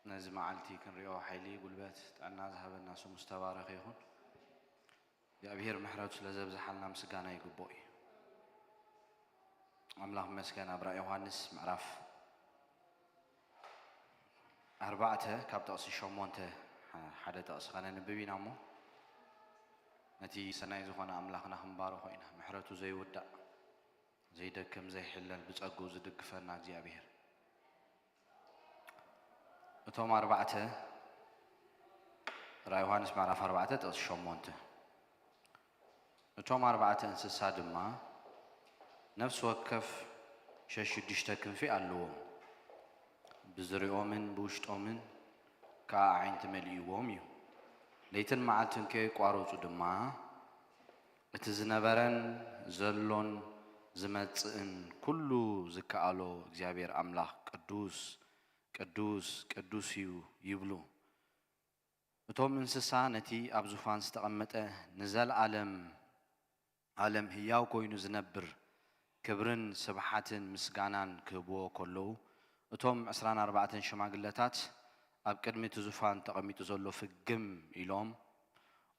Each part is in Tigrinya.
ነዚ መዓልቲ ክንሪኦ ሓይሊ፣ ጉልበት፣ ጥዕና ዝሃበና ስሙ ዝተባረኸ ይኹን። እግዚኣብሔር ምሕረቱ ስለ ዘብዝሓልና ምስጋና ይግብኦ እዩ። ኣምላኽ ይመስገን። ኣብ ራእይ ዮሃንስ ምዕራፍ ኣርባዕተ ካብ ጥቕሲ ሸሞንተ ሓደ ጥቕሲ ከነንብብ ኢና እሞ፣ ነቲ ሰናይ ዝኾነ ኣምላኽና ክንባርኾ ኢና። ምሕረቱ ዘይውዳእ፣ ዘይደክም፣ ዘይሕለል፣ ብጸግኡ ዝድግፈና እግዚኣብሔር። እቶም ኣርባዕተ፣ ራእይ ዮሃንስ ምዕራፍ ኣርባዕተ ጥቕሲ ሸሞንተ። እቶም ኣርባዕተ እንስሳ ድማ ነፍሲ ወከፍ ሸሽዱሽተ ክንፊ ኣለዎም፣ ብዙርያኦምን ብውሽጦምን ከኣ ኣዒንቲ መሊእዎም እዩ። ለይትን መዓልትን ከየቋረጹ ድማ እቲ ዝነበረን ዘሎን ዝመጽእን ኩሉ ዝከኣሎ እግዚኣብሔር ኣምላኽ ቅዱስ፣ ቅዱስ፣ ቅዱስ እዩ ይብሉ። እቶም እንስሳ ነቲ ኣብ ዙፋን ዝተቐመጠ ንዘለኣለም ዓለም ህያው ኮይኑ ዝነብር ክብርን ስብሓትን ምስጋናን ክህብዎ ከለዉ፣ እቶም ዕስራን ኣርባዕተን ሽማግለታት ኣብ ቅድሚ እቲ ዙፋን ተቐሚጡ ዘሎ ፍግም ኢሎም፣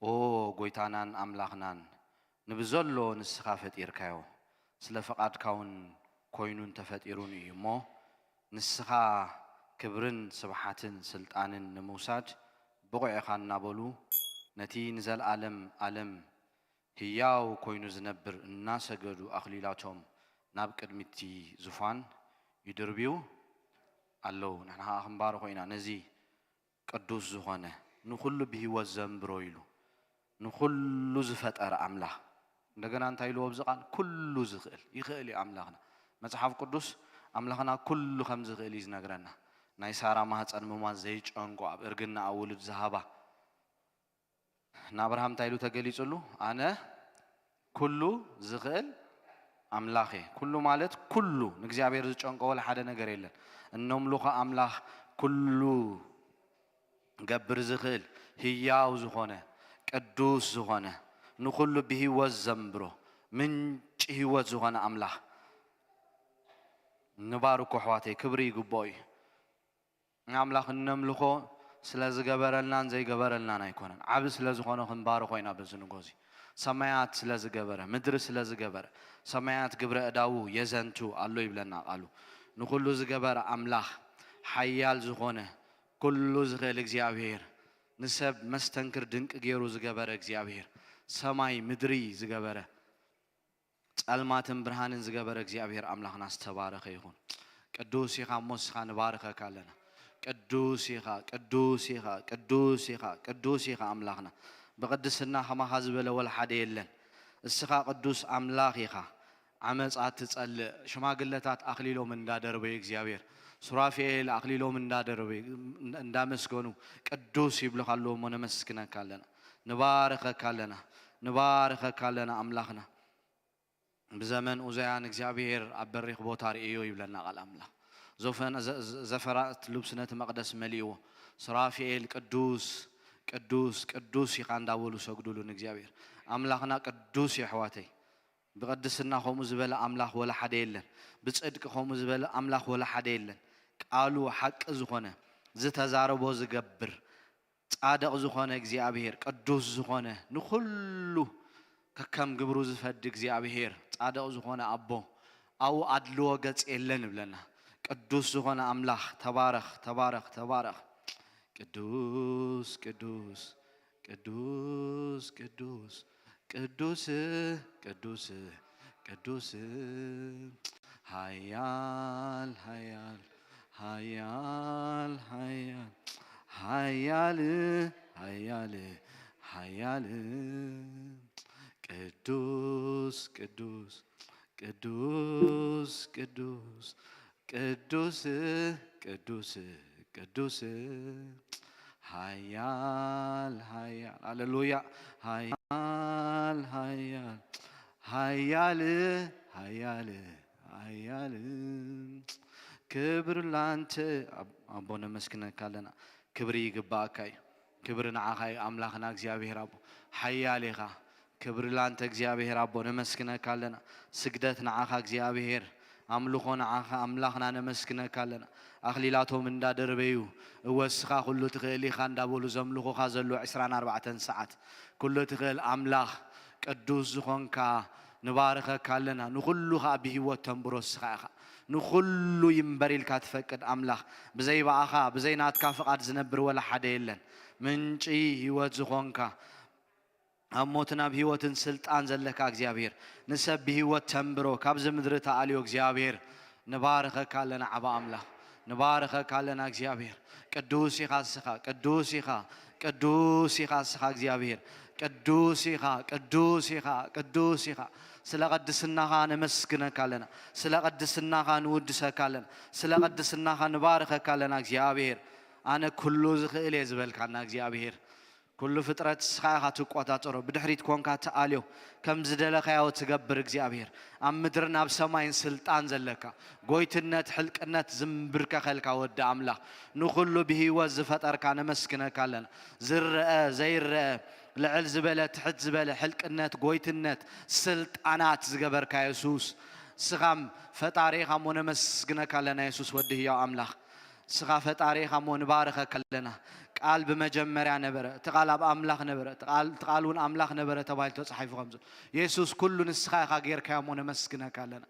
ኦ ጎይታናን ኣምላኽናን፣ ንብዘሎ ንስኻ ፈጢርካዮ፣ ስለ ፍቓድካ እውን ኮይኑ እንተፈጢሩን እዩ እሞ፣ ንስኻ ክብርን ስብሓትን ስልጣንን ንምውሳድ ብቑዕ ኢኻ እናበሉ፣ ነቲ ንዘለኣለም ዓለም ህያው ኮይኑ ዝነብር እናሰገዱ ኣኽሊላቶም ናብ ቅድሚ እቲ ዙፋን ይድርብዩ ኣለዉ። ንሕና ኸዓ ክንባርኾ ኢና ነዚ ቅዱስ ዝኾነ፣ ንኹሉ ብህይወት ዘንብሮ ኢሉ ንኹሉ ዝፈጠረ ኣምላኽ። እንደገና እንታይ ኢልዎ ኣብዚ ቃል? ኩሉ ዝኽእል። ይኽእል እዩ ኣምላኽና። መጽሓፍ ቅዱስ ኣምላኽና ኩሉ ከም ዝኽእል እዩ ዝነግረና። ናይ ሳራ ማህፀን ምሟት ዘይጨንቆ፣ ኣብ እርግናኣ ውሉድ ዝሃባ፣ ንኣብርሃም እንታይ ኢሉ ተገሊጹሉ? ኣነ ኩሉ ዝኽእል ኣምላኽ እየ። ኩሉ ማለት ኩሉ፣ ንእግዚኣብሔር ዝጨንቆ ወላ ሓደ ነገር የለን። እነምልኾ ኣምላኽ ኩሉ ገብር ዝኽእል፣ ህያው ዝኾነ፣ ቅዱስ ዝኾነ፣ ንኹሉ ብህይወት ዘንብሮ፣ ምንጪ ህይወት ዝኾነ ኣምላኽ ንባርኮ ኣሕዋተይ፣ ክብሪ ይግብኦ እዩ። ንኣምላኽ እነምልኾ ስለ ዝገበረልናን ዘይገበረልናን ኣይኮነን። ዓቢ ስለ ዝኾነ ክንባርኾ ኢና በዚ ንጎ እዚ። ሰማያት ስለ ዝገበረ፣ ምድሪ ስለ ዝገበረ፣ ሰማያት ግብረ እዳዉ የዘንቱ ኣሎ ይብለና ቃሉ። ንኹሉ ዝገበረ ኣምላኽ፣ ሓያል ዝኾነ፣ ኩሉ ዝኽእል እግዚኣብሔር፣ ንሰብ መስተንክር ድንቂ ገይሩ ዝገበረ እግዚኣብሔር፣ ሰማይ ምድሪ ዝገበረ፣ ጸልማትን ብርሃንን ዝገበረ እግዚኣብሔር ኣምላኽና ዝተባረኸ ይኹን። ቅዱስ ኢኻ እሞ ንስኻ ንባርኸካ ኣለና። ቅዱስ ኢኻ፣ ቅዱስ ኢኻ፣ ቅዱስ ኢኻ፣ ቅዱስ ኢኻ ኣምላኽና። ብቕድስና ከማኻ ዝበለ ወላ ሓደ የለን። እስኻ ቅዱስ ኣምላኽ ኢኻ። ዓመጻ ትጸልእ፣ ሽማግለታት ኣኽሊሎም እንዳደርበዩ እግዚኣብሔር፣ ሱራፌል ኣኽሊሎም እንዳደርበዩ፣ እንዳመስገኑ ቅዱስ ይብሉኻ ኣለዉ እሞ ነመስግነካ ኣለና። ንባርኸካ ኣለና። ንባርኸካ ኣለና ኣምላኽና። ብዘመን ኡዛያን እግዚኣብሔር ኣብ በሪኽ ቦታ ርእዮ ይብለና ቃል ኣምላኽ። ዞፈን-፣ ዘ-፣ ዘ-፣ ዘፈራት ልብሱ ነቲ መቕደስ መሊእዎ። ሱራፌል ቅዱስ፣ ቅዱስ፣ ቅዱስ ኢኻ እንዳበሉ ሰግዱሉ ንእግዚኣብሔር። ኣምላኽና ቅዱስ እዩ ኣሕዋተይ። ብቕድስና ከምኡ ዝበለ ኣምላኽ ወላ ሓደ የለን። ብጽድቂ ከምኡ ዝበለ ኣምላኽ ወላ ሓደ የለን። ቃሉ ሓቂ ዝኾነ፣ ዝተዛረቦ ዝገብር፣ ጻድቕ ዝኾነ እግዚኣብሔር፣ ቅዱስ ዝኾነ፣ ንኹሉ ከከም ግብሩ ዝፈዲ እግዚኣብሔር፣ ጻድቕ ዝኾነ ኣቦ፣ ኣብኡ ኣድልዎ ገጽ የለን ይብለና። ቅዱስ ዝኾነ ኣምላኽ፣ ተባረኽ፣ ተባረኽ፣ ተባረኽ። ቅዱስ፣ ቅዱስ፣ ቅዱስ፣ ቅዱስ፣ ቅዱስ፣ ቅዱስ፣ ቅዱስ፣ ሃያል፣ ሃያል፣ ሃያል፣ ሃያል፣ ሃያል፣ ሃያል፣ ሃያል፣ ቅዱስ፣ ቅዱስ፣ ቅዱስ፣ ቅዱስ፣ ቅዱስ፣ ቅዱስ፣ ቅዱስ፣ ሃያል፣ ሃያል፣ ሃሌሉያ፣ ሃያል፣ ሃያል፣ ሃያል፣ ሃያል፣ ሃያል። ክብር ላንተ። ኣቦ፣ ነመስግነካ ኣለና። ክብሪ ይግባኣካ እዩ። ክብሪ ንዓኻ እዩ ኣምላኽና እግዚኣብሔር ኣቦ። ሓያል ኢኻ። ክብሪ ላንተ እግዚኣብሔር ኣቦ፣ ነመስግነካ ኣለና። ስግደት ንዓኻ እግዚኣብሔር ኣምልኾ ንዓኻ ኣምላኽና ነመስግነካ ኣለና። ኣኽሊላቶም እንዳደርበዩ፣ እወ እስኻ ኩሉ ትኽእል ኢኻ እንዳበሉ ዘምልኹኻ ዘለዉ ዕስራን ኣርባዕተን ሰዓት፣ ኩሉ ትኽእል ኣምላኽ ቅዱስ ዝኾንካ ንባርኸካ ኣለና። ንኹሉ ኸኣ ብህይወት ተንብሮ እስኻ ኢኻ። ንኹሉ ይንበር ኢልካ ትፈቅድ ኣምላኽ፣ ብዘይ ብኣኻ፣ ብዘይ ናትካ ፍቓድ ዝነብር ወላ ሓደ የለን። ምንጪ ህይወት ዝኾንካ፣ ኣብ ሞትን ኣብ ህይወትን ስልጣን ዘለካ እግዚኣብሔር፣ ንሰብ ብህይወት ተንብሮ፣ ካብዚ ምድሪ ተኣልዮ እግዚኣብሔር፣ ንባርኸካ ኣለና ዓባ ኣምላኽ፣ ንባርኸካ ኣለና እግዚኣብሔር። ቅዱስ ኢኻ እስኻ፣ ቅዱስ ኢኻ፣ ቅዱስ ኢኻ እስኻ እግዚኣብሔር፣ ቅዱስ ኢኻ፣ ቅዱስ ኢኻ፣ ቅዱስ ኢኻ። ስለ ቅድስናኻ ነመስግነካ ኣለና፣ ስለ ቅድስናኻ ንውድሰካ ኣለና፣ ስለ ቅድስናኻ ንባርኸካ ኣለና እግዚኣብሔር። ኣነ ኩሉ ዝኽእል እየ ዝበልካና እግዚኣብሔር። ኩሉ ፍጥረት ንስኻ ኢኻ ትቆጻጸሮ፣ ብድሕሪት ኮንካ ትኣልዮ፣ ከም ዝደለኻዮ ትገብር እግዚኣብሔር። ኣብ ምድርን ኣብ ሰማይን ስልጣን ዘለካ፣ ጎይትነት፣ ሕልቅነት ዝምብርከኸልካ ወዲ ኣምላኽ፣ ንኹሉ ብህይወት ዝፈጠርካ ነመስግነካ ኣለና። ዝረአ፣ ዘይረአ፣ ልዕል ዝበለ፣ ትሕት ዝበለ፣ ሕልቅነት፣ ጎይትነት፣ ስልጣናት ዝገበርካ የሱስ፣ ንስኻም ፈጣሪ ኢኻ እሞ ነመስግነካ ኣለና የሱስ ወዲ ህያው ኣምላኽ። ንስኻ ፈጣሪ ኢኻ እሞ ንባርኸካ ኣለና። ቃል ብመጀመርያ ነበረ፣ እቲ ቃል ኣብ ኣምላኽ ነበረ፣ እቲ ቃል፣ እቲ ቃል እውን ኣምላኽ ነበረ ተባሂሉ ተጻሒፉ ከም ዘሎ። የሱስ ኩሉ ንስኻ ኢኻ ጌርካዮ እሞ ነመስግነካ ኣለና።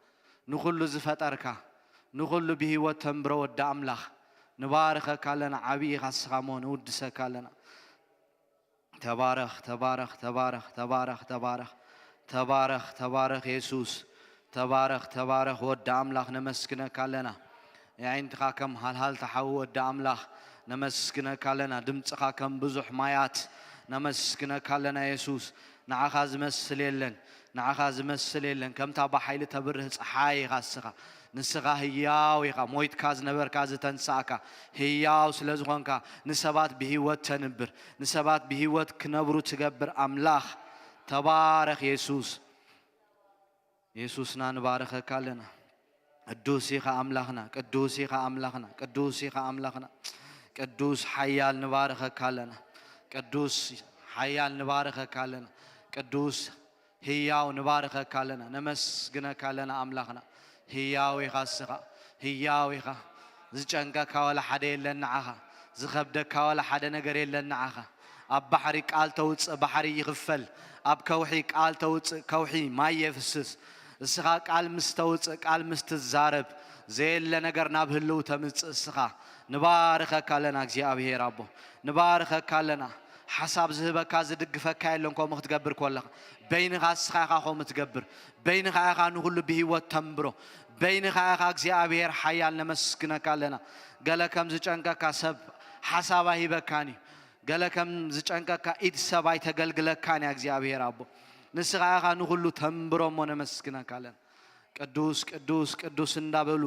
ንኹሉ ዝፈጠርካ፣ ንኹሉ ብህይወት ተንብሮ ወዲ ኣምላኽ ንባርኸካ ኣለና። ዓብዪ ኢኻ ንስኻ እሞ ንውድሰካ ኣለና። ተባረኽ፣ ተባረኽ፣ ተባረኽ፣ ተባረኽ፣ ተባረኽ፣ ተባረኽ፣ ተባረኽ የሱስ። ተባረኽ፣ ተባረኽ ወዲ ኣምላኽ ነመስግነካ ኣለና። የዒንትኻ ከም ሃልሃልታ ሓዊ ወዲ ኣምላኽ ነመስግነካ ኣለና። ድምፅኻ ከም ብዙሕ ማያት ነመስግነካ ኣለና የሱስ። ንዓኻ ዝመስል የለን፣ ንዓኻ ዝመስል የለን። ከምታ ብሓይሊ ተብርህ ፀሓይ ኢኻ እስኻ። ንስኻ ህያው ኢኻ፣ ሞይትካ ዝነበርካ ዝተንሳእካ፣ ህያው ስለ ዝኾንካ ንሰባት ብህይወት ተንብር፣ ንሰባት ብህይወት ክነብሩ ትገብር ኣምላኽ። ተባረኽ የሱስ። የሱስና ንባርኸካ ኣለና። ቅዱስ ኢኻ ኣምላኽና፣ ቅዱስ ኢኻ ኣምላኽና፣ ቅዱስ ኢኻ ኣምላኽና። ቅዱስ ሓያል ንባርኸካ ኣለና። ቅዱስ ሓያል ንባርኸካ ኣለና። ቅዱስ ህያው ንባርኸካ ኣለና፣ ነመስግነካ ኣለና ኣምላኽና። ህያው ኢኻ እስኻ፣ ህያው ኢኻ። ዝጨንቀካ ዋላ ሓደ የለን ንዓኻ፣ ዝኸብደካ ዋላ ሓደ ነገር የለን ንዓኻ። ኣብ ባሕሪ ቃል ተውፅእ፣ ባሕሪ ይኽፈል። ኣብ ከውሒ ቃል ተውፅእ፣ ከውሒ ማይ የፍስስ። እስኻ ቃል ምስ ተውፅእ፣ ቃል ምስ ትዛረብ፣ ዘየለ ነገር ናብ ህልው ተምፅእ እስኻ። ንባርኸካ ኣለና እግዚኣብሔር ኣቦ፣ ንባርኸካ ኣለና። ሓሳብ ዝህበካ ዝድግፈካ የለን ከምኡ ክትገብር ከለኻ። በይንኻ እስኻ ኢኻ ከምኡ ትገብር። በይንኻ ኢኻ ንኹሉ ብህይወት ተንብሮ። በይንኻ ኢኻ እግዚኣብሔር ሓያል ነመስግነካ ኣለና። ገለ ከም ዝጨንቀካ ሰብ ሓሳብ ኣይሂበካን እዩ። ገለ ከም ዝጨንቀካ ኢድ ሰብ ኣይተገልግለካን እያ እግዚኣብሔር ኣቦ። ንስኻ ኢኻ ንኹሉ ተንብሮ እሞ ነመስግነካ ኣለና። ቅዱስ ቅዱስ ቅዱስ እንዳበሉ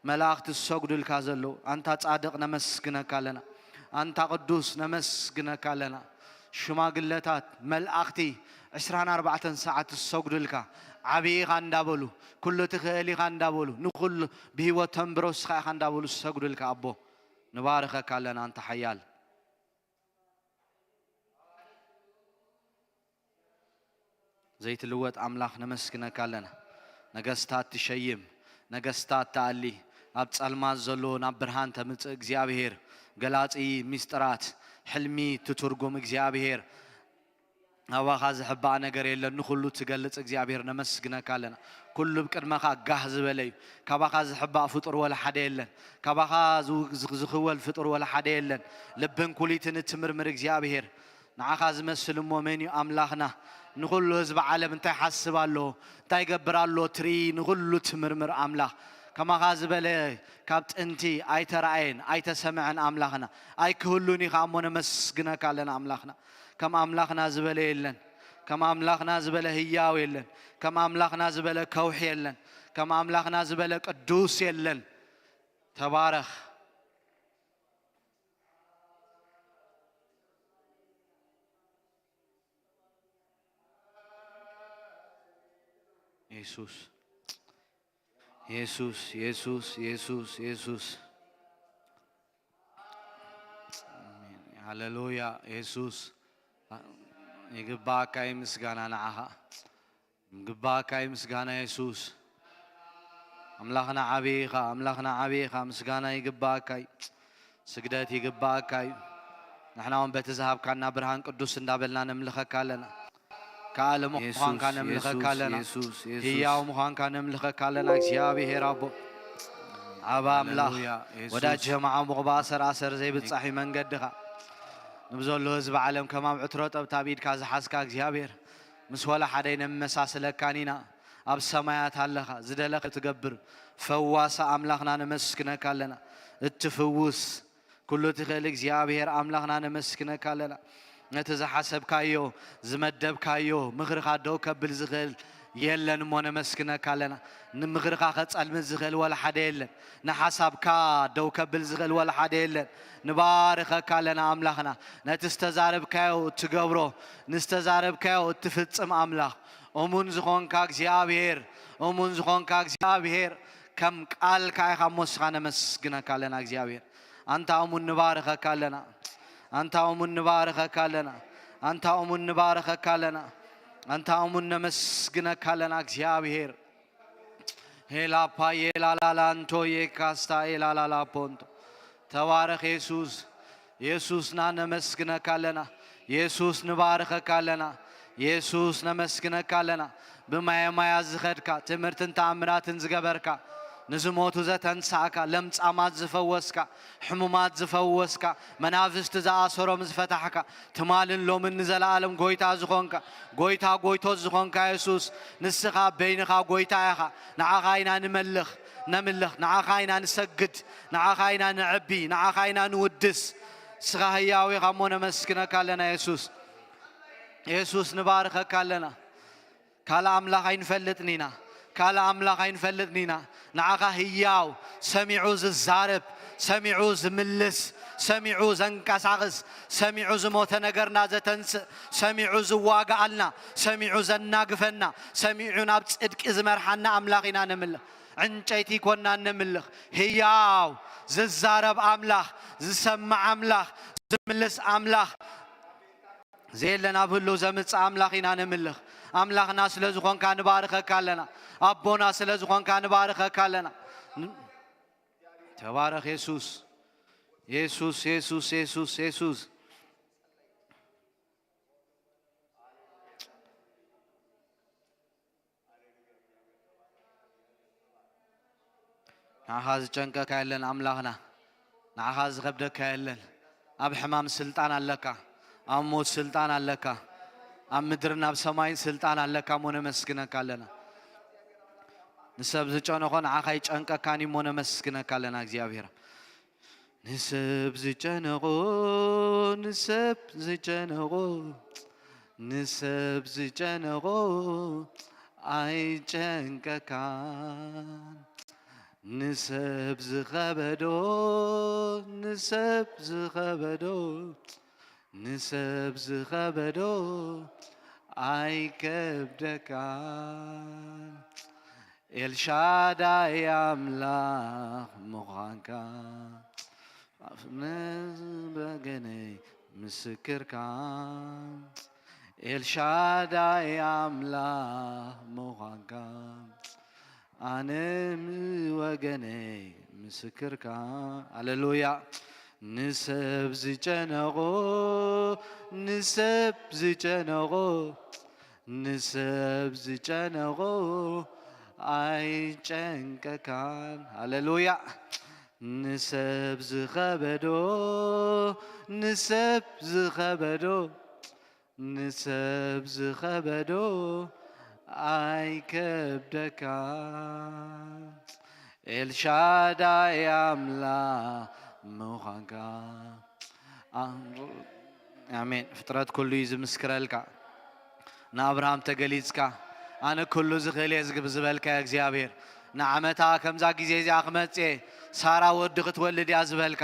መላእኽቲ ዝሰግዱልካ ዘለዉ ኣንታ ጻድቕ ነመስግነካ ኣለና። ኣንታ ቅዱስ ነመስግነካ ኣለና። ሽማግለታት መላእኽቲ ዕስራን ኣርባዕተን ሰዓት ዝሰግዱልካ ዓብዪ ኢኻ እንዳበሉ ኩሉ ትኽእል ኢኻ እንዳበሉ ንኹሉ ብህይወት ተንብሮ ንስኻ ኢኻ እንዳበሉ ዝሰግዱልካ ኣቦ ንባርኸካ ኣለና ኣንታ ሓያል። ዘይትልወጥ ኣምላኽ ነመስግነካ ኣለና። ነገስታት ትሸይም፣ ነገስታት ትኣሊ፣ ኣብ ጸልማት ዘሎ ናብ ብርሃን ተምጽእ እግዚኣብሔር፣ ገላጺ ሚስጥራት፣ ሕልሚ ትትርጉም እግዚኣብሔር፣ ናባኻ ዝሕባእ ነገር የለን፣ ንኹሉ ትገልጽ እግዚኣብሔር ነመስግነካ ኣለና። ኩሉ ብቅድመኻ ጋህ ዝበለ እዩ። ካባኻ ዝሕባእ ፍጡር ወላ ሓደ የለን። ካባኻ ዝው-፣ ዝኽ-፣ ዝኽወል ፍጡር ወላ ሓደ የለን። ልብን ኩሊትን እትምርምር እግዚኣብሔር፣ ንዓኻ ዝመስል እሞ መን እዩ ኣምላኽና? ንኹሉ ህዝቢ ዓለም እንታይ ሓስብ ኣሎ፣ እንታይ ይገብር ኣሎ ትርኢ፣ ንኹሉ ትምርምር ኣምላኽ። ከማኻ ዝበለ ካብ ጥንቲ ኣይተራእየን ኣይተሰምዐን ኣምላኽና። ኣይክህሉን እዩ ኸኣ እሞ ነመስግነካ ኣለና ኣምላኽና። ከም ኣምላኽና ዝበለ የለን። ከም ኣምላኽና ዝበለ ህያው የለን። ከም ኣምላኽና ዝበለ ከውሒ የለን። ከም ኣምላኽና ዝበለ ቅዱስ የለን። ተባረኽ። የሱስ፣ የሱስ፣ የሱስ፣ የሱስ፣ የሱስ። ሃሌሉያ። የሱስ፣ ይግባእካ እዩ ምስጋና ንዓኻ። ይግባእካ እዩ ምስጋና የሱስ። ኣምላኽና ዓብዪ ኢኻ፣ ኣምላኽና ዓብዪ ኢኻ። ምስጋና ይግባኣካ እዩ፣ ስግደት ይግባኣካ እዩ። ንሕና እውን በቲ ዝሃብካና ብርሃን ቅዱስ እንዳበልና ነምልኸካ ኣለና። ከኣለ ምዃንካ የሱስ፣ ነምልኸካ የሱስ፣ ኣለና። የሱስ፣ የሱስ። ህያው ምዃንካ ነምልኸካ ኣለና። እግዚኣብሔር ኣቦ፣ ዓባ ኣምላኽ፣ ሃሌሉያ፣ የሱስ። ወዳጅ ጀማዓ ምቑባ ሰር ኣሰር ዘይብጻሕ እዩ መንገድኻ። ንብዘሎ ህዝቢ ዓለም ከማም ዕትሮ ጠብታ ኣብ ኢድካ ዝሓዝካ እግዚኣብሔር፣ ምስ ወላ ሓደ ኣይነመሳስለካን ኢና። ኣብ ሰማያት ኣለኻ፣ ዝደለኻ ትገብር ፈዋሲ ኣምላኽና ነመስግነካ ኣለና። እትፍውስ ኩሉ ትኽእል እግዚኣብሔር ኣምላኽና ነመስግነካ ኣለና። ነቲ ዝሓሰብካዮ፣ ዝመደብካዮ ምኽርኻ ደው ከብል ዝኽእል የለን እሞ ነመስግነካ ኣለና። ንምኽርኻ ከጸልምት ዝኽእል ወላ ሓደ የለን። ንሓሳብካ ደው ከብል ዝኽእል ወላ ሓደ የለን። ንባርኸካ ኣለና ኣምላኽና። ነቲ ዝተዛረብካዮ እትገብሮ፣ ንዝተዛረብካዮ እትፍጽም ኣምላኽ፣ እሙን ዝኾንካ እግዚኣብሔር፣ እሙን ዝኾንካ እግዚኣብሔር፣ ከም ቃልካ ኢኻ እሞ ንስኻ ነመስግነካ ኣለና እግዚኣብሔር። ኣንታ እሙን ንባርኸካ ኣለና። ኣንታ እሙን ንባርኸካ ኣለና። ኣንታ እሙን ንባርኸካ ኣለና። ኣንታ እሙን ነመስግነካ ኣለና እግዚኣብሔር። ሄላፓ የላላላንቶ የካስታ የላላላ ፖንቶ። ተባረኽ የሱስ። የሱስና ነመስግነካ ኣለና። የሱስ ንባርኸካ ኣለና። የሱስ ነመስግነካ ኣለና። ብማየ ማያ ዝኸድካ፣ ትምህርትን ተኣምራትን ዝገበርካ፣ ንዝሞቱ ዘተንሳእካ፣ ለምጻማት ዝፈወስካ፣ ሕሙማት ዝፈወስካ፣ መናፍስቲ ዝኣሰሮም ዝፈታሕካ፣ ትማልን ሎምን ንዘለኣለም ጎይታ ዝኾንካ፣ ጎይታ ጎይቶት ዝኾንካ የሱስ፣ ንስኻ በይንኻ ጎይታ ኢኻ። ንዓኻ ኢና ንመልኽ፣ ነምልኽ፣ ንዓኻ ኢና ንሰግድ፣ ንዓኻ ኢና ንዕቢ፣ ንዓኻ ኢና ንውድስ። ንስኻ ህያው ኢኻ እሞ ነመስግነካ ኣለና የሱስ። የሱስ ንባርኸካ ኣለና። ካልእ ኣምላኽ ኣይንፈልጥን ኢና። ካልእ ኣምላኽ ኣይንፈልጥን ኢና። ንዓኻ ህያው፣ ሰሚዑ ዝዛረብ፣ ሰሚዑ ዝምልስ፣ ሰሚዑ ዘንቀሳቕስ፣ ሰሚዑ ዝሞተ ነገርና ዘተንስእ፣ ሰሚዑ ዝዋግኣልና፣ ሰሚዑ ዘናግፈና፣ ሰሚዑ ናብ ጽድቂ ዝመርሓና ኣምላኽ ኢና ነምልኽ። ዕንጨይቲ ይኮናን ነምልኽ። ህያው፣ ዝዛረብ ኣምላኽ፣ ዝሰምዕ ኣምላኽ፣ ዝምልስ ኣምላኽ፣ ዘየለ ናብ ህልው ዘምጽእ ኣምላኽ ኢና ነምልኽ። ኣምላኽና ስለ ዝኾንካ ንባርኸካ ኣለና። ኣቦና ስለ ዝኾንካ ንባርኸካ ኣለና። ን-፣ ተባረኽ የሱስ። የሱስ፣ የሱስ፣ የሱስ፣ የሱስ። ንዓኻ ዝጨንቀካ የለን ኣምላኽና። ንዓኻ ዝኸብደካ የለን። ኣብ ሕማም ስልጣን ኣለካ። ኣብ ሞት ስልጣን ኣለካ። ኣብ ምድርን ኣብ ሰማይን ስልጣን ኣለካ እሞ ነመስግነካ ኣለና። ንሰብ ዝጨነኾ ንዓኻ ይጨንቀካን እዩ እሞ ነመስግነካ ኣለና እግዚኣብሔር። ንሰብ ዝጨነቖ፣ ንሰብ ዝጨነቖ፣ ንሰብ ዝጨነቖ ኣይጨንቀካን። ንሰብ ዝኸበዶ፣ ንሰብ ዝኸበዶ፣ ንሰብ ዝኸበዶ ኣይከብደካን። ኤልሻዳይ ኣምላኽ ምዃንካ፣ ኣፍ-፣ ን-፣ በገነይ ምስክርካ። ኤልሻዳይ ኣምላኽ ምዃንካ፣ ኣነ ም-፣ ወገነይ ምስክርካ። ሃሌሉያ። ንሰብ ዝጨነቖ፣ ንሰብ ዝጨነቖ፣ ንሰብ ዝጨነቖ ኣይጨንቀካን። ሃሌሉያ። ንሰብ ዝኸበዶ፣ ንሰብ ዝኸበዶ፣ ንሰብ ዝኸበዶ ኣይከብደካን። ኤልሻዳይ ኣምላኽ ምዃንካ። ኣም-፣ ኣሜን። ፍጥረት ኩሉ እዩ ዝምስክረልካ። ንኣብርሃም ተገሊጽካ፣ ኣነ ኩሉ ዝኽእል እየ ዝግብ ዝበልካዮ እግዚኣብሔር፣ ንዓመታ ከምዛ ግዜ እዚኣ ክመጽእ እየ፣ ሳራ ወዲ ክትወልድ እያ ዝበልካ፣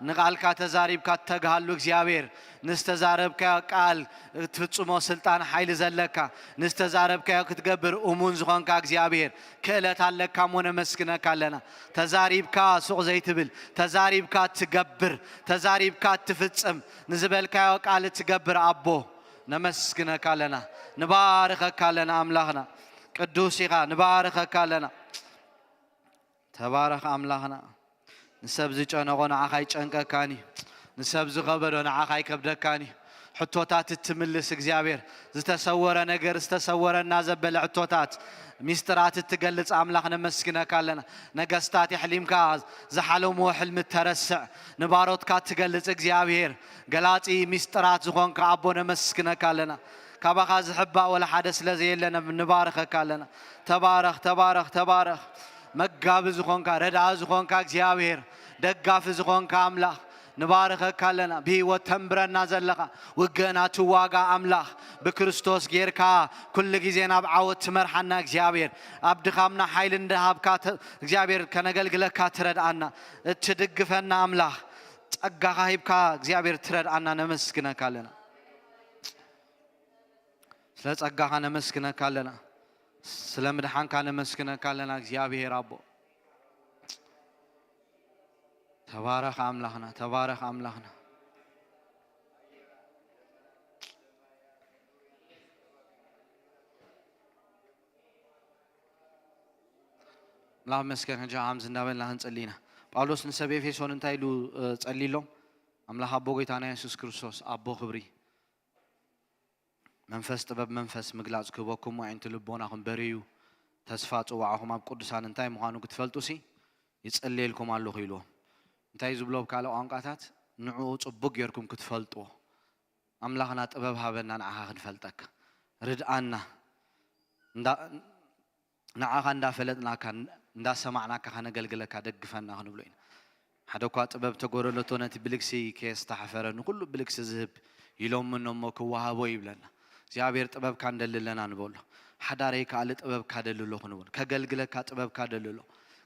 ንቓልካ ተዛሪብካ እተግሃሉ እግዚኣብሔር፣ ንዝተዛረብካዮ ቃል እትፍጽሞ ስልጣን ሓይሊ ዘለካ፣ ንዝተዛረብካዮ ክትገብር እሙን ዝኾንካ እግዚኣብሔር፣ ክእለት ኣለካ እሞ ነመስግነካ ኣለና። ተዛሪብካ ሱቕ ዘይትብል፣ ተዛሪብካ ትገብር፣ ተዛሪብካ ትፍጽም፣ ንዝበልካዮ ቃል ትገብር ኣቦ፣ ነመስግነካ ኣለና፣ ንባርኸካ ኣለና ኣምላኽና። ቅዱስ ኢኻ፣ ንባርኸካ ኣለና። ተባረኽ ኣምላኽና። ንሰብ ዝጨነቖ ንዓኻ ኣይጨንቀካን እዩ። ንሰብ ዝኸበዶ ንዓኻ ኣይከብደካን እዩ። ሕቶታት እትምልስ እግዚኣብሔር፣ ዝተሰወረ ነገር ዝተሰወረ እናዘበለ ሕቶታት፣ ሚስጥራት እትገልጽ ኣምላኽ ነመስግነካ ኣለና። ነገስታት የሕሊምካ ዝሓለምዎ ሕልሚ እተረስዕ፣ ንባሮትካ እትገልጽ እግዚኣብሔር፣ ገላጺ ሚስጥራት ዝኾንካ ኣቦ ነመስግነካ ኣለና። ካባኻ ዝሕባእ ወላ ሓደ ስለ ዘየለ ነብ-፣ ንባርኸካ ኣለና። ተባረኽ፣ ተባረኽ፣ ተባረኽ። መጋቢ ዝኾንካ፣ ረድኣ ዝኾንካ እግዚኣብሔር፣ ደጋፊ ዝኾንካ ኣምላኽ፣ ንባርኸካ ኣለና። ብህይወት ተንብረና ዘለኻ፣ ውግእና ትዋጋ ኣምላኽ፣ ብክርስቶስ ጌርካ ኩሉ ግዜ ናብ ዓወት ትመርሓና እግዚኣብሔር፣ ኣብ ድኻምና ሓይሊ እንዳሃብካ ተ-፣ እግዚኣብሔር ከነገልግለካ ትረድኣና፣ እትድግፈና ኣምላኽ፣ ጸጋኻ ሂብካ እግዚኣብሔር ትረድኣና ነመስግነካ ኣለና። ስለ ጸጋኻ ነመስግነካ ኣለና። ስለ ምድሓንካ ነመስግነካ ኣለና እግዚኣብሔር ኣቦ። ተባረኽ ኣምላኽና፣ ተባረኽ ኣምላኽና። ኣምላኽ መስገን። ሕጂ ከምዚ እንዳበልና ክንጽሊ ኢና። ጳውሎስ ንሰብ ኤፌሶን እንታይ ኢሉ፣ እ፣ ጸሊሎም? ኣምላኽ ኣቦ ጎይታና የሱስ ክርስቶስ፣ ኣቦ ክብሪ፣ መንፈስ ጥበብ፣ መንፈስ ምግላጽ ክህበኩም፣ ኣዒንቲ ልቦናኹም በርህዩ፣ ተስፋ ጽዋዕኹም ኣብ ቅዱሳን እንታይ ምዃኑ ክትፈልጡሲ ይጽልየልኩም ኣለኹ ኢልዎም። እንታይ እዩ ዝብሎ ብካልእ ቋንቋታት? ንዕኡ ጽቡቕ ጌርኩም ክትፈልጥዎ። ኣምላኽና ጥበብ ሃበና፣ ንዓኻ ክንፈልጠካ ርድኣና። እንዳ-፣ ንዓኻ እንዳፈለጥናካ፣ እንዳሰማዕናካ ከነገልግለካ ደግፈና ክንብሎ ኢና። ሓደ እኳ ጥበብ ተጎደለቶ፣ ነቲ ብልግሲ ከየስተሓፈረ ንኹሉ ብልግሲ ዝህብ ይለምኖ እሞ ክወሃቦ ይብለና። እግዚኣብሔር ጥበብካ እንደሊ ኣለና ንበሎ። ሓዳረይ ከኣሊ ጥበብካ ደሊ ኣለኹ ንበሎ። ከገልግለካ ጥበብካ ደሊ ኣሎ።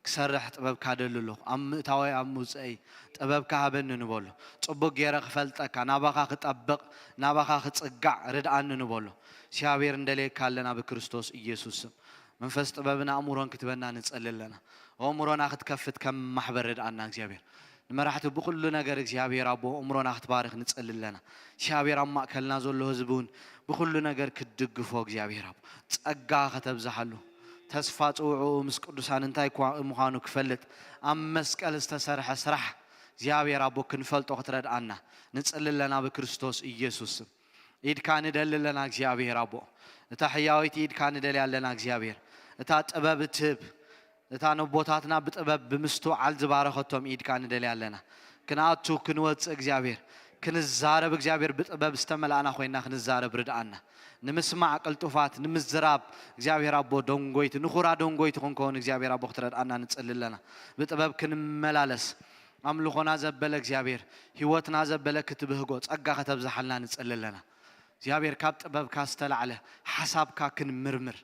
ክሰርሕ ጥበብካ ደሊ ኣለኹ። ኣብ ምእታወይ ኣብ ምውፀአይ ጥበብካ ሃበኒ ንበሎ። ጽቡቕ ገይረ ክፈልጠካ፣ ናባኻ ክጠብቕ፣ ናባኻ ክጽጋዕ ርድኣኒ ንበሎ። እግዚኣብሔር እንደልየካ ኣለና ብክርስቶስ ኢየሱስ ስም። መንፈስ ጥበብን ኣእምሮን ክትበና ንጸሊ ኣለና። ኣእምሮና ክትከፍት ከም ማሕበር ርድኣና እግዚኣብሔር። ንመራሕቲ ብኹሉ ነገር እግዚኣብሔር ኣቦ ኣእምሮና ክትባርኽ ንጸሊ ኣለና። እግዚኣብሔር ኣብ ማእከልና ዘሎ ህዝቢ እውን ብኹሉ ነገር ክትድግፎ እግዚኣብሔር ኣቦ ጸጋ ከተብዝሓሉ፣ ተስፋ ጽውዕኡ ምስ ቅዱሳን እንታይ እኳ ምዃኑ ክፈልጥ ኣብ መስቀል ዝተሰርሐ ስራሕ እግዚኣብሔር ኣቦ ክንፈልጦ ክትረድኣና ንጸሊ ኣለና ብክርስቶስ ኢየሱስ ስም። ኢድካ ንደሊ ኣለና እግዚኣብሔር ኣቦ። እታ ሕያዊት ኢድካ ንደልያ ኣለና እግዚኣብሔር። እታ ጥበብ እትህብ፣ እታ ነቦታትና ብጥበብ ብምስትውዓል ዝባረኸቶም ኢድካ ንደልያ ኣለና። ክንኣቱ ክንወጽእ እግዚኣብሔር፣ ክንዛረብ እግዚኣብሔር ብጥበብ ዝተመልኣና ኮይና ክንዛረብ ርድኣና። ንምስማዕ ቅልጡፋት፣ ንምዝራብ እግዚኣብሔር ኣቦ ደንጎይቲ፣ ንኹራ ደንጎይቲ ክንከውን እግዚኣብሔር ኣቦ ክትረድኣና ንጽሊ ኣለና። ብጥበብ ክንመላለስ ኣምልኾና ዘበለ እግዚኣብሔር፣ ህይወትና ዘበለ ክትብህጎ ጸጋ ከተብዝሓልና ንጽሊ ኣለና። እግዚኣብሔር ካብ ጥበብካ ዝተላዕለ ሓሳብካ ክንምርምር፣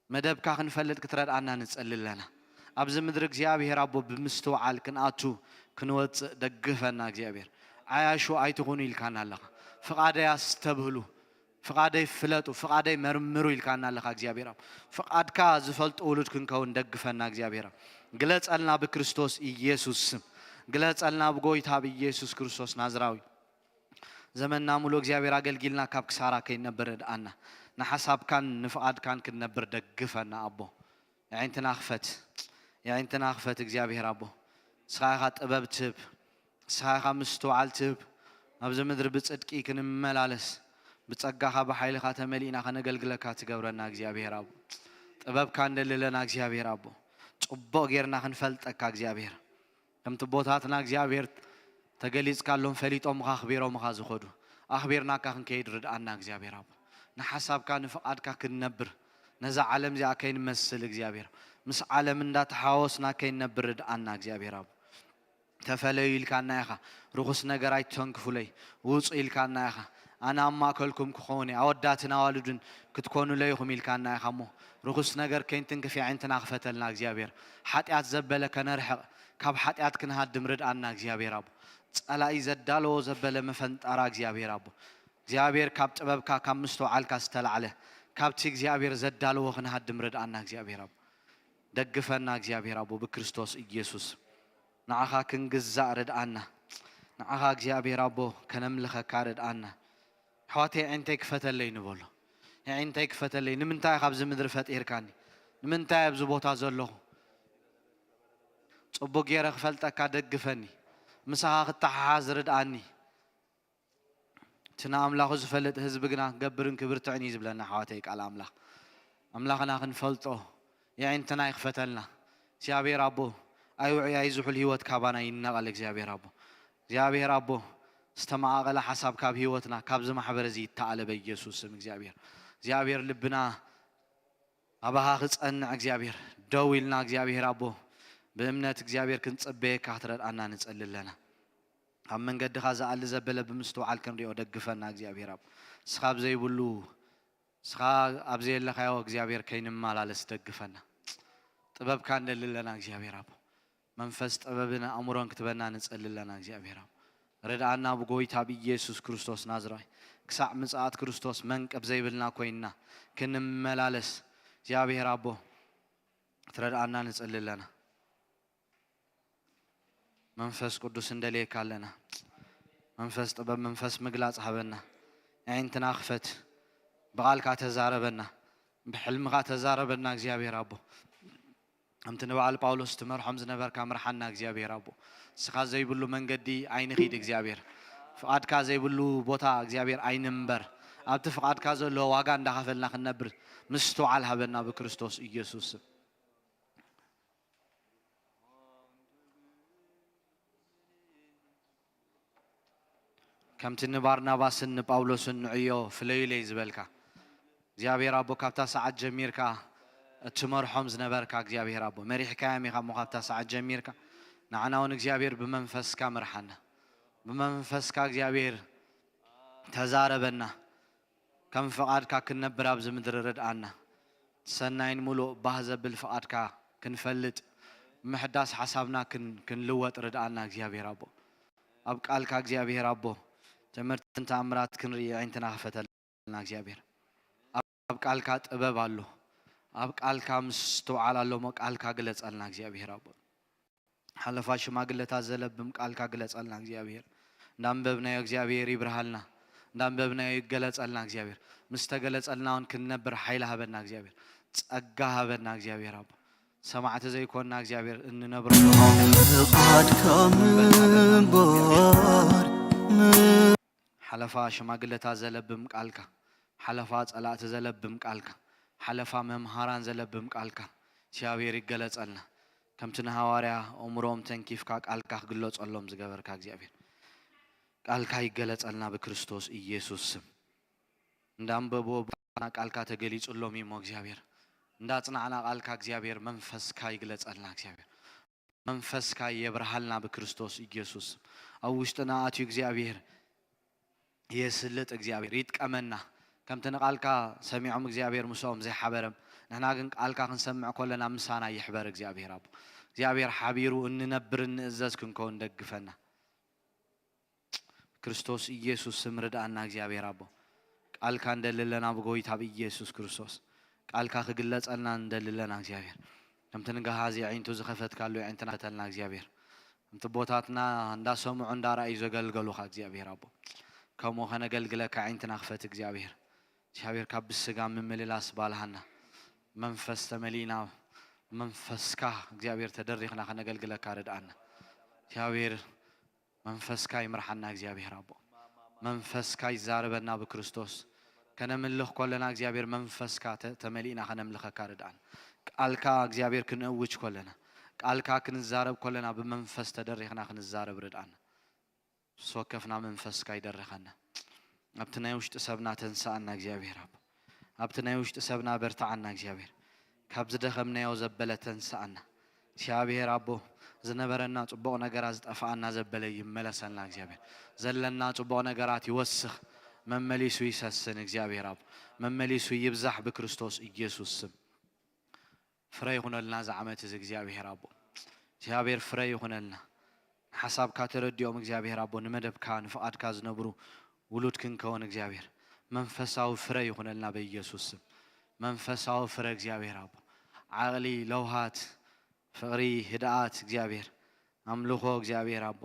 መደብካ ክንፈልጥ ክትረድኣና ንጸሊ ኣለና። ኣብዚ ምድሪ እግዚኣብሔር ኣቦ ብምስትውዓል ክንኣቱ ክንወጽእ ደግፈና እግዚኣብሔር። ዓያሹ ኣይትኹኑ ኢልካና ኣለኻ። ፍቓደይ ኣስተብህሉ፣ ፍቓደይ ፍለጡ፣ ፍቓደይ መርምሩ ኢልካና ኣለኻ እግዚኣብሔር ኣቦ። ፍቓድካ ዝፈልጡ ውሉድ ክንከውን ደግፈና እግዚኣብሔር ኣቦ። ግለጸልና ብክርስቶስ ኢየሱስ ስም። ግለጸልና ብጎይታ ብኢየሱስ ክርስቶስ ናዝራዊ። ዘመንና ሙሉ እግዚኣብሔር ኣገልጊልና ካብ ክሳራ ከይንነብር ርድኣና። ንሓሳብካን ንፍቓድካን ክንነብር ደግፈና ኣቦ። የዒንትና ክፈት፣ የዒንትና ክፈት እግዚኣብሔር ኣቦ። ንስኻ ኢኻ ጥበብ ትህብ፣ ንስኻ ኢኻ ምስትውዓል ትህብ። ኣብዚ ምድሪ ብጽድቂ ክንመላለስ፣ ብጸጋኻ ብሓይልኻ ተመሊእና ከነገልግለካ ትገብረና እግዚኣብሔር ኣቦ። ጥበብካ እንደሊ ኣለና እግዚኣብሔር ኣቦ። ጽቡቕ ጌርና ክንፈልጠካ እግዚኣብሔር። ከምቲ ኣቦታትና እግዚኣብሔር ተገሊጽካሎም ፈሊጦምኻ ኣኽቢሮምኻ ዝኸዱ፣ ኣኽቢርናካ ክንከይድ ርድኣና እግዚኣብሔር ኣቦ። ንሓሳብካ ንፍቓድካ ክንነብር፣ ነዛ ዓለም እዚኣ ከይንመስል እግዚኣብሔር፣ ምስ ዓለም እንዳተሓዋወስና ከይንነብር ርድኣና እግዚኣብሔር ኣቦ። ተፈለዩ ኢልካና ኢኻ፣ ርኹስ ነገር ኣይትተንክፉለይ፣ ውጹ ኢልካና ኢኻ። ኣነ ኣብ ማእከልኩም ክኸውን እየ፣ ኣወዳትን ኣዋልድን ክትኮኑለይ ኢኹም ኢልካና ኢኻ እሞ፣ ርኹስ ነገር ከይንትንክፍ የዒንትና ክፈተልና እግዚኣብሔር። ሓጢኣት ዘበለ ከነርሕቕ፣ ካብ ሓጢኣት ክንሃድም ርድኣና እግዚኣብሔር ኣቦ። ጸላኢ ዘዳለዎ ዘበለ መፈንጣራ እግዚኣብሔር ኣቦ። እግዚኣብሔር ካብ ጥበብካ ካብ ምስትውዓልካ ዝተላዕለ ካብቲ እግዚኣብሔር ዘዳለዎ ክንሃድም ርድኣና እግዚኣብሔር ኣቦ። ደግፈና እግዚኣብሔር ኣቦ ብክርስቶስ ኢየሱስ። ንዓኻ ክንግዛእ ርድኣና። ንዓኻ እግዚኣብሔር ኣቦ ከነምልኸካ ርድኣና። ኣሕዋተይ የዒንተይ ክፈተለይ ንበሎ። የዒንተይ ክፈተለይ። ንምንታይ ኢኻ ኣብዚ ምድሪ ፈጢርካኒ? ንምንታይ ኣብዚ ቦታ ዘለኹ? ጽቡቕ ገይረ ክፈልጠካ ደግፈኒ፣ ምሳኻ ክተሓሓዝ ርድኣኒ። እቲ ንኣምላኹ ዝፈልጥ ህዝቢ ግና ክገብርን ክብርትዕን እዩ ዝብለና፣ ኣሕዋተይ፣ ቃል ኣምላኽ። ኣምላኽና ክንፈልጦ የዒንትና ይኽፈተልና። እግዚኣብሔር ኣቦ፣ ኣይውዑይ ኣይዝሑል ህይወት ካባና ይነቐል። እግዚኣብሔር ኣቦ፣ እግዚኣብሔር ኣቦ፣ ዝተመቓቐለ ሓሳብ ካብ ህይወትና፣ ካብዚ ማሕበር እዚ ይተኣለ በኢየሱስ ስም። እግዚኣብሔር፣ እግዚኣብሔር ልብና ኣባኻ ክጸንዕ፣ እግዚኣብሔር ደው ኢልና፣ እግዚኣብሔር ኣቦ፣ ብእምነት እግዚኣብሔር ክንጽበየካ ክትረድኣና ንጸሊ ኣለና። ኣብ መንገድኻ ዝኣሊ ዘበለ ብምስትውዓል ክንሪኦ ደግፈና እግዚኣብሔር ኣቦ። ንስኻ ኣብ ዘይብሉ፣ ንስኻ ኣብ ዘየለኻዮ እግዚኣብሔር ከይንመላለስ ደግፈና። ጥበብካ ንደሊ ኣለና እግዚኣብሔር ኣቦ። መንፈስ ጥበብን ኣእምሮን ክትበና ንጸሊ ኣለና እግዚኣብሔር ኣቦ። ርድኣና ብጎይታ ብኢየሱስ ክርስቶስ ናዝራዊ። ክሳዕ ምጽኣት ክርስቶስ መንቀብ ዘይብልና ኮይንና ክንመላለስ እግዚኣብሔር ኣቦ ክትረድኣና ንጸሊ ኣለና። መንፈስ ቅዱስ እንደልየካ ኣለና። መንፈስ ጥበብ፣ መንፈስ ምግላጽ ሃበና። ኣዒንትና ክፈት፣ ብቓልካ ተዛረበና፣ ብሕልምኻ ተዛረበና እግዚኣብሔር ኣቦ። ከምቲ ንበዓል ጳውሎስ ትመርሖም ዝነበርካ ምርሓና እግዚኣብሔር ኣቦ። ንስኻ ዘይብሉ መንገዲ ኣይንኺድ እግዚኣብሔር። ፍቓድካ ዘይብሉ ቦታ እግዚኣብሔር ኣይንንበር። ኣብቲ ፍቓድካ ዘሎ ዋጋ እንዳኸፈልና ክንነብር ምስትውዓል ሃበና ብክርስቶስ ኢየሱስ ስም። ከምቲ ንባርናባስን ንጳውሎስን ንዕዮ ፍለዩለይ ዝበልካ እግዚኣብሔር ኣቦ፣ ካብታ ሰዓት ጀሚርካ እትመርሖም ዝነበርካ እግዚኣብሔር ኣቦ፣ መሪሕካዮም ኢኻ እሞ ካብታ ሰዓት ጀሚርካ ንዓና እውን እግዚኣብሔር ብመንፈስካ ምርሓና። ብመንፈስካ እግዚኣብሔር ተዛረበና። ከም ፍቓድካ ክንነብር ኣብዚ ምድሪ ርድኣና። ሰናይን ምሉእ ባህ ዘብል ፍቓድካ ክንፈልጥ፣ ምሕዳስ ሓሳብና ክን-፣ ክንልወጥ ርድኣና እግዚኣብሔር ኣቦ። ኣብ ቃልካ እግዚኣብሔር ኣቦ፣ ትምህርትን ተኣምራት ክንርኢ ኣዒንትና ክፈተልና እግዚኣብሔር። ኣብ ቃልካ ጥበብ ኣሎ፣ ኣብ ቃልካ ምስትውዓል ኣሎ እሞ ቃልካ ግለጸልና እግዚኣብሔር ኣቦ። ሓለፋ ሽማግለታት ዘለብም ቃልካ ግለጸልና እግዚኣብሔር። እንዳንበብናዮ እግዚኣብሔር ይብርሃልና፣ እንዳንበብናዮ ይገለጸልና እግዚኣብሔር። ምስ ተገለጸልና እውን ክንነብር ሓይሊ ሃበና እግዚኣብሔር፣ ጸጋ ሃበና እግዚኣብሔር ኣቦ። ሰማዕቲ ዘይኮንና እግዚኣብሔር እንነብረሉ ፍቓድካ ምንባር። ሓለፋ ሽማግለታት ዘለብም ቃልካ፣ ሓለፋ ጸላእቲ ዘለብም ቃልካ፣ ሓለፋ መምሃራን ዘለብም ቃልካ እግዚኣብሔር ይገለጸልና። ከምቲ ንሃዋርያ ኣእምሮኦም ተንኪፍካ ቃልካ ክግለጸሎም ዝገበርካ እግዚኣብሔር፣ ቃልካ ይገለጸልና ብክርስቶስ ኢየሱስ ስም። እንዳንበብዎ ቃልካ ተገሊጹሎም እዩ እሞ እግዚኣብሔር፣ እንዳጽናዕና ቃልካ እግዚኣብሔር መንፈስካ ይግለጸልና እግዚኣብሔር። መንፈስካ የብርሃልና ብክርስቶስ ኢየሱስ። ኣብ ውሽጥና ኣትዩ እግዚኣብሔር የስልጥ፣ እግዚኣብሔር ይጥቀመና። ከምቲ ንቃልካ ሰሚዖም እግዚኣብሔር ምስኦም ዘይሓበረም፣ ንሕና ግን ቃልካ ክንሰምዕ ከለና ምሳና ይሕበር እግዚኣብሔር ኣቦ። እግዚኣብሔር ሓቢሩ እንነብር እንእዘዝ ክንከውን ደግፈና። ክርስቶስ ኢየሱስ ስም ርድኣና እግዚኣብሔር ኣቦ። ቃልካ እንደሊ ኣለና ብጎይታ ብኢየሱስ ክርስቶስ። ቃልካ ክግለጸልና እንደሊ ኣለና እግዚኣብሔር። ከምቲ ንገሃዚ ኣዒንቱ ዝኸፈትካሉ ኣዒንትና ክፈተልና እግዚኣብሔር። ከምቲ ኣቦታትና እንዳሰምዑ እንዳረኣዩ ዘገልገሉኻ እግዚኣብሔር ኣቦ። ከምኡ ከነገልግለካ ኣዒንትና ክፈት እግዚኣብሔር። እግዚኣብሔር ካብ ብስጋ ምምልላስ ባልሃና። መንፈስ ተመሊእና መንፈስካ እግዚኣብሔር ተደሪኽና ከነገልግለካ ርድኣና። እግዚኣብሔር መንፈስካ ይምርሓና እግዚኣብሔር ኣቦ። መንፈስካ ይዛረበና ብክርስቶስ። ከነምልኽ ከለና እግዚኣብሔር መንፈስካ ተ-፣ ተመሊእና ከነምልኸካ ርድኣና። ቃልካ እግዚኣብሔር ክንእውጅ ከለና፣ ቃልካ ክንዛረብ ከለና ብመንፈስ ተደሪኽና ክንዛረብ ርድኣና። ነፍሲ ወከፍና መንፈስካ ይደርኸና። ኣብቲ ናይ ውሽጢ ሰብና ተንስኣና እግዚኣብሔር ኣቦ። ኣብቲ ናይ ውሽጢ ሰብና በርትዓና እግዚኣብሔር። ካብ ዝደኸምናዮ ዘበለ ተንስኣና እግዚኣብሔር ኣቦ። ዝነበረና ጽቡቕ ነገራት ዝጠፍኣና ዘበለ ይመለሰልና እግዚኣብሔር። ዘለና ጽቡቕ ነገራት ይወስኽ፣ መመሊሱ ይሰስን እግዚኣብሔር ኣቦ። መመሊሱ ይብዛሕ ብክርስቶስ ኢየሱስ ስም። ፍረ ይኹነልና እዚ ዓመት እዚ እግዚኣብሔር ኣቦ። እግዚኣብሔር ፍረ ይኹነልና። ንሓሳብካ ተረዲኦም እግዚኣብሔር ኣቦ፣ ንመደብካ ንፍቓድካ ዝነብሩ ውሉድ ክንከውን እግዚኣብሔር መንፈሳዊ ፍረ ይኹነልና በኢየሱስ ስም። መንፈሳዊ ፍረ እግዚኣብሔር ኣቦ፣ ዓቕሊ፣ ለውሃት፣ ፍቕሪ፣ ህድኣት እግዚኣብሔር፣ ኣምልኾ እግዚኣብሔር ኣቦ፣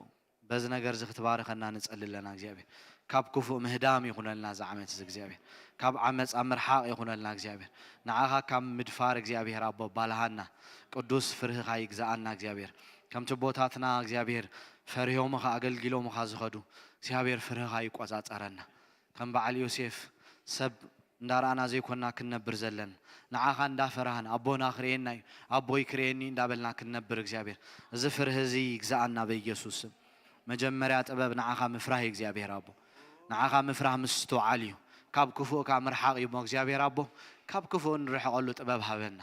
በዚ ነገር እዚ ክትባርኸና ንጸሊ ኣለና እግዚኣብሔር። ካብ ክፉእ ምህዳም ይኹነልና እዚ ዓመት እዚ እግዚኣብሔር። ካብ ዓመጻ ምርሓቕ ይኹነልና እግዚኣብሔር። ንዓኻ ካብ ምድፋር እግዚኣብሔር ኣቦ ባልሃና። ቅዱስ ፍርህኻ ይግዛኣና እግዚኣብሔር። ከምቲ ኣቦታትና እግዚኣብሔር ፈሪሆምኻ ኣገልጊሎምኻ ዝኸዱ እግዚኣብሔር ፍርህኻ ይቆጻጸረና። ከም በዓል ዮሴፍ ሰብ እንዳረኣና ዘይኮና ክንነብር ዘለና ንዓኻ እንዳፈራህን ኣቦና ክርእየና እዩ ኣቦይ ክርእየኒ እንዳበልና ክንነብር እግዚኣብሔር እዚ ፍርህ እዚ ይግዛኣና በኢየሱስ ስም። መጀመርያ ጥበብ ንዓኻ ምፍራህ እዩ እግዚኣብሔር ኣቦ። ንዓኻ ምፍራህ ምስትውዓል እዩ። ካብ ክፉእ ከኣ ምርሓቕ እዩ እሞ እግዚኣብሔር ኣቦ ካብ ክፉእ ንርሕቐሉ ጥበብ ሃበና።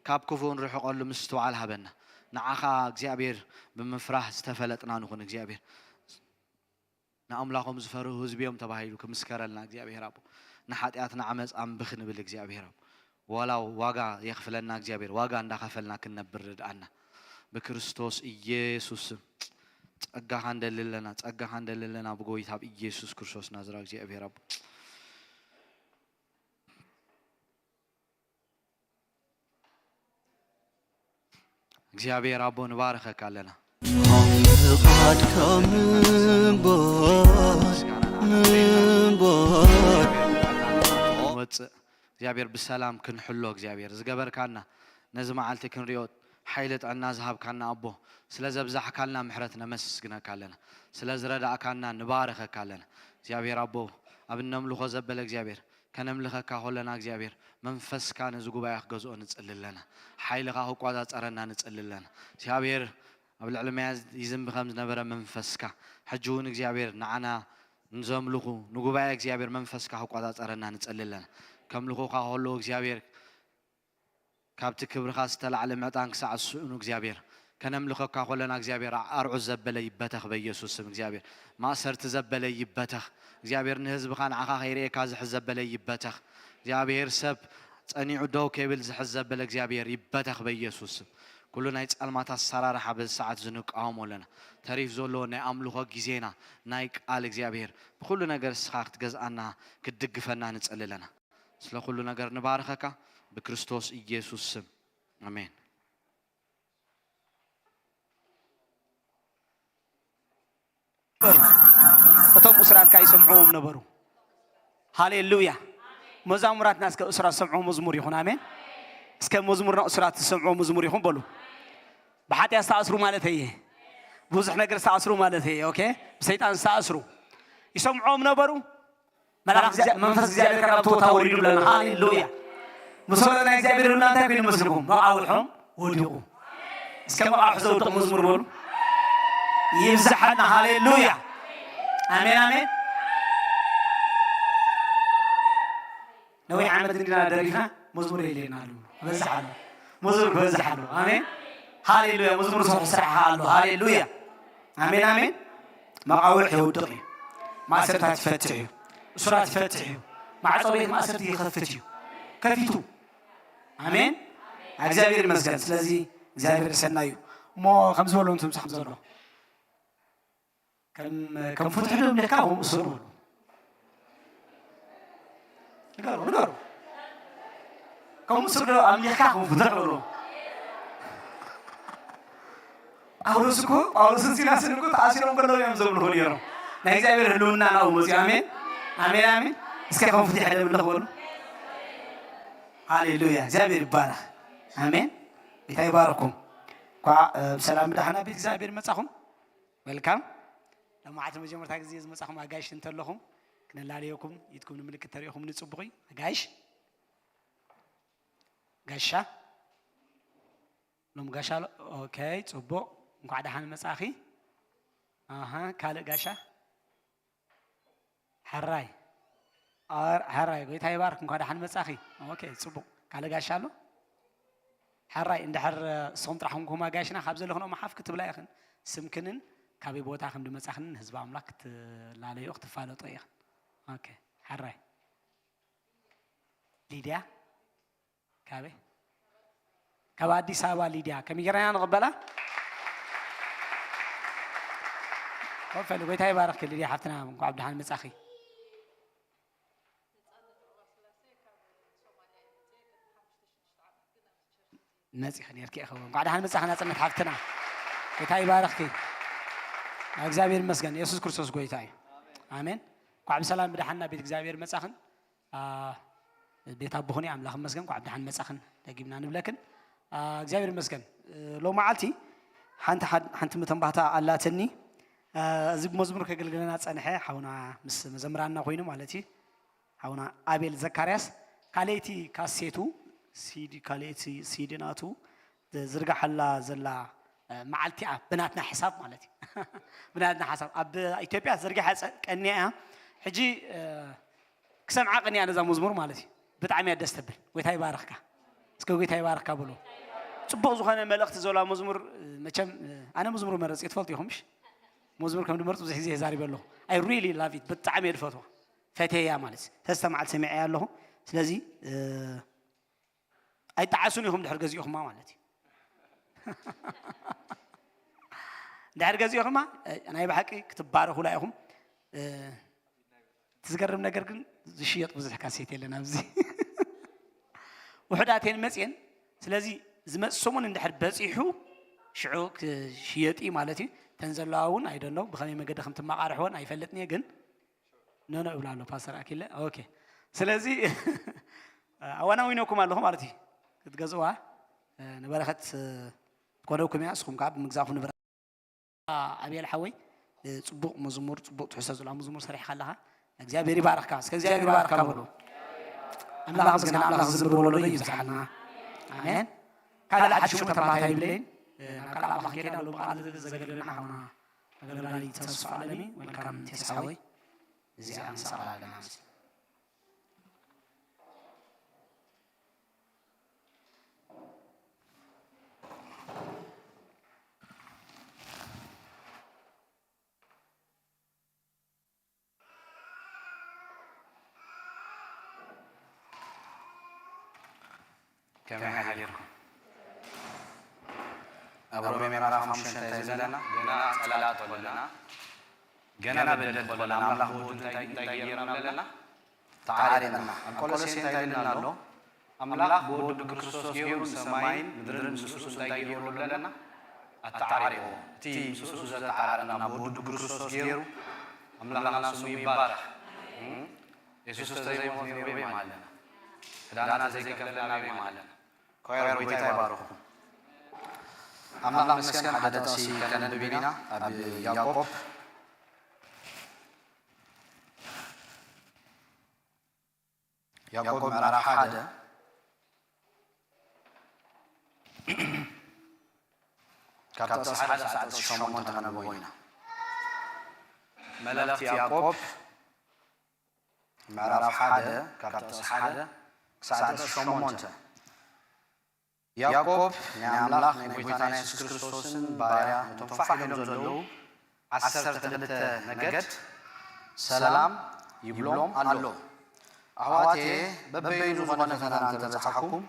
ካብ ክፉእ ንርሕቐሉ ምስትውዓል ሃበና። ንዓኻ እግዚኣብሔር ብምፍራህ ዝተፈለጥና ንኹን እግዚኣብሔር። ንኣምላኾም ዝፈርሁ ህዝቢ እዮም ተባሂሉ ክምስከረልና እግዚኣብሔር ኣቦ። ንሓጢኣት ንዓመፃ እምቢ ክንብል እግዚኣብሔር ኣቦ። ዋላ ዋጋ የኽፍለና እግዚኣብሔር ዋጋ እንዳኸፈልና ክንነብር ርድኣና። ብክርስቶስ ኢየሱስ ስም ጸጋኻ እንደልለና ጸጋኻ እንደልለና ብጎይታ ብኢየሱስ ክርስቶስ ናዝራ እግዚኣብሔር ኣቦ። እግዚኣብሔር ኣቦ ንባርኸካ ኣለና። ፍቓድካ ምንባር ምንባር ወፅእ እግዚኣብሔር ብሰላም ክንሕሎ እግዚኣብሔር ዝገበርካና ነዚ መዓልቲ ክንሪኦ ሓይሊ ጥዕና ዝሃብካና ኣቦ ስለ ዘብዛሕካልና ምሕረት ነመስግነካ ኣለና። ስለ ዝረዳእካና ንባርኸካ ኣለና። እግዚኣብሔር ኣቦ ኣብ እነምልኾ ዘበለ እግዚኣብሔር ከነምልኸካ ከለና እግዚኣብሔር መንፈስካ ነዚ ጉባኤ ክገዝኦ ንጽሊ ኣለና። ሓይልኻ ክቆጻጸረና ንጽሊ ኣለና። እግዚኣብሔር ኣብ ልዕሊ መያ ይዝንቢ ከም ዝነበረ መንፈስካ ሕጂ እውን እግዚኣብሔር ንዓና ንዘምልኹ ንጉባኤ እግዚኣብሔር መንፈስካ ክቆጻጸረና ንጽሊ ኣለና። ከምልኹኻ ከለዉ እግዚኣብሔር ካብቲ ክብርኻ ዝተላዕለ መዕጣን ክሳዕ ዝስእኑ እግዚኣብሔር ከነምልኸካ ከለና እግዚኣብሔር ኣርዑት ዘበለ ይበተኽ በኢየሱስ ስም እግዚኣብሔር ማእሰርቲ ዘበለ ይበተኽ እግዚኣብሔር ንህዝብኻ ንዓኻ ከይርእየካ ዝሕዝ ዘበለ ይበተኽ እግዚኣብሔር ሰብ ጸኒዑ ደው ከይብል ዝሕዝ ዘበለ እግዚኣብሔር ይበተኽ በኢየሱስ ስም ኩሉ ናይ ጸልማት ኣሰራርሓ በዚ ሰዓት ዝንቃወሞ ኣለና ተሪፍ ዘሎ ናይ ኣምልኾ ግዜና ናይ ቃል እግዚኣብሔር ብኩሉ ነገር እስኻ ክትገዝኣና ክትድግፈና ንጸሊ ኣለና ስለ ኩሉ ነገር ንባርኸካ ብክርስቶስ ኢየሱስ ስም ኣሜን። እቶም እሱራት ከኣ ይሰምዕዎም ነበሩ። ሃሌሉያ። መዛሙራትና እስከ እሱራት ዝሰምዕዎ መዝሙር ይኹን። ኣሜን። እስከ መዝሙርና እሱራት ዝሰምዕዎ መዝሙር ይኹን በሉ። ብሓጢኣት ዝተኣስሩ ማለት እየ። ብዙሕ ነገር ዝተኣስሩ ማለት እየ። ኦኬ። ብሰይጣን ዝተኣስሩ ይሰምዕዎም ነበሩ። መልኣኽ እግዚኣብ-፣ መንፈስ እግዚኣብሔር ካብ ናብቲ ቦታ ወሪዱ ብለና። ሃሌሉያ። ምስ ወረደ ናይ እግዚኣብሔር ህልውና እንታይ ኮይኑ መስልኩም? መቓውሖም ወዲቑ። እስከ መቓውሖ ዘውድቕ መዝሙር በሉ። ይብዝሓልና። ሃሌሉያ። ኣሜን፣ ኣሜን። ነዊሕ ዓመት እንዲና ደሪፍና መዝሙር የድልየና ኣሎ። ክበዝሕ ኣሎ። መዝሙር ክበዝሕ ኣሎ። ኣሜን። ሃሌሉያ። መዝሙር ዝሰርሑ ስራሕ ኣሎ። ሃሌሉያ። ኣሜን፣ ኣሜን። መቓውሕ የውድቕ እዩ። ማእሰርታት ይፈትሕ እዩ። እሱራት ይፈትሕ እዩ። ማዕጾ ቤት ማእሰርቲ ይኸፍት እዩ። ከፊቱ። ኣሜን። እግዚኣብሔር ይመስገን። ስለዚ እግዚኣብሔር ሰናይ እዩ። እሞ ከም ዝበሎ እንትምሳሕም ዘሎ። ከም፣ ከም ፍትሑ ዶ እምልካ ከምኡ ስሩ በሉ። ንገሩ፣ ንገሩ። ከምኡ ስሩ ዶ ኣምሊኽካ ከምኡ ፍትሕ በሉ። ጳውሎስ እኮ፣ ጳውሎስን ሲላስን እኮ ተኣሲሮም ከለዉ እዮም ዘምልኹ ነይሮም። ናይ እግዚኣብሔር ህልውና ናብኡ መፅዩ። ኣሜን፣ ኣሜን፣ ኣሜን። እስከ ከም ፍትሕ ደምልኽ በሉ። ሃሌሉያ፣ እግዚኣብሔር ይባረኽ። ኣሜን። ጌታ ይባርኩም። እንኳዕ፣ እ፣ ብሰላም ብደሓና ቤት እግዚኣብሔር መጻኹም። ዌልካም። ሎማዓንቲ መጀመርታ ግዜ ዝመጻኹም ኣጋይሽ እንተለኹም፣ ክነላለየኩም፣ ኢድኩም ንምልክት ተሪእኹም ንጽቡቕ እዩ። ኣጋይሽ? ጋሻ? ሎም ጋሻ ኣሎ? ኦኬ፣ ጽቡቕ። እንኳዕ ደሓን መጻኺ። ኣሃ፣ ካልእ ጋሻ? ሕራይ። ኣር-፣ ሕራይ፣ ጎይታ ይባርክ። እንኳዕ ደሓን መጻኺ። ኦኬ፣ ጽቡቕ። ካልእ ጋሻ ኣሎ? ሕራይ፣ እንድሕር፣ እ፣ ንስኹም ጥራሕ ኮንኩም ኣጋይሽና፣ ካብ ዘለኽንኦም ሓፍ ክትብላ ኢኽን። ስምክንን ካበይ ቦታ ከም ድመጻኽንን ህዝቢ ኣምላኽ ክትላለዮ ክትፋለጦ ኢኽን። ኦኬ፣ ሕራይ። ሊድያ፣ ካበይ? ካብ ኣዲስ ኣበባ ሊድያ። ከመይ ጌርና ኢና ንቕበላ? ኮፍ በሊ፣ ጎይታ ይባርኽኪ ሊድያ ሓፍትና፣ እንኳዕ ብደሓን መጻኺ። መጺኺ ነርኪ ኢኺ። እንኳዕ ደሓን መጻኺ ናጽነት ሓፍትና። ጌታ ይባርኽኪ። እግዚኣብሔር ይመስገን። የሱስ ክርስቶስ ጎይታ እዩ። ኣሜን። እንኳዕ ብሰላም ብደሓን ናብ ቤት እግዚኣብሔር መጻኽን፣ ኣ፣ ቤት ኣቦኽን ኣምላኽ ይመስገን። እንኳዕ ብደሓን መጻኽን ደጊምና ንብለክን። ኣ፣ እግዚኣብሔር ይመስገን። እ፣ ሎማዓልቲ ሓንቲ ሓድ-፣ ሓንቲ መተንባህታ ኣላትኒ። እ፣ እዚ ብመዝሙር ከገልግለና ጸንሐ ሓውና ምስ መዘምራንና ኮይኑ ማለት እዩ። ሓውና ኣቤል ዘካርያስ ካልኣይቲ ካሴቱ፣ ሲዲ፣ ካልኣይቲ ሲዲ ናቱ ዝርግሓላ ዘላ፣ እ፣ መዓልቲ እያ ብናትና ሕሳብ ማለት እዩ። ብናትና ሓሳብ ኣብ ኢትዮጵያ ዘርጊሓ ጸ-፣ ቀንያ እያ። ሕጂ፣ እ፣ ክሰምዓ ቀንያ ነዛ መዝሙር ማለት እዩ። ብጣዕሚ እያ ደስ ተብል። ጎይታ ይባርኽካ። እስከ ጎይታ ይባርኽካ በሉ። ጽቡቕ ዝኾነ መልእኽቲ ዘለዋ መዝሙር፣ እ፣ መቸም፣ እ፣ ኣነ መዝሙር መረጽ እየ፣ ትፈልጡ ኢኹም፣ ምሽ? መዝሙር ከም ድመርጽ ብዙሕ ግዜ ተዛሪበ ኣለኹ። I really love it። ብጣዕሚ እየ ድፈትዋ። ፈትየያ ማለት እዩ። ሰለስተ መዓልቲ ሰሚዐያ ኣለኹ። ስለዚ፣ እ፣ ኣይጠዓሱን ኢኹም ድሕር ገዚእኹማ ማለት እዩ። ድሕር ገዚእኹማ፣ እ፣ ናይ ብሓቂ ክትባረኹላ ኢኹም። እ፣ እቲ ዝገርም ነገር ግን ዝሽየጥ ብዙሕ ካሴት የለን ኣብዚ። ውሑዳት እየን መፅየን። ስለዚ ዝመፅእ ሰሙን እንድሕር በፂሑ ሽዑ ክሽየጥ እዩ ማለት እዩ። እተን ዘለዋ እውን ኣይደኖ ብኸመይ መገዲ ከም ትመቓርሕወን ኣይፈልጥን እየ፣ ግን ኖኖ እብላ ኣሎ ፓስተር ኣኪለ። ኦኬ። ስለዚ ኣዋናዊነኩም ኣለኹ ማለት እዩ። ክትገዝእዋ፣ እ፣ ንበረኸት፣ እ፣ ትኮነኩም እያ። ንስኹም ከዓ ብምግዛእኹም ንበረ-፣ ኣቤል ሓወይ፣ እ፣ ጽቡቕ መዝሙር፣ ጽቡቕ ትሕዝቶ ዘለዋ መዝሙር ሰሪሕካ ኣለኻ። እግዚኣብሔር ይባርኽካ። እስከ እግዚኣብሔር ይባርኽካ በሉ። ኣምላኽ ምስጋና፣ ኣምላኽ ዝዝምር ወለዶ ይብዝሓልና። ኣሜን። ካልእ ሓድሽ መተባህታ የብለይን። እ፣ ናብ ቃል ኣምላኽ ከይዳ ኣሎ ብቃል ዘገልግለና ሓውና ኣገልጋሊ ተስፋ ኣለሚ። ወልካም ቴስ ሓወይ። እዚኣ ንሰቕላ ኣለና። ከመይ ሓዲርኩም? ኣብ ሮሜ ምዕራፍ ሓሙሽተ እንታይ ዝብለና? ገና ጸላእቲ ከለና፣ ገና በደልቲ ከለና፣ ኣምላኽ ብወዱ እንታይ፣ እንታይ ገይርና ኣለና? ተዓሪቕና። ኣብ ቆሎሴ እንታይ ይብለና ኣሎ? ኣምላኽ ብወዱ ብክርስቶስ ገይሩ ንሰማይን ምድርን ምስኡ እንታይ ገይሩ ኣለና? ኣተዓሪቑ። እቲ ምስኡ ዘተዓረቐና ብወዱ ብክርስቶስ ገይሩ፣ ኣምላኽና ስሙ ይባረኽ። እም? የሱስ ተዘይሞት ነይሩ በይ ማለት። ዕዳና ተዘይከፈለና በይ ማለት። ኳየር ጎይታ ይባርኹ። ኣምላኽ መስገን። ሓደ ጥቕሲ ከነንብብ ኢና። ኣብ ያዕቆብ፣ ያዕቆብ ምዕራፍ ሓደ ካብ ጥቕሲ ሓደ ክሳዕ ጥቕሲ ሸሞንተ ከነንብቦ ኢና። መልእኽቲ ያዕቆብ ምዕራፍ ሓደ ካብ ጥቕሲ ሓደ ክሳዕ ጥቕሲ ሸሞንተ። ያዕቆብ ናይ ኣምላኽ ናይ ጎይታና የሱስ ክርስቶስን ባርያ ነቶም ፋሕ ኢሎም ዘለዉ ዓሰርተ ክልተ ነገድ ሰላም ይብሎም ኣሎ። ኣሕዋትየ፣ በበይኑ ዝኾነ ፈተና እንተ በጻሕኩም፣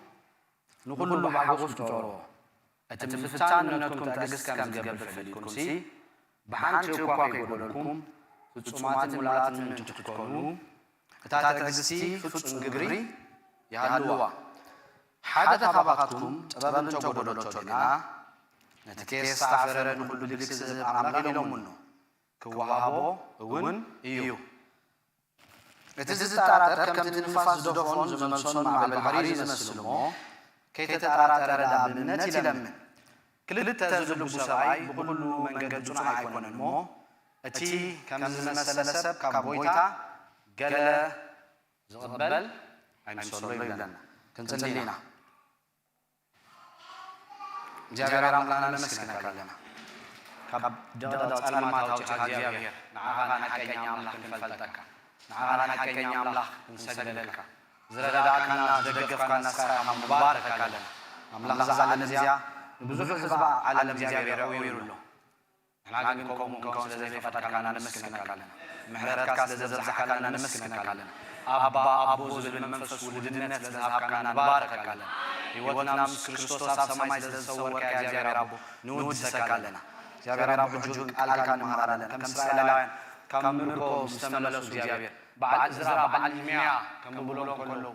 ንኹሉ ብሓጎስ ግተርዎ። እቲ ምፍታን ነትኩም ትዕግስቲ ከም ዝገብር ፈሊጥኩምሲ፣ ብሓንቲ እኳ ከይጎደልኩም፣ ፍጹማትን ምሉኣትን ምእንቲ ክትኮኑ፣ እታ ትዕግስቲ ፍጹም ግብሪ ይሃልዋ። ሓደ ካባኻትኩም ጥበብ እንተ ጎደለቶ ግና፣ ነቲ ከየስተዓፈረ ንኹሉ ብልግሲ ዝህብ ኣምላኽ ኢሎምኑ፣ ክወሃቦ እውን እዩ። እቲ ዝጠራጠር ከምቲ ንፋስ ዝደፍኦን ዝመልሶን ማዕበል ባሕሪ እዩ ዝመስል እሞ፣ ከይተጠራጠረ ደኣ ብእምነት ይለምን። ክልተ ዝልቡ ሰብኣይ ብኹሉ መንገዲ ጽኑዕ ኣይኮነን እሞ፣ እቲ ከምዚ ዝመሰለ ሰብ ካብ ጎይታ ገለ ዝቕበል ኣይምሰሎ ይብለና። ክንጽሊ ኢና። እግዚኣብሔር ኣምላኽና ነመስግነካ ኣለና። ካብ ድቕድቕ ጸልማት ኣውጺኻ እግዚኣብሔር፣ ንዓኻ ንሓቀኛ ኣምላኽ ክንፈልጠካ፣ ንዓኻ ንሓቀኛ ኣምላኽ ክንሰግደልካ፣ ዝረዳእካና፣ ዝደገፍካና ንስኻ ኢኻ፣ ንባርኸካ ኣለና። ኣምላኽ እዛ ዓለም እዚኣ ንብዙሕ ህዝባ ዓለም እግዚኣብሔር ኣዕዊሩ ኣሎ። ንሕና ግን ከምኡ ክንከውን ስለ ዘይፈቐድካና ነመስግነካ ኣለና። ምሕረትካ ስለ ዘብዛሕካልና ነመስግነካ ኣለና። ኣባ ኣቦ ዝብል መንፈስ ውልድነት ስለ ዝሃብካና ንባረከካ ኣለና። ህይወትና ምስ ክርስቶስ ኣብ ሰማይ ስለ ዝሰወርካያ እግዚኣብሔር ኣቦ ንውድሰካ ኣለና። እግዚኣብሔር ኣቦ ሕጂ እውን ቃልካ ንመሃር ኣለና። ከም እስራኤላውያን ካብ ምርኮ ምስ ተመለሱ እግዚኣብሔር በዓል እዝራ በዓል ንህምያ ከም ብሎም ከለዉ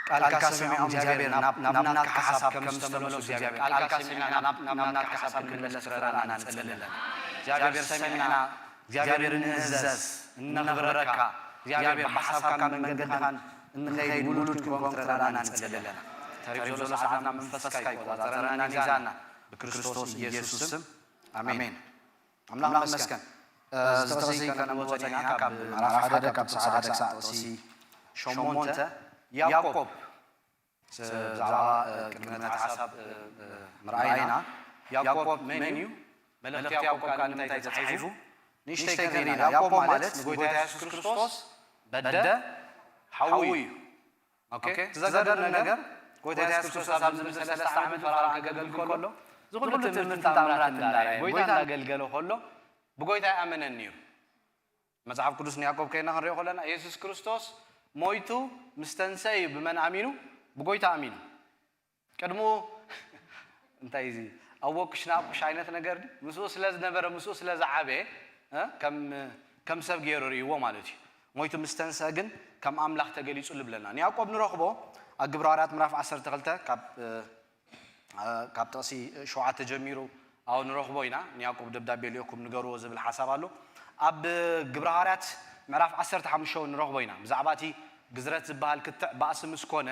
ቃልካ ሰሚዖም እግዚኣብሔር ናብ ናብ ናትካ ሓሳብ ከም ዝተመለሱ እግዚኣብሔር ቃልካ ሰሚዕና ናብ ናብ ናትካ ሓሳብ ክንምለስ ክረዳና ንጸሊ ኣለና። እግዚኣብሔር ሰሚዕና እግዚኣብሔር ንእዘዝ እነኽብረካ እግዚኣብሔር ብሓሳብካን መንገድኻን እንኸይድ ውሉድ ክንከውን ክትረዳና ንጸሊ ኣለና። ተሪፉ ዘሎ ሰዓትና መንፈስካ ይቆጻጸረናን ይግዛእና። ብክርስቶስ ኢየሱስ ስም ኣሜን። ኣምላኽ ይመስገን። እዚ ጥቕሲ ከነንብቦ ጸኒሕና ካብ ምዕራፍ ሓደ ካብ ተስዓ ክሳዕ ጥቕሲ ሸሞንተ። ያዕቆብ ብዛዕባ ቅድመ እቲ ሓሳብ ምርኣይና፣ ያዕቆብ መን እዩ? መልእኽቲ ያዕቆብ ካል እንታይ ተጻሒፉ? ንእሽተይ ክንርኢ ኢና። ያዕቆብ ማለት ንጎይታ የሱስ ክርስቶስ በደ ሓዉ እዩ። ኦኬ፣ እቲ ዘገርም ነገር ጎይታ የሱስ ክርስቶስ ኣብዚ ምድሪ ሰለስተ ዓመት ፈራን ከገልግል ከሎ፣ እዚ ኩሉ ትምህርትን ተኣምራትን እንዳረኣየ፣ ጎይታ እንዳገልገለ ከሎ ብጎይታ ይኣመነኒ እዩ። መጽሓፍ ቅዱስ ንያዕቆብ ከይና ክንሪኦ ከለና፣ የሱስ ክርስቶስ ሞይቱ ምስ ተንሰ እዩ ብመን ኣሚኑ? ብጎይታ ኣሚኑ። ቅድሙ እንታይ እዚ ኣወቅሽ ናብቅሽ ዓይነት ነገር ድዩ? ምስኡ ስለ ዝነበረ፣ ምስኡ ስለ ዝዓበየ፣ እ? ከም፣ ከም ሰብ ገይሩ ርእይዎ ማለት እዩ። ሞይቱ ምስ ተንሰ ግን ከም ኣምላኽ ተገሊጹ ልብለና። ንያዕቆብ ንረኽቦ ኣብ ግብረ ሃዋርያት ምዕራፍ ዓሰርተ ክልተ ካብ፣ እ፣ እ፣ ካብ ጥቕሲ ሸውዓተ ጀሚሩ ኣብኡ ንረኽቦ ኢና። ንያዕቆብ ደብዳቤ ልእኩም ንገርዎ ዝብል ሓሳብ ኣሎ። ኣብ ግብረ ሃዋርያት ምዕራፍ ዓሰርተ ሓሙሽተ እውን ንረኽቦ ኢና። ብዛዕባ እቲ ግዝረት ዝበሃል ክትዕ ባእሲ ምስ ኮነ፣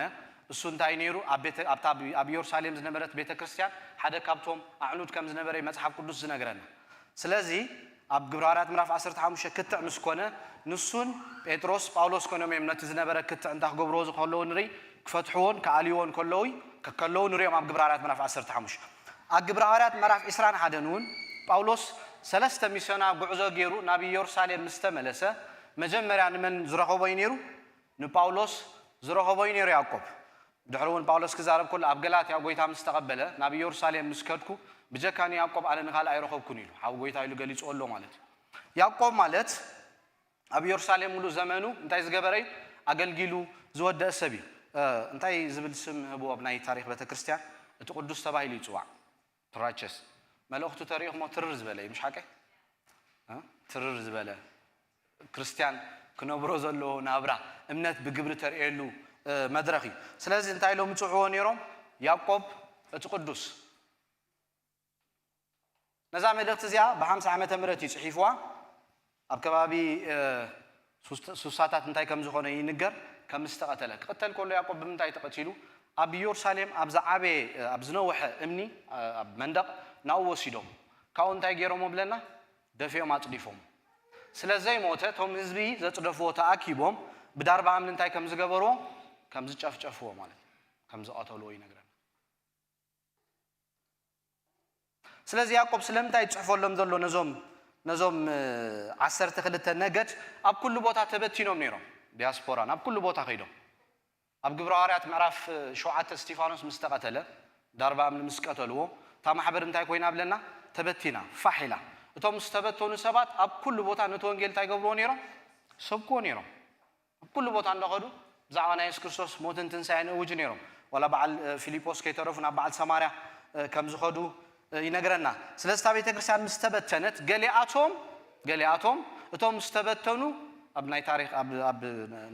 እሱ እንታይ ነይሩ? ኣብ ቤተ-፣ ኣብታ ኣብ፣ ኣብ ኢየሩሳሌም ዝነበረት ቤተ ክርስቲያን ሓደ ካብቶም ኣዕኑድ ከም ዝነበረ እዩ መጽሓፍ ቅዱስ ዝነግረና። ስለዚ ኣብ ግብረ ሃዋርያት ምዕራፍ ዓሰርተ ሓሙሽተ ክትዕ ምስ ኮነ፣ ንሱን ጴጥሮስ፣ ጳውሎስ ኮይኖም እዮም ነቲ ዝነበረ ክትዕ እንታይ ክገብርዎ ከለዉ ንርኢ፣ ክፈትሕዎን ክኣልይዎን ከለዉ፣ ከለዉ ንሪኦም ኣብ ግብረ ሃዋርያት ምዕራፍ ዓሰርተ ሓሙሽተ። ኣብ ግብረ ሃዋርያት ምዕራፍ ዕስራን ሓደን እውን ጳውሎስ ሰለስተ ሚስዮናዊ ጉዕዞ ገይሩ ናብ ኢየሩሳሌም ምስ ተመለሰ፣ መጀመርያ ንመን ዝረኸቦ እዩ ነይሩ? ንጳውሎስ ዝረኸቦ እዩ ነይሩ ያዕቆብ። ድሕሪ እውን ጳውሎስ ክዛረብ ከሎ፣ ኣብ ገላትያ ጎይታ ምስ ተቐበለ፣ ናብ ኢየሩሳሌም ምስ ከድኩ፣ ብጀካ ንያዕቆብ ኣነ ንኻልእ ኣይረኸብኩን ኢሉ። ሓው ጎይታ ኢሉ ገሊጽዎ ኣሎ ማለት እዩ። ያዕቆብ ማለት ኣብ ኢየሩሳሌም ሙሉእ ዘመኑ እንታይ ዝገበረ እዩ? ኣገልጊሉ ዝወደአ ሰብ እዩ። እ፣ እንታይ ዝብል ስም ህብዎ ኣብ ናይ ታሪኽ ቤተክርስትያን? እቲ ቅዱስ ተባሂሉ ይጽዋዕ። ራቸስ መልእኽቱ ተሪእኹሞ ትርር ዝበለ እዩ፣ ምሽ ሓቀይ? እ? ትርር ዝበለ ክርስትያን ክነብሮ ዘለዎ ናብራ፣ እምነት ብግብሪ ተርእየሉ፣ እ፣ መድረኽ እዩ። ስለዚ እንታይ ኢሎም ይጽውዕዎ ነይሮም? ያዕቆብ እቲ ቅዱስ። ነዛ መልእኽቲ እዚኣ ብሓምሳ ዓመተ ምህረት እዩ ጽሒፍዋ። ኣብ ከባቢ፣ እ፣ ሱስት-፣ ሱሳታት እንታይ ከም ዝኾነ ይንገር፣ ከም ዝተቐተለ። ክቕተል ከሎ ያዕቆብ ብምንታይ ተቐቲሉ? ኣብ ኢየሩሳሌም ኣብ ዝዓበየ፣ እ፣ ኣብ ዝነውሐ እምኒ፣ እ፣ ኣብ መንደቕ ናብኡ ወሲዶም። ካብኡ እንታይ ገይሮሞ ብለና? ደፊኦም ኣጽዲፎም። ስለ ዘይሞተ እቶም ህዝቢ ዘጽደፍዎ ተኣኪቦም ብዳርባ እምኒ እንታይ ከም ዝገበርዎ? ከም ዝጨፍጨፍዎ ማለት እዩ። ከም ዝቐተልዎ ይነግረና። ስለዚ ያዕቆብ ስለምንታይ ይጽሕፈሎም ዘሎ ነዞም፣ ነዞም፣ እ፣ ዓሰርተ ክልተ ነገድ? ኣብ ኩሉ ቦታ ተበቲኖም ነይሮም። ዲያስፖራን ኣብ ኩሉ ቦታ ከይዶም። ኣብ ግብረ ሃዋርያት ምዕራፍ ሸውዓተ እስጢፋኖስ ምስ ተቐተለ፣ ዳርባ እምኒ ምስ ቀተልዎ፣ እታ ማሕበር እንታይ ኮይና ብለና? ተበቲና፣ ፋሕ ኢላ። እቶም ዝተበተኑ ሰባት ኣብ ኩሉ ቦታ ነቲ ወንጌል እንታይ ገብርዎ ነይሮም? ሰብክዎ ነይሮም። ኣብ ኩሉ ቦታ እንዳኸዱ ብዛዕባ ናይ የሱስ ክርስቶስ ሞትን ትንሳኤን እውጁ ነይሮም። ዋላ በዓል፣ እ፣ ፊሊጶስ ከይተረፉ ናብ በዓል ሰማርያ፣ እ፣ ከም ዝኸዱ፣ እ፣ ይነግረና። ስለዚ እታ ቤተ ክርስቲያን ምስ ተበተነት፣ ገሊኣቶም፣ ገሊኣቶም እቶም ዝተበተኑ ኣብ ናይ ታሪኽ፣ ኣብ፣ ኣብ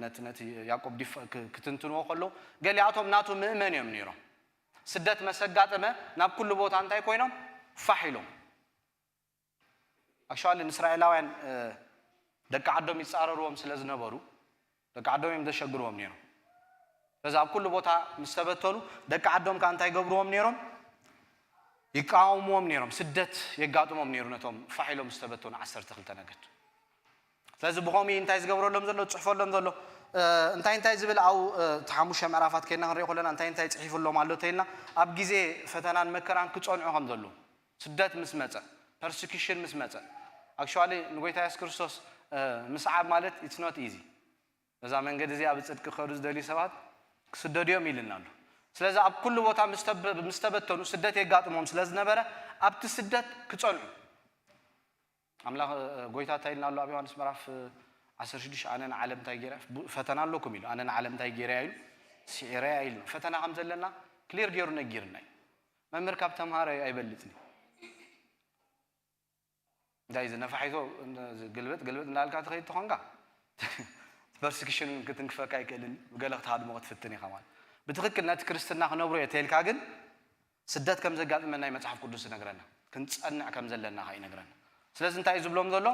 ነቲ፣ ነቲ ያዕቆብ ዲፍ-፣ ክ-፣ ክትንትንዎ ከለዉ፣ ገሊኣቶም ናቱ ምእመን እዮም ነይሮም። ስደት መሰጋጠመ፣ ናብ ኩሉ ቦታ እንታይ ኮይኖም? ፋሕ ኢሎም። ኣክቹዋሊ ንእስራኤላውያን፣ እ፣ ደቂ ዓዶም ይጻረርዎም ስለ ዝነበሩ፣ ደቂ ዓዶም እዮም ዘሸግርዎም ነይሮም። ስለዚ ኣብ ኩሉ ቦታ ምስ ተበተኑ፣ ደቂ ዓዶም ከኣ እንታይ ይገብርዎም ነይሮም? ይቃወምዎም ነይሮም። ስደት የጋጥሞም ነይሩ ነቶም ፋሕ ኢሎም ዝተበተኑ ዓሰርተ ክልተ ነገድ። ስለዚ ብኸምኡ እንታይ ዝገብረሎም ዘሎ? ዝጽሕፈሎም ዘሎ? እ፣ እንታይ እንታይ ዝብል ኣብኡ፣ እ፣ እቲ ሓሙሽተ ምዕራፋት ከይና ክንሪኦ ከለና እንታይ እንታይ ጽሒፍሎም ኣሎ ተይልና፣ ኣብ ግዜ ፈተናን መከራን ክጸንዑ ከም ዘለዉ፣ ስደት ምስ መጸ፣ ፐርሲኪሽን ምስ መጸ፣ ኣክቹዋሊ ንጎይታ የሱስ ክርስቶስ፣ እ፣ ምስዓብ ማለት it's not easy። በዛ መንገዲ እዚኣ ብጽድቂ ክኸዱ ዝደልዩ ሰባት ክስደዱ እዮም ኢልና ኣሎ። ስለዚ ኣብ ኩሉ ቦታ ምስ ተበ-፣ ምስ ተበተኑ ስደት የጋጥሞም ስለ ዝነበረ ኣብቲ ስደት ክጸንዑ ኣምላኽ፣ እ፣ ጎይታ እንታይ ኢልና ኣሎ ኣብ ዮሃንስ ምዕራፍ፣ እ፣ ዓሰርተ ሽዱሽተ? "ኣነ ንዓለም እንታይ ገይረ?" ቡ-፣ ፈተና ኣለኩም ኢሉ። "ኣነ ንዓለም እንታይ ገይረ?" ኢሉ፣ "ስዒረ?" ኢሉ። ፈተና ከም ዘለና ክሊር ገይሩ ነጊርና እዩ። መምህር ካብ ተምሃረ ኣይበልጽን እዩ። እንታይ እዚ ነፋሒቶ፣ እ፣ ግልብጥ ግልብጥ እንዳልካ ትኸይድ ተኾንካ፣ ፐርሲኪሽን ክትንክፈካ ኣይክእልን፣ ብገለ ክትሃድሞ ክትፍትን ኢኻ ማለት። ብትኽክል ነቲ ክርስትና ክነብሮ እየ ተልካ ግን፣ ስደት ከም ዘጋጥመና እዩ መጽሓፍ ቅዱስ ዝነግረና። ክንጸንዕ ከም ዘለና ኸኣ ይነግረና። ስለዚ እንታይ እዩ ዝብሎም ዘሎ?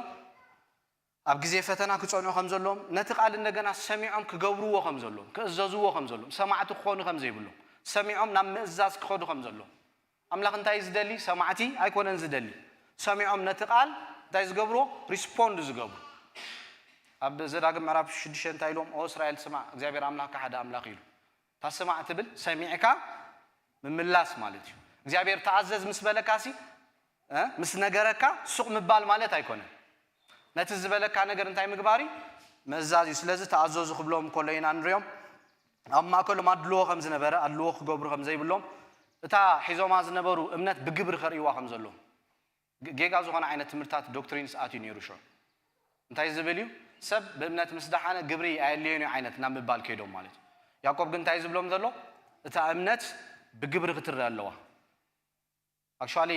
ኣብ ግዜ ፈተና ክጸንዑ ከም ዘለዎም፣ ነቲ ቃል እንደገና ሰሚዖም ክገብርዎ ከም ዘለዎም፣ ክእዘዝዎ ከም ዘለዎም፣ ሰማዕቲ ክኾኑ ከም ዘይብሎም፣ ሰሚዖም ናብ ምእዛዝ ክኸዱ ከም ዘለዎም፣ ኣምላኽ እንታይ ዝደሊ? ሰማዕቲ ኣይኮነን ዝደሊ። ሰሚዖም ነቲ ቃል እንታይ ዝገብርዎ? ሪስፖንድ ዝገብሩ። ኣብ ዘዳግም ምዕራፍ ሽዱሽተ እንታይ ኢሎም? ኦ እስራኤል ስማዕ፣ እግዚኣብሔር ኣምላኽካ ሓደ ኣምላኽ ኢሉ። እታ ስማዕ ትብል ሰሚዕካ ምምላስ ማለት እዩ። እግዚኣብሔር ተኣዘዝ ምስ በለካሲ፣ እ፣ ምስ ነገረካ ሱቕ ምባል ማለት ኣይኮነን። ነቲ ዝበለካ ነገር እንታይ ምግባር እዩ? መዛዝ እዩ። ስለዚ ተኣዘዙ ክብሎም ከሎ ኢና ንሪኦም። ኣብ ማእከሎም ኣድልዎ ከም ዝነበረ፣ ኣድልዎ ክገብሩ ከም ዘይብሎም፣ እታ ሒዞማ ዝነበሩ እምነት ብግብሪ ከርእይዋ ከም ዘለዎም። ጌጋ ዝኾነ ዓይነት ትምህርታት ዶክትሪንስ ኣትዩ ነይሩ ሽዑ። እንታይ ዝብል እዩ? ሰብ ብእምነት ምስ ደሓነ ግብሪ ኣየድልዮን እዩ ዓይነት ናብ ምባል ከይዶም ማለት እዩ። ያዕቆብ ግን እንታይ ዝብሎም ዘሎ? እታ እምነት ብግብሪ ክትረአ ኣለዋ። ኣክቹዋሊ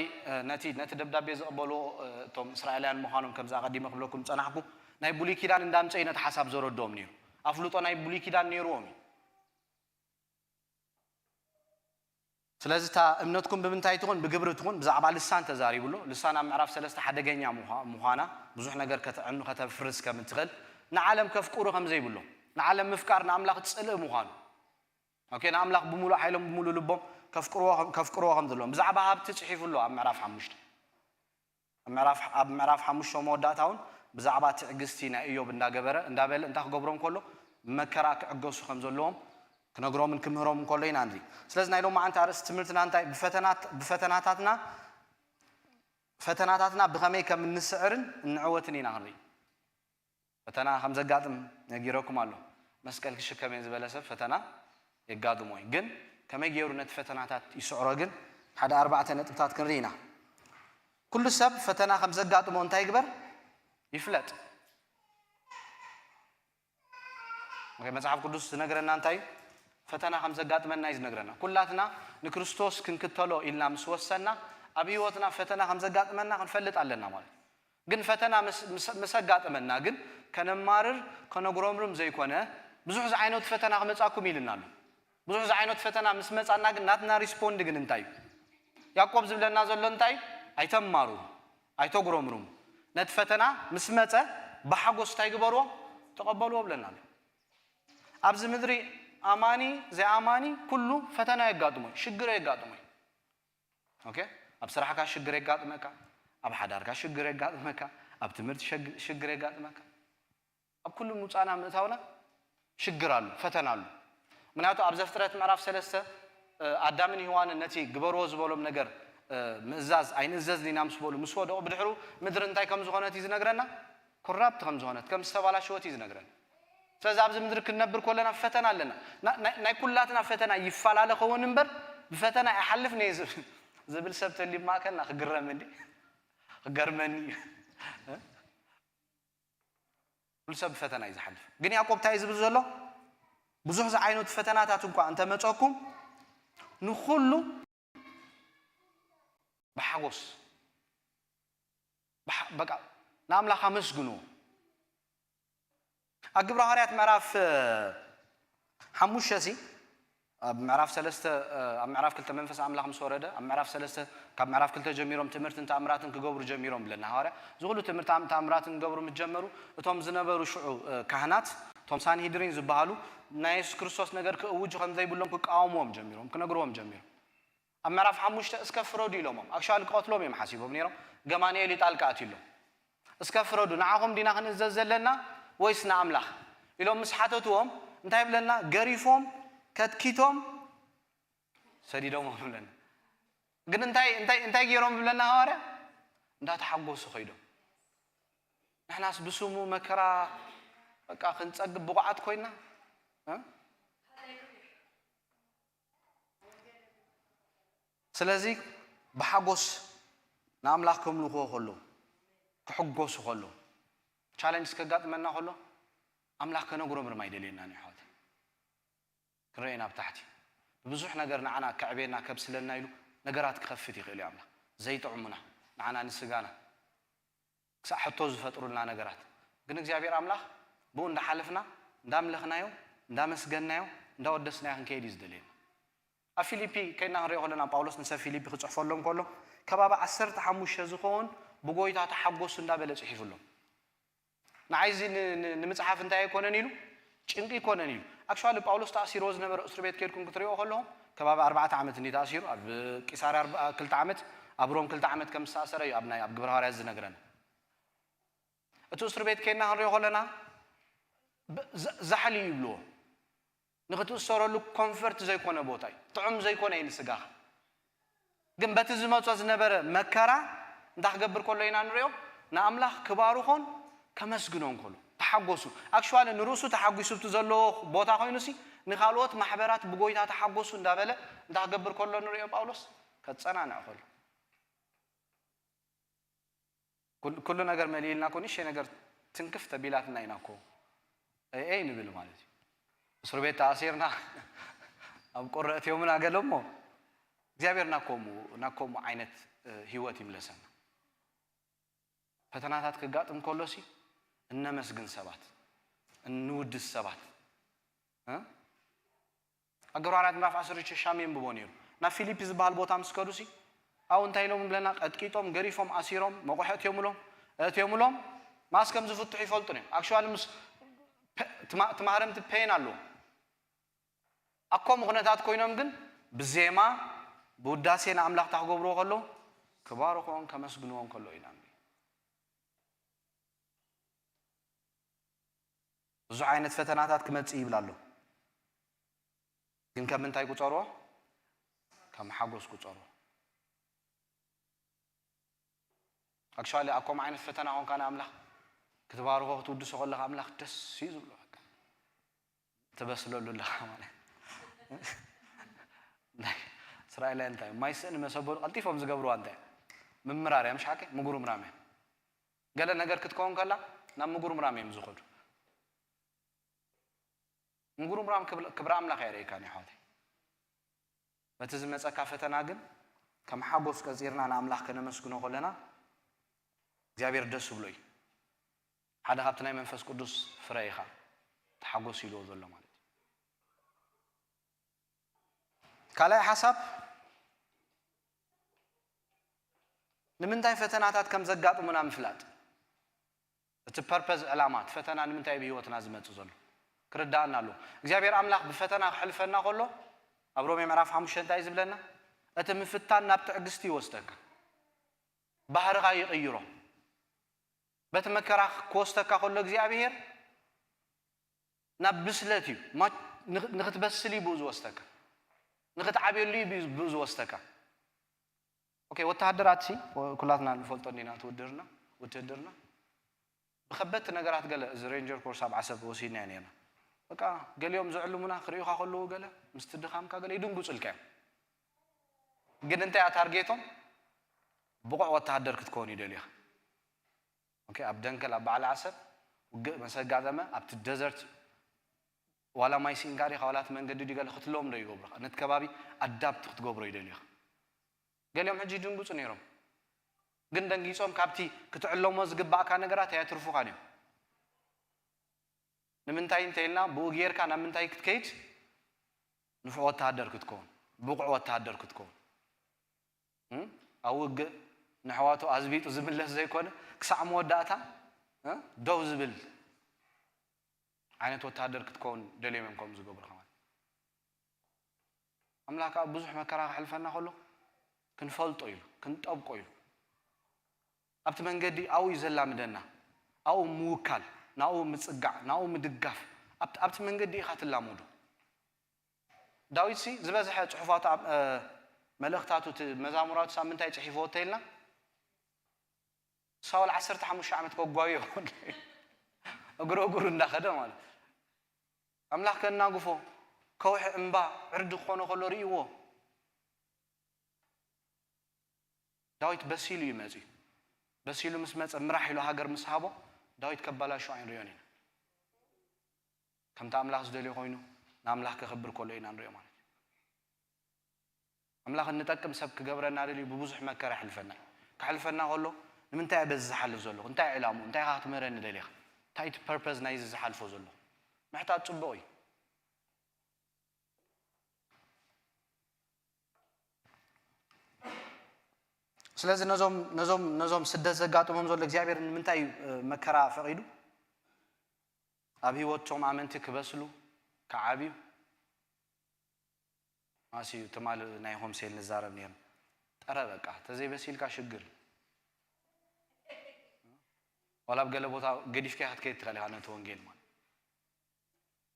ነቲ ነቲ ደብዳቤ ዝቕበልዎ እቶም እስራኤላውያን ምዃኖም ከምዚ ኣቐዲመ ክብለኩም ዝጸናሕኩ ናይ ብሉይ ኪዳን እንዳምጸ እዩ ነቲ ሓሳብ ዘረድኦም ነይሩ። ኣፍልጦ ናይ ብሉይ ኪዳን ነይርዎም እዩ። ስለዚ እታ እምነትኩም ብምንታይ ትኹን? ብግብሪ ትኹን። ብዛዕባ ልሳን ተዛሪቡ ኣሎ። ልሳን ኣብ ምዕራፍ ሰለስተ ሓደገኛ ምዃ- ምዃና፣ ብዙሕ ነገር ከተዕኑ ከተፍርስ ከም እትኽእል፣ ንዓለም ከፍቅሩ ከም ዘይብሎም፣ ንዓለም ምፍቃር ንኣምላኽ ጽልኢ ምዃኑ። ኦኬ፣ ንኣምላኽ ብምሉእ ሓይሎም ብምሉእ ልቦም ከፍቅርዎ ከም- ከፍቅርዎ ከም ዘለዎም ብዛዕባ ሃብቲ ጽሒፉ ኣሎ ኣብ ምዕራፍ ሓሙሽተ። ኣብ ምዕራፍ ኣብ ምዕራፍ ሓሙሽተ መወዳእታ እውን ብዛዕባ ትዕግስቲ ናይ እዮብ እንዳገበረ እንዳበለ እንታይ ክገብሮም ከሎ መከራ ክዕገሱ ከም ዘለዎም ክነግሮምን ክምህሮም እንከሎ ኢና ንርኢ። ስለዚ ናይ ሎማዓንቲ ኣርእስቲ ትምህርትና እንታይ? ብፈተናት ብፈተናታትና ፈተናታትና ብኸመይ ከም እንስዕርን እንዕወትን ኢና ክንርኢ። ፈተና ከም ዘጋጥም ነጊረኩም ኣሎ። መስቀል ክሽከም እየ ዝበለ ሰብ ፈተና የጋጥሞ እዩ። ግን ከመይ ገይሩ ነቲ ፈተናታት ይስዕሮ ግን ሓደ ኣርባዕተ ነጥብታት ክንርኢ ኢና። ኩሉ ሰብ ፈተና ከም ዘጋጥሞ እንታይ ይግበር? ይፍለጥ። ኦኬ፣ መጽሓፍ ቅዱስ ዝነግረና እንታይ እዩ? ፈተና ከም ዘጋጥመና እዩ ዝነግረና። ኩላትና ንክርስቶስ ክንክተሎ ኢልና ምስ ወሰና ኣብ ህይወትና ፈተና ከም ዘጋጥመና ክንፈልጥ ኣለና ማለት እዩ። ግን ፈተና ምስ- ምስ- ምስ ኣጋጠመና ግን ከነማርር ከነጉረምርም ዘይኮነ ብዙሕ ዝዓይነቱ ፈተና ክመጻኩም ኢልና ኣሎ። ብዙሕ ዝዓይነቱ ፈተና ምስ መጻና ግን ናትና ሪስፖንድ ግን እንታይ እዩ? ያዕቆብ ዝብለና ዘሎ እንታይ እዩ? ኣይተማሩ፣ ኣይተጉረምርሙ። ነቲ ፈተና ምስ መጸ ብሓጎስ እንታይ ግበርዎ? ተቐበልዎ ብለና ኣሎ። ኣብዚ ምድሪ ኣማኒ ዘይኣማኒ ኩሉ ፈተና የጋጥሞ እዩ፣ ሽግር የጋጥሞ እዩ። ኦኬ፣ ኣብ ስራሕካ ሽግር የጋጥመካ፣ ኣብ ሓዳርካ ሽግር የጋጥመካ፣ ኣብ ትምህርቲ ሸግ- ሽግር የጋጥመካ። ኣብ ኩሉ ምውጻእና ምእታውና ሽግር ኣሎ፣ ፈተና ኣሎ። ምክንያቱ ኣብ ዘፍጥረት ምዕራፍ ሰለስተ ኣዳምን ሄዋንን ነቲ ግበርዎ ዝበሎም ነገር ምእዛዝ ኣይንእዘዝን ኢና ምስ በሉ ምስ ወደቑ ብድሕሩ ምድሪ እንታይ ከም ዝኾነት እዩ ዝነግረና። ኮራፕት ከም ዝኾነት ከም ዝተባላሸወት እዩ ዝነግረና። ስለዚ ኣብዚ ምድሪ ክንነብር ከለና ፈተና ኣለና። ናይ ኩላትና ፈተና ይፈላለ ኸውን እምበር ብፈተና ይሓልፍ ነየ ዝብል ሰብ ተልዩ ማእከልና ክግረም እንዲ ክገርመኒ እዩ። ኩሉ ሰብ ብፈተና እዩ ዝሓልፍ። ግን ያዕቆብ እንታይ እዩ ዝብል ዘሎ? ብዙሕ ዝዓይነቱ ፈተናታት እንኳ እንተመፀኩም ንኩሉ ብሓጎስ ብሓ- በቃ ንኣምላኽ ኣመስግንዎ። ኣብ ግብረ ሃዋርያት ምዕራፍ ሓሙሽተ ሲ ኣብ ምዕራፍ ሰለስተ ኣብ ምዕራፍ ክልተ መንፈስ ኣምላኽ ምስ ወረደ ኣብ ምዕራፍ ሰለስተ ካብ ምዕራፍ ክልተ ጀሚሮም ትምህርትን ተኣምራትን ክገብሩ ጀሚሮም ብለና ሃዋርያ። እዚ ኩሉ ትምህርቲ ተኣምራትን ክገብሩ ምስ ጀመሩ እቶም ዝነበሩ ሽዑ ካህናት እቶም ሳንሂድሪን ዝበሃሉ ናይ የሱስ ክርስቶስ ነገር ክእውጁ ከም ዘይብሎም ክቃወምዎም ጀሚሮም ክነግርዎም ጀሚሮም። ኣብ ምዕራፍ ሓሙሽተ እስከ ፍረዱ ኢሎሞም። ኣክሽዋሊ ክቐትሎም እዮም ሓሲቦም ነይሮም። ገማንኤል እዩ ጣልቃ ኣትዩሎም። እስከ ፍረዱ ንዓኹም ዲና ክንእዘዝ ዘለና ወይስ ንኣምላኽ ኢሎም ምስ ሓተትዎም እንታይ ይብለና? ገሪፎም ከትኪቶም ሰዲዶም ብለና። ግን እንታይ እንታይ እንታይ ገይሮም ብለና ሃዋርያ? እንዳተሓጎሱ ከይዶም። ንሕናስ ብስሙ መከራ በቃ ክንጸግብ ብቑዓት ኮይና እ? ስለዚ ብሓጎስ ንኣምላኽ ከምልኽዎ ከለዉ ክሕጎሱ ከለዉ ቻለንጅ ከጋጥመና ከሎ ኣምላኽ ከነጉረምርም ኣይደልየናን እዩ ኣሕዋት። ክንረኤና ብታሕቲ ብብዙሕ ነገር ንዓና ከዕብየና ከብስለና ኢሉ ነገራት ክኸፍት ይኽእል እዩ ኣምላኽ። ዘይጥዕሙና ንዓና ንስጋና ክሳዕ ሕቶ ዝፈጥሩልና ነገራት ግን እግዚኣብሔር ኣምላኽ ብኡ እንዳሓለፍና እንዳምለኽናዮ እንዳመስገንናዮ እንዳወደስናዮ ክንከይድ እዩ ዝደልየና። ኣብ ፊሊፒ ከይድና ክንሪኦ ከለና ጳውሎስ ንሰብ ፊሊፒ ክፅሕፈሎም ከሎ ከባቢ ዓሰርተ ሓሙሽተ ዝኸውን ብጎይታ ተሓጎሱ እንዳበለ ፅሒፉሎም። ንዓይ እዚ ንምፅሓፍ እንታይ ኣይኮነን ኢሉ ጭንቂ ኣይኮነን ኢሉ። ኣክሽዋሊ ጳውሎስ ተኣሲርዎ ዝነበረ እስር ቤት ከይድኩም ክትሪኦ ከለኹም ከባቢ ኣርባዕተ ዓመት እንዲ ተኣሲሩ፣ ኣብ ቂሳርያ ኣርባ- ክልተ ዓመት፣ ኣብ ሮም ክልተ ዓመት ከም ዝተኣሰረ እዩ ኣብ ናይ ኣብ ግብረ ሃዋርያት ዝነግረን። እቲ እስር ቤት ከይና ክንሪኦ ከለና ብ- ዛ- ዛሕሊ እዩ ይብልዎ። ንክትእሰረሉ ኮንፈርት ዘይኮነ ቦታ እዩ፣ ጥዑም ዘይኮነ እዩ ንስጋኻ። ግን በቲ ዝመጾ ዝነበረ መከራ እንታይ ክገብር ከሎ ኢና ንሪኦ? ንኣምላኽ ክባርኾን ከመስግኖን ከሎ ተሓጎሱ። ኣክሽዋሊ ንርእሱ ተሓጒሱ ብቲ ዘለዎ ቦታ ኮይኑሲ ንኻልኦት ማሕበራት ብጎይታ ተሓጎሱ እንዳበለ እንታይ ክገብር ከሎ ንሪኦ ጳውሎስ? ከጸናንዕ ከሎ። ኩል- ኩሉ ነገር መሊእልና እኮ ንእሽተይ ነገር ትንክፍ ተቢላትና ኢና እኮ ኤይ ኤይ ንብል ማለት እዩ። እስር ቤት ተኣሲርና ኣብ ቁረ እትዮምና ገለ እሞ እግዚኣብሔር ናብ ከምኡ ናብ ከምኡ ዓይነት እ፣ ህይወት ይምለሰና። ፈተናታት ክጋጥም ከሎሲ እነመስግን ሰባት፣ እንውድስ ሰባት እ? ኣብ ግብረ ሃዋርያት ምዕራፍ ዓሰርተ ሽዱሽተ ሻም የንብቦ ነይሩ። ናብ ፊሊፒ ዝበሃል ቦታ ምስ ከዱሲ ኣብኡ እንታይ ኢሎም ብለና? ቀጥቂጦም፣ ገሪፎም፣ ኣሲሮም፣ መቑሒ እትዮምሎም እትዮምሎም ማስ ከም ዝፍትሑ ይፈልጡ እዮም። ኣክሽዋሊ ምስ ፔ- ትማ- ትማህረምቲ ፔን ኣለዎም። ኣብ ከምኡ ኩነታት ኮይኖም ግን ብዜማ ብውዳሴ ንኣምላኽ እንታይ ክገብርዎ ከለዉ ክባርኽዎን ከመስግንዎን ከለዉ ኢና ንርኢ። ብዙሕ ዓይነት ፈተናታት ክመጽእ ይብል ኣሎ። ግን ከም ምንታይ ቁጸርዎ? ከም ሓጎስ ቁጸርዎ። ኣክሽዋሊ ኣብ ከምኡ ዓይነት ፈተና ኮንካ ንኣምላኽ ክትባርኾ ክትውድሶ ከለኻ ኣምላኽ ደስ እዩ ዝብሎ። በቃ ትበስለሉ ኣለኻ ማለት ናይ እስራኤላውያን እንታይ ማይ ስእኒ መሰቦ ቀልጢፎም ዝገብርዋ እንታይ ምምራር እያ ምሽ ሓቂ ምጉርምራም እያ። ገለ ነገር ክትከውን ከላ ናብ ምጉርምራም እዮም ዝኸዱ። ምጉርምራም ክብል- ክብሪ ኣምላኽ የርእየካ ኒ ሓወተይ። በቲ ዝመፀካ ፈተና ግን ከም ሓጎስ ቀፂርና ንኣምላኽ ከነመስግኖ ከለና እግዚኣብሔር ደስ ብሎ እዩ። ሓደ ካብቲ ናይ መንፈስ ቅዱስ ፍረ ኢኻ ተሓጎስ ኢልዎ ዘሎ ማለት እዩ። ካልኣይ ሓሳብ ንምንታይ ፈተናታት ከም ዘጋጥሙና ምፍላጥ። እቲ ፐርፐዝ ዕላማ እቲ ፈተና ንምንታይ ኣብ ህይወትና ዝመጽእ ዘሎ ክርዳኣና ኣለዎ። እግዚኣብሔር ኣምላኽ ብፈተና ክሕልፈና ከሎ ኣብ ሮሜ ምዕራፍ ሓሙሽተ እንታይ እዩ ዝብለና? እቲ ምፍታን ናብ ትዕግስቲ ይወስደካ፣ ባህርኻ ይቕይሮ። በቲ መከራ ክወስደካ ከሎ እግዚኣብሔር ናብ ብስለት እዩ ማ- ንኽ- ንኽትበስል እዩ ብኡ ዝወስደካ፣ ንኽትዓብየሉ እዩ ብኡ- ብኡ ዝወስደካ። ኦኬ፣ ወተሃደራት ሲ ኩላትና ንፈልጦ እንዲና እቲ ውድርና ውትህድርና ብኸበድቲ ነገራት ገለ እዚ ሬንጀር ኮርስ ኣብ ዓሰብ ወሲድና ነርና። በቃ ገሊኦም ዝዕልሙና ክርእዩኻ ከለዉ ገለ ምስቲ ድኻምካ ገለ ይድንጉጹልካ እዮም። ግን እንታይ እያ ታርጌቶም? ብቑዕ ወተሃደር ክትከውን ይደልዩኻ። ኦኬ፣ ኣብ ደንከል ኣብ በዓል ዓሰብ ውግእ መሰጋጠመ ኣብቲ ደዘርት ዋላ ማይ ሲንጋሪ ዋላ እቲ መንገዲ ድዩ ገለ ክትሎም ዶ ይገብሩኻ ነቲ ከባቢ ኣዳፕት ክትገብሮ ይደልዩኻ። ገሊኦም ሕጂ ይድንግጹ ነይሮም፣ ግን ደንጊጾም ካብቲ ክትዕለሞ ዝግባእካ ነገራት ኣየትርፉኻን እዮም። ንምንታይ እንተኢልና ብኡ ጌርካ ናብ ምንታይ ክትከይድ? ንፉዕ ወተሃደር ክትከውን፣ ብቑዕ ወተሃደር ክትከውን። እም? ኣብ ውግእ ንሕዋቱ ኣዝቢጡ ዝምለስ ዘይኮነ ክሳዕ መወዳእታ እ? ደው ዝብል ዓይነት ወተሃደር ክትከውን ደልዮም እዮም ከምኡ ዝገብሩኻ ማለት። ኣምላኽ ከዓ ብዙሕ መከራ ክሕልፈና ከሎ ክንፈልጦ ኢሉ ክንጠብቆ ኢሉ ኣብቲ መንገዲ ኣብኡ እዩ ዘላምደና። ኣብኡ ምውካል፣ ናብኡ ምጽጋዕ፣ ናብኡ ምድጋፍ ኣብቲ ኣብቲ መንገዲ ኢኻ ትላመዶ። ዳዊትሲ ዝበዝሐ ጽሑፋቱ ኣብ እ፣ መልእኽታቱ እቲ መዛሙራቱ ሳብ ምንታይ ጽሒፍዎ ተይልና ሳውል ዓሰርተ ሓሙሽተ ዓመት ከጓዩ እግሩ እግሩ እንዳኸደ ማለት ኣምላኽ ከናግፎ ከውሒ እምባ ዕርዲ ክኾኖ ከሎ ርእይዎ። ዳዊት በሲሉ እዩ መፅዩ። በሲሉ ምስ መፀ ምራሕ ኢሉ ሃገር ምስ ሃቦ ዳዊት ከባላሹ ኣይንሪኦን ኢና። ከምቲ ኣምላኽ ዝደልዮ ኮይኑ ንኣምላኽ ከኽብር ከሎ ኢና ንሪኦ ማለት እዩ። ኣምላኽ እንጠቅም ሰብ ክገብረና ደልዩ ብብዙሕ መከራ ይሕልፈና እዩ። ክሕልፈና ከሎ ንምንታይ እየ በዚ ዝሓልፍ ዘለኹ? እንታይ ዕላሙ? እንታይ ኢኻ ክትምህረኒ ደሊኻ? እንታይ እቲ ፐርፐዝ ናይዚ ዝሓልፎ ዘለኹ? ምሕታት ጽቡቕ እዩ። ስለዚ ነዞም ነዞም ነዞም ስደት ዘጋጥሞም ዘሎ እግዚኣብሔር ንምንታይ እዩ መከራ ፈቒዱ? ኣብ ህይወቶም ኣመንቲ ክበስሉ ክዓብዩ ማሲዩ ትማል ናይ ሆምሴል ንዛረብ ነይርና። ጥረ በቃ፣ ተዘይበሲልካ ሽግር። ዋላ ኣብ ገለ ቦታ ገዲፍካ ክትከይድ ትኽእል ኢኻ ነቲ ወንጌል ማለት።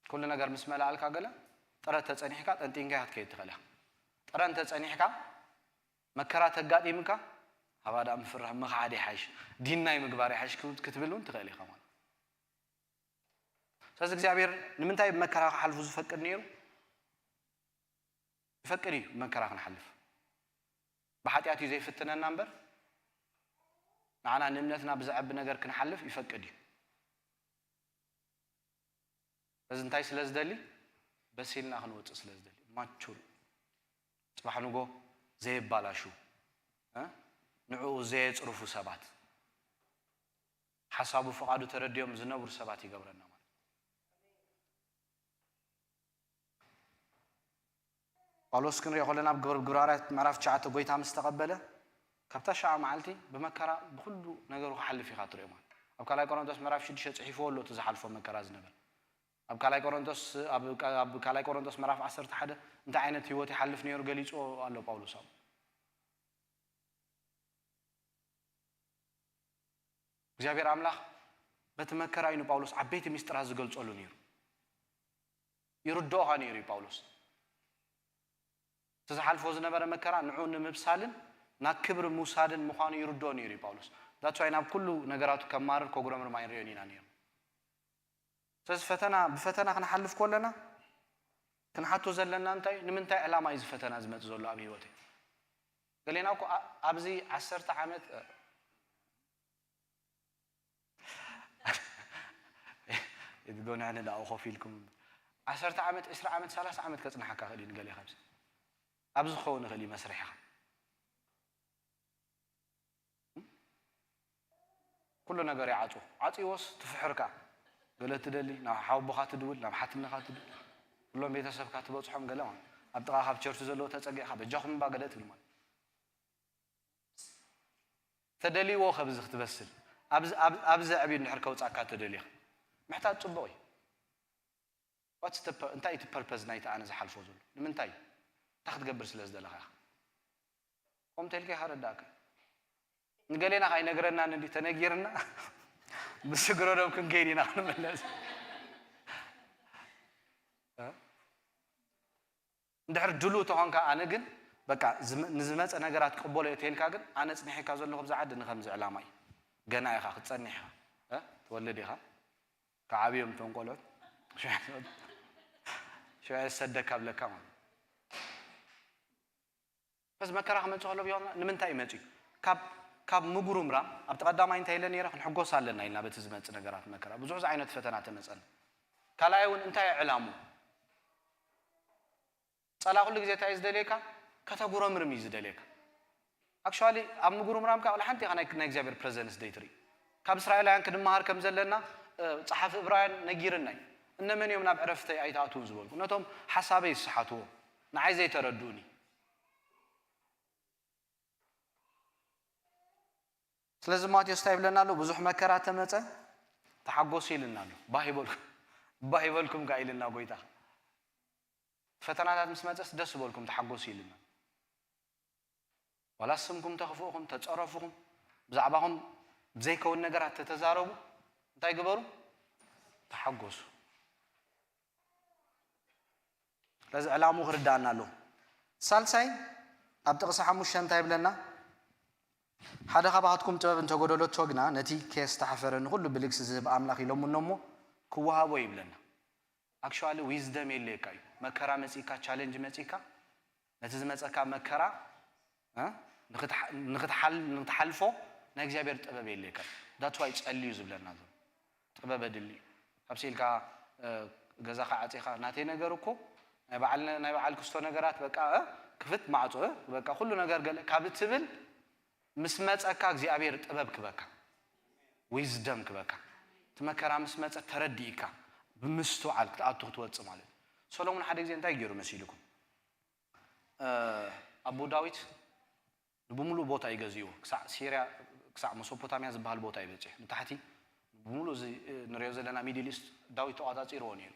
ኩሉ ነገር ምስ መላኣልካ ገለ ጥረ ተጸኒሕካ ጠንጢንካ ክትከይድ ትኽእል ኢኻ። ጥረ እንተጸኒሕካ መከራ ተጋጢምካ፣ ሃባ ደኣ ምፍራህ ምኽሓድ ይሓይሽ፣ ዲናይ ምግባር ይሓይሽ ክብ-፣ ክትብል እውን ትኽእል ኢኻ ማለት። ስለዚ እግዚኣብሔር ንምንታይ ብመከራ ክሓልፉ ዝፈቅድ ነይሩ? ይፈቅድ እዩ ብመከራ ክንሓልፍ። ብሓጢኣት እዩ ዘይፍትነና እምበር፣ ንዓና ንእምነትና ብዘዕቢ ነገር ክንሓልፍ ይፈቅድ እዩ። እዚ እንታይ ስለ ዝደሊ? በሲልና ክንወፅእ ስለ ዝደሊ። ማቹር፣ ፅባሕ ንጎ ዘየባላሹ፣ እ? ንዕኡ ዘየፅርፉ ሰባት፣ ሓሳቡ ፍቓዱ ተረዲኦም ዝነብሩ ሰባት ይገብረና ማለት እዩ። ጳውሎስ ክንሪኦ ከለና ኣብ ግብር-፣ ግብረ ሃዋርያት ምዕራፍ ትሽዓተ ጎይታ ምስ ተቐበለ፣ ካብታ ሻዓ መዓልቲ ብመከራ ብኹሉ ነገሩ ክሓልፍ ኢኻ ትሪኦ ማለት። ኣብ ካልኣይ ቆሮንቶስ ምዕራፍ ሽዱሽተ ጽሒፍዎ ኣሎ እቲ ዝሓልፎ መከራ ዝነበረ። ኣብ ካልኣይ ቆሮንቶስ፣ ኣብ፣ ኣብ ካልኣይ ቆሮንቶስ ምዕራፍ ዓሰርተ ሓደ እንታይ ዓይነት ህይወት ይሓልፍ ነይሩ ገሊጹ ኣሎ ጳውሎስ ኣብኡ። እግዚኣብሔር ኣምላኽ በቲ መከራ እዩ ንጳውሎስ ዓበይቲ ምስጢራት ዝገልጸሉ ነይሩ። ይርድኦ ኸኣ ነይሩ እዩ ጳውሎስ። እቲ ዝሓልፎ ዝነበረ መከራ ንዑ ንምብሳልን ናብ ክብሪ ምውሳድን ምዃኑ ይርድኦ ነይሩ እዩ ጳውሎስ። That's why ናብ ኩሉ ነገራቱ ከማርር ከጉረምርም ኣይንሪኦን ኢና ነይሩ። ስለዚ ፈተና፣ ብፈተና ክንሓልፍ ከለና ክንሓቶ ዘለና እንታይ፣ ንምንታይ ዕላማ እዩ እዚ ፈተና ዝመጽእ ዘሎ ኣብ ህይወተይ? ገሌና እኮ ኣ-፣ ኣብዚ ዓሰርተ ዓመት፣ እ፣ የትጎንዕኒ ደኣ ኮፍ ኢልኩም። ዓሰርተ ዓመት፣ ዕስራ ዓመት፣ ሰላሳ ዓመት ከጽንሓካ ክእል እዩ ንገሌ ካብዚ። ኣብዚ ክኸውን ይኽእል እዩ መስርሕኻ። ኩሉ ነገር ይዓጽዎ። ዓጽዎስ ትፍሕር ከኣ። ገለ ትደሊ፣ ናብ ሓወቦኻ ትድውል፣ ናብ ሓትነኻ ትድውል። ኩሎም ቤተሰብካ ትበጽሖም ገለ ማለት። ኣብ ጥቓ ካብ ቸርች ዘለዎ ተጸጊዕካ፣ በጃኹም እባ ገለ ትብል ማለት። ተደልይዎ ከብዚ ክትበስል። ኣብዚ፣ ኣብ-፣ ኣብዚ ኣዕብዩ እንድሕር ከውጻካ ተደልዩ። ምሕታት ጽቡቕ እዩ። What's the pur-፣ እንታይ እቲ ፐርፐዝ ናይቲ ኣነ ዝሓልፎ ዘሎ? ንምንታይ? እንታይ ክትገብር ስለ ዝደለኻ ኢኻ? ከምኡ ተልካ ኢኻ ረዳእካ። ንገሌና ከኣ ኣይነግረናን እንዲ ተነጊርና ብስግረዶም ክንከይድ ኢና ክንመለስ። እ? እንድሕር ድሉው ተኾንካ፣ ኣነ ግን በቃ ዝመ-፣ ንዝመጸ ነገራት ክቕበሎ እየ ተልካ፣ ግን ኣነ ጽኒሐካ ዘለኹ ብዛ ዓዲ ንኸምዚ ዕላማ እዩ። ገና ኢኻ ክትጸንሕ ኢኻ። እ? ትወልድ ኢኻ። ክዓብዮም እቶም ቆልዑት። ሽዑ ዝሰደካ ብለካ ማለት። በዚ መከራ ክመጽእ ከሎ ብዮና ንምንታይ እዩ መጺኡ? ካብ፣ ካብ ምጉርምራም ኣብቲ ቀዳማይ እንታይ ኢለ ነይረ? ክንሕጎስ ኣለና ኢልና በቲ ዝመጽእ ነገራት መከራ። ብዙሕ ዓይነት ፈተና ተመጸና። ካልኣይ እውን እንታይ እዩ ዕላሙ? ጸላ ኩሉ ግዜ እንታይ እዩ ዝደልየካ? ከተጉረምርም እዩ ዝደልየካ። ኣክቹዋሊ ኣብ ምጉርምራምካ ዋላ ሓንቲ ኢኻ ናይ፣ ናይ እግዚኣብሔር ፕረዘንስ ዘይትርኢ። ካብ እስራኤላውያን ክንመሃር ከም ዘለና፣ እ፣ ጸሓፊ ዕብራውያን ነጊርና እዩ። እነመን እዮም ናብ ዕረፍተይ ኣይትኣትዉን ዝበልኩ? ነቶም ሓሳበይ ዝሰሓትዎ፣ ንዓይ ዘይተረድኡኒ። ስለዚ ማቴዎስ እንታይ ይብለና ኣሎ? ብዙሕ መከራ ተመጸ፣ ተሓጎሱ ኢልና ኣሎ። ባህ ይበልኩም፣ ባህ ይበልኩም ከኣ ኢልና ጎይታ። ፈተናታት ምስ መጸስ ደስ በልኩም፣ ተሓጎሱ ኢልና። ዋላ ስምኩም ተኽፍኡኹም፣ ተጸረፉኹም፣ ብዛዕባኹም ዘይከውን ነገራት ተተዛረቡ፣ እንታይ ግበሩ? ተሓጎሱ። ስለዚ ዕላምኡ ክርዳኣና ኣለዎ። ሳልሳይ፣ ኣብ ጥቕሲ ሓሙሽተ እንታይ ይብለና? ሓደ ካባኻትኩም ጥበብ እንተጎደለቶ ግና፣ ነቲ ከየስተሓፈረ ንኹሉ ብልግሲ ዝህብ ኣምላኽ ይለምኖ እሞ፣ ክወሃቦ ይብለና። ኣክቹዋሊ ዊዝደም የድልየካ እዩ። መከራ መጺእካ፣ ቻለንጅ መጺእካ፣ ነቲ ዝመጸካ መከራ፣ እ፣ ንክትሓ-፣ ንክትሓል-፣ ንክትሓልፎ ናይ እግዚኣብሔር ጥበብ የድልየካ እዩ። That's why ጸልዩ ዝብለና ዘሎ። ጥበብ ኣድሊ እዩ። ካብ ሲልካ፣ እ፣ ገዛኻ ዓጺኻ፣ ናተይ ነገር እኮ ናይ በዓል፣ ናይ በዓል ክስቶ ነገራት በቃ፣ እ፣ ክፍት ማዕጾ፣ እ፣ በቃ ኩሉ ነገር ገለ ካብ እትብል፣ ምስ መጸካ እግዚኣብሔር ጥበብ ክበካ፣ ዊዝደም ክበካ። እቲ መከራ ምስ መጸ ተረዲእካ፣ ብምስትውዓል ክትኣቱ ክትወጽእ ማለት እዩ። ሰሎሞን ሓደ ግዜ እንታይ ገይሩ መሲልኩም? እ፣ ኣቦ ዳዊት ንብምሉእ ቦታ እዩ ገዚእዎ። ክሳዕ ሲርያ፣ ክሳዕ መሶፖታምያ ዝበሃል ቦታ እዩ በጺሑ። ንታሕቲ ብሙሉእ እዚ፣ እ፣ ንሪኦ ዘለና ሚድል ኢስት ዳዊት ተቖጻጺርዎ ነይሩ።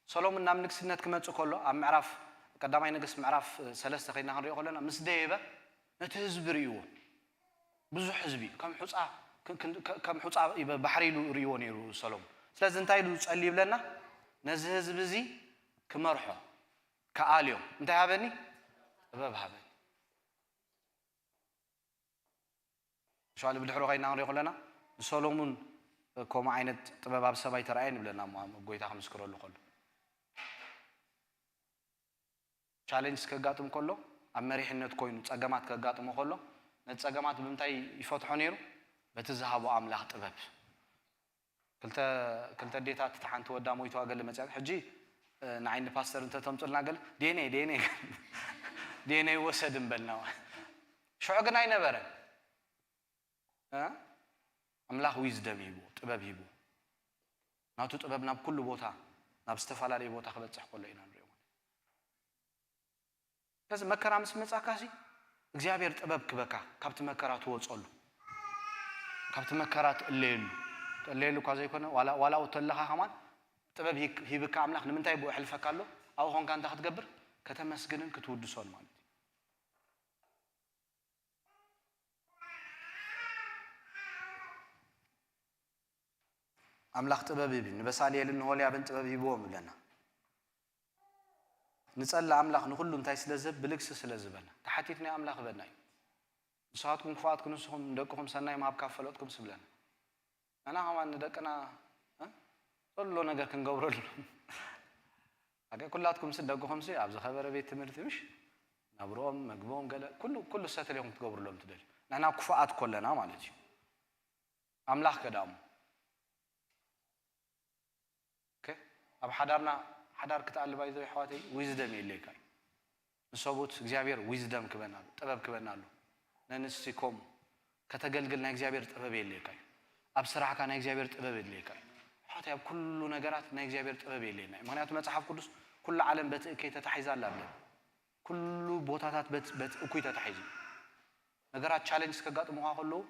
ሰሎሞን ናብ ንግስነት ክመጽእ ከሎ ኣብ ምዕራፍ፣ ቀዳማይ ነገስት ምዕራፍ ሰለስተ ከይድና ክንሪኦ ከለና ምስ ደየበ ነቲ ህዝቢ ርእይዎ። ብዙሕ ህዝቢ ከም ሑፃ ከም ሑፃ ባሕሪ ኢሉ ርእይዎ ነይሩ ሰሎሞን። ስለዚ እንታይ ኢሉ ጸሊ ይብለና? ነዚ ህዝቢ እዚ ክመርሖ ክኣልዮ እንታይ ሃበኒ? ጥበብ ሃበኒ። ሻሊ ብድሕሮ ከይና ክንሪኦ ከለና ንሰሎሙን ከምኡ ዓይነት ጥበብ ኣብ ሰብ ኣይተረኣየን ይብለና እሞ ጎይታ ክምስክረሉ ከሎ። ቻሌንጅ ከጋጥም ከሎ፣ ኣብ መሪሕነት ኮይኑ ጸገማት ከጋጥሞ ከሎ፣ ነቲ ጸገማት ብምንታይ ይፈትሖ ነይሩ? በቲ ዝሃቦ ኣምላኽ ጥበብ። ክልተ ክልተ ዴታት፣ እቲ ሓንቲ ወዳ ሞይትዋ ገለ መጽያ ሕጂ ንዓይኒ ፓስተር እንተተምጽልና ገለ ዴኔ ዴኔ ዴኔ ይወሰድ እምበልና። ሽዑ ግን ኣይነበረን። ኣምላኽ ዊዝደም ሂቡ፣ ጥበብ ሂቡ፣ ናቱ ጥበብ ናብ ኩሉ ቦታ፣ ናብ ዝተፈላለየ ቦታ ክበጽሕ ከሎ ኢና ንሪኦ። ስለዚ መከራ ምስ መጻካሲ እግዚኣብሔር ጥበብ ክበካ፣ ካብቲ መከራ ትወጸሉ፣ ካብቲ መከራ ትእለየሉ። ትእለየሉ እኳ ዘይኮነ ዋላ ዋላ ተለኻ ከማን ጥበብ ሂብካ ኣምላኽ ንምንታይ ብኡ ሕልፈካ ኣሎ? ኣብኡ ኾንካ እንታይ ክትገብር? ከተመስግንን ክትውድሶን ማለት እዩ። ኣምላኽ ጥበብ ይብል። ንበሳልኤልን ንሆልያብን ጥበብ ሂብዎም ይብለና። ንጸሊ ኣምላኽ ንኹሉ እንታይ ስለ ዝህብ? ብልግሲ ስለ ዝህበና። ተሓቲትና ኣምላኽ ህበና እዩ። ንስኻትኩም ክፉኣት ክንስኹም ንደቅኹም ሰናይ ምሃብ ካብ ፈለጥኩም ስብለና። ንሕና ከማን ንደቅና ዘሎ ነገር ክንገብረሉ። ኣገ ኩላትኩም ሲ ደቅኹም ሲ ኣብ ዝኸበረ ቤት ትምህርቲ ምሽ ናብሮም መግቦም ገለ ኩሉ ኩሉ ሰተል ኢኹም ክትገብሩሎም ትደልዩ። ንሕና ክፉኣት ኮለና ማለት እዩ። ኣምላኽ ከዳሙ ኦኬ። ኣብ ሓዳርና ሓዳር ክትኣልባይ ዘይ ኣሕዋተይ ዊዝደም የድልየካ እዩ። ንሰቡት እግዚኣብሔር ዊዝደም ክበና ኣሎ፣ ጥበብ ክበና ኣሎ። ነንስቲ ኮም ከተገልግል ናይ እግዚኣብሔር ጥበብ የድልየካ እዩ። ኣብ ስራሕካ ናይ እግዚኣብሔር ጥበብ የድልየካ እዩ። ኣሕዋተይ ኣብ ኩሉ ነገራት ናይ እግዚኣብሔር ጥበብ የድልየና እዩ። ምክንያቱ መጽሓፍ ቅዱስ ኩሉ ዓለም በቲ እከይ ተታሒዛ ኣላ ብለን ኩሉ ቦታታት በቲ በቲ እኩይ ተታሒዙ። ነገራት ቻለንጅ ከጋጥሙኻ ከለዉ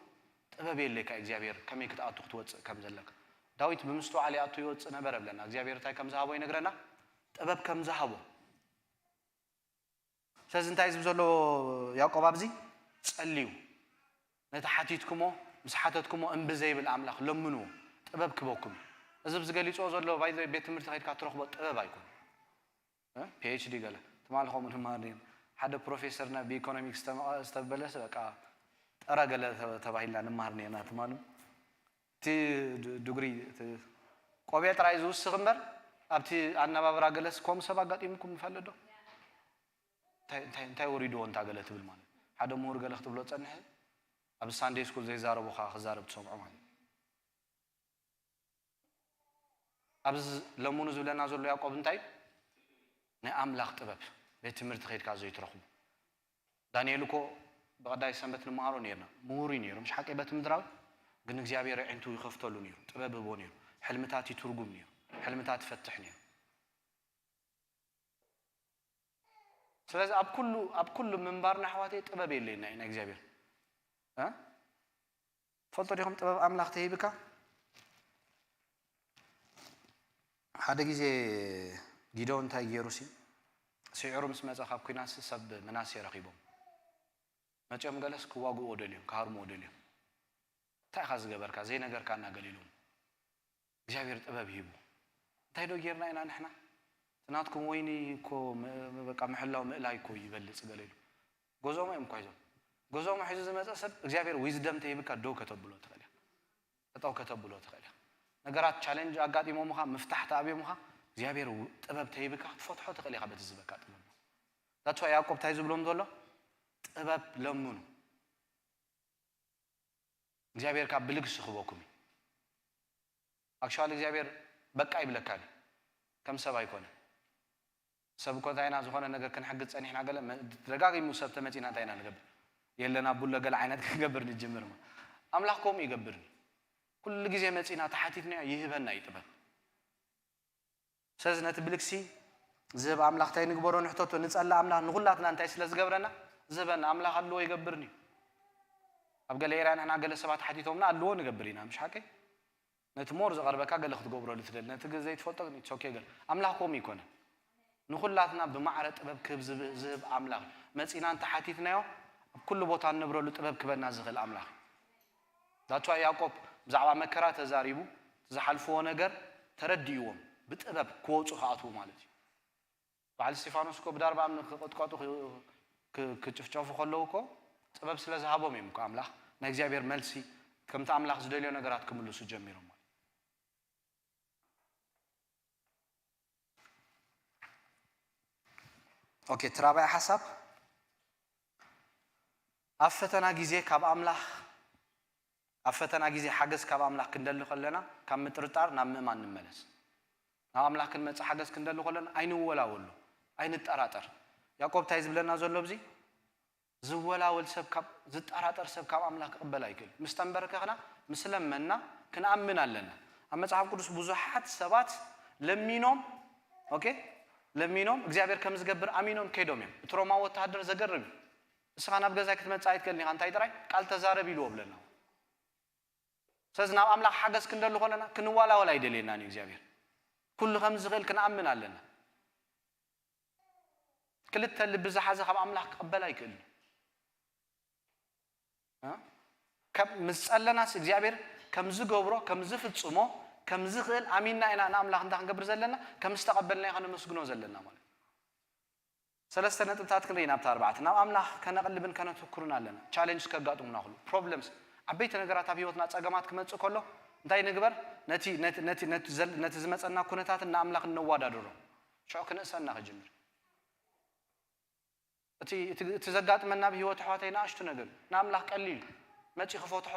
ጥበብ የድልየካ እግዚኣብሔር ከመይ ክትኣቱ ክትወፅእ ከም ዘለካ። ዳዊት ብምስትውዓል ይኣቱ ይወፅእ ነበረ ብለና። እግዚኣብሔር እንታይ ከም ዝሃቦ ይነግረና፣ ጥበብ ከም ዝሃቦ። ስለዚ እንታይ ዝብ ዘሎ ያዕቆብ ኣብዚ ጸልዩ፣ ነቲ ሓቲትኩሞ ምስ ሓተትኩሞ እምቢ ዘይብል ኣምላኽ ለምንዎ፣ ጥበብ ክበኩም። እዚ ዝገሊፅዎ ዘሎ ባይ ቤት ትምህርቲ ከይድካ ትረኽቦ ጥበብ ኣይኮን። ፒኤችዲ ገለ ትማሊ ከምኡ ንማር ሓደ ፕሮፌሰርና ብኢኮኖሚክስ ዝተበለሰ በቃ ጠረ ገለ ተባሂልና ንማር ነርና ትማሊ። እቲ ድጉሪ ቆቢዕ ጥራይ ዝውስኽ እምበር ኣብቲ ኣነባብራ ገለስ ከምኡ ሰብ ኣጋጢምኩም ይፈልጥ ዶ? እንታይ ወሪድዎ እንታ ገለ ትብል ማለት ሓደ ምሁር ገለ ክትብሎ ጸንሐ ኣብ ሳንዴ ስኩል ዘይዛረቡኻ ክዛረብ ትሰምዖ ማለት ኣብዚ ለምኑ ዝብለና ዘሎ ያዕቆብ እንታይ ናይ ኣምላኽ ጥበብ ቤት ትምህርቲ ከይድካ ዘይትረኽቡ። ዳንኤል እኮ ብቐዳይ ሰንበት ንመሃሮ ነርና፣ ምሁር እዩ ነይሩ፣ ምሽ ሓቂ ቤት ምድራዊ ግን እግዚኣብሔር ኣዒንቱ ይኸፍተሉ ነይሩ፣ ጥበብ ህቦ ነይሩ፣ ሕልምታት ይትርጉም ነይሩ፣ ሕልምታት ይፈትሕ ነይሩ። ስለዚ ኣብ ኩሉ ኣብ ኩሉ ምንባርና ኣሕዋተይ ጥበብ የለየና እዩ ናይ እግዚኣብሔር። እ? ትፈልጡ ዲኹም ጥበብ ኣምላኽ ተሂብካ? ሓደ ግዜ ጊደዎን እንታይ ገይሩ ሲ ስዒሩ ምስ መጸ ካብ ኩናት ሰብ ምናሴ ረኺቦም መጺኦም ገለስ ክዋግእዎ ደልዮም ክሃርምዎ ደልዮም እንታይ ኢኻ ዝገበርካ ዘይነገርካና ገለ ኢሎም እግዚኣብሔር ጥበብ ሂቡ እንታይ ዶ ጌርና ኢና ንሕና እቲ ናትኩም ወይኒ እኮ በቃ ምሕላው ምእላይ እኮ ይበልጽ ገለ ኢሉ ገዞም እዮም እኳ ይዞም ገዞም ሒዙ ዝመጸ ሰብ እግዚኣብሔር ዊዝደም ተሂብካ ደው ከተብሎ ትኽእል እያ ጠጠው ከተብሎ ትኽእል እያ ነገራት ቻለንጅ ኣጋጢሞምኻ ምፍታሕ ተኣብዮምኻ እግዚኣብሔር ጥበብ ተሂብካ ክትፈትሖ ትኽእል ኢኻ በቲ ዝበካ ጥበብ that's why ያዕቆብ እንታይ ዝብሎም ዘሎ ጥበብ ለምኑ እግዚኣብሔር ካብ ብልግሲ ክበኩም እዩ ኣክሽዋል እግዚኣብሔር በቃ ይብለካ እዩ ከም ሰብ ኣይኮነ ሰብ እኮ እንታይ ኢና ዝኾነ ነገር ክንሕግዝ ጸኒሕና ገለ ደጋጊሙ ሰብ ተመጺና እንታይ ኢና ንገብር የለን ኣቡሎ ገለ ዓይነት ክንገብር ንጅምር ኣምላኽ ከምኡ ይገብርኒ ኩሉ ግዜ መጺና ተሓቲትናዮ ይህበና እዩ ጥበብ ስለዚ ነቲ ብልግሲ ዝህብ ኣምላኽ እንታይ ንግበሮ ንሕተቶ ንጸላ ኣምላኽ ንኹላትና እንታይ ስለ ዝገብረና ዝህበና ኣምላኽ ኣለዎ ይገብርኒ እዩ ኣብ ገለ ኤርያ ንሕና ገለ ሰባት ሓቲቶምና ኣለዎ ንገብር ኢና ምሽ ሓቀይ ነቲ ሞር ዝቐርበካ ገለ ክትገብረሉ ትደሊ ነቲ ዘይትፈልጦ ግን it's okay ገለ ኣምላኽ ከምኡ ይኮነ ንኹላትና ብማዕረ ጥበብ ክህብ ዝብ- ዝህብ ኣምላኽ እዩ። መጺና እንተሓቲትናዮ ኣብ ኩሉ ቦታ እንነብረሉ ጥበብ ክበና ዝኽእል ኣምላኽ እዩ። ዳትዋ ያዕቆብ ብዛዕባ መከራ ተዛሪቡ ዝሓልፍዎ ነገር ተረዲእዎም ብጥበብ ክወፁ ክኣትዉ ማለት እዩ። በዓል እስጢፋኖስ እኮ ብዳርባ እምኒ ክቕጥቀጡ ክ- ክ- ክጭፍጨፉ ከለዉ እኮ ጥበብ ስለ ዝሃቦም እዮም እኮ ኣምላኽ ናይ እግዚኣብሔር መልሲ ከምቲ ኣምላኽ ዝደልዮ ነገራት ክምልሱ ጀሚሮም ማለት። ኦኬ፣ እቲ ራብዓይ ሓሳብ ኣብ ፈተና ግዜ ካብ ኣምላኽ ኣብ ፈተና ግዜ ሓገዝ ካብ ኣምላኽ ክንደሊ ከለና ካብ ምጥርጣር ናብ ምእማን ንመለስ። ናብ ኣምላኽ ክንመጽእ ሓገዝ ክንደሊ ከለና ኣይንወላወሉ፣ ኣይንጠራጠር። ያዕቆብ እንታይ ዝብለና ዘሎ ኣብዚ? ዝወላወል ሰብ ካብ ዝጠራጠር ሰብ ካብ ኣምላኽ ክቕበል ኣይክእል። ምስ ተንበርከኽና ምስ ለመና ክንኣምን ኣለና። ኣብ መጽሓፍ ቅዱስ ብዙሓት ሰባት ለሚኖም ኦኬ ለሚኖም እግዚኣብሔር ከም ዝገብር ኣሚኖም ከይዶም እዮም። እቲ ሮማዊ ወተሃደር ዘገርም እዩ። እስኻ ናብ ገዛይ ክትመጽእ ኣይትክእልን ኢኻ እንታይ ጥራይ ቃል ተዛረብ ኢልዎ ብለና። ስለዚ ናብ ኣምላኽ ሓገዝ ክንደሊ ከለና ክንዋላወል ኣይደልየናን እዩ እግዚኣብሔር። ኩሉ ከም ዝኽእል ክንኣምን ኣለና። ክልተ ልቢ ዝሓዘ ካብ ኣምላኽ ክቕበል ኣይክእልን። እ? ከም ምስ ጸለናስ እግዚኣብሔር ከም ዝገብሮ ከም ዝፍጽሞ ከም ዝኽእል ኣሚንና ኢና ንኣምላኽ እንታይ ክንገብር ዘለና ከም ዝተቐበልናዮ ከነመስግኖ ዘለና ማለት እዩ። ሰለስተ ነጥብታት ክንርኢ ናብታ ኣርባዕተ ናብ ኣምላኽ ከነቕልብን ከነተኩርን ኣለና። ቻለንጅ ከጋጥሙና ክሉ ፕሮብለምስ ዓበይቲ ነገራት ኣብ ህይወትና ጸገማት ክመጽእ ከሎ እንታይ ንግበር? ነቲ ነቲ ነቲ ነቲ ዘል- ነቲ ዝመጸና ኩነታትን ንኣምላኽ እነዋዳድሮ ሽዑ ክንእሰና ክጅምር። እቲ እቲ ዘጋጥመና ኣብ ህይወት ኣሕዋተይ ንኣሽቱ ነገር ንኣምላኽ ቀሊል እዩ። መጺ ክፈትሖ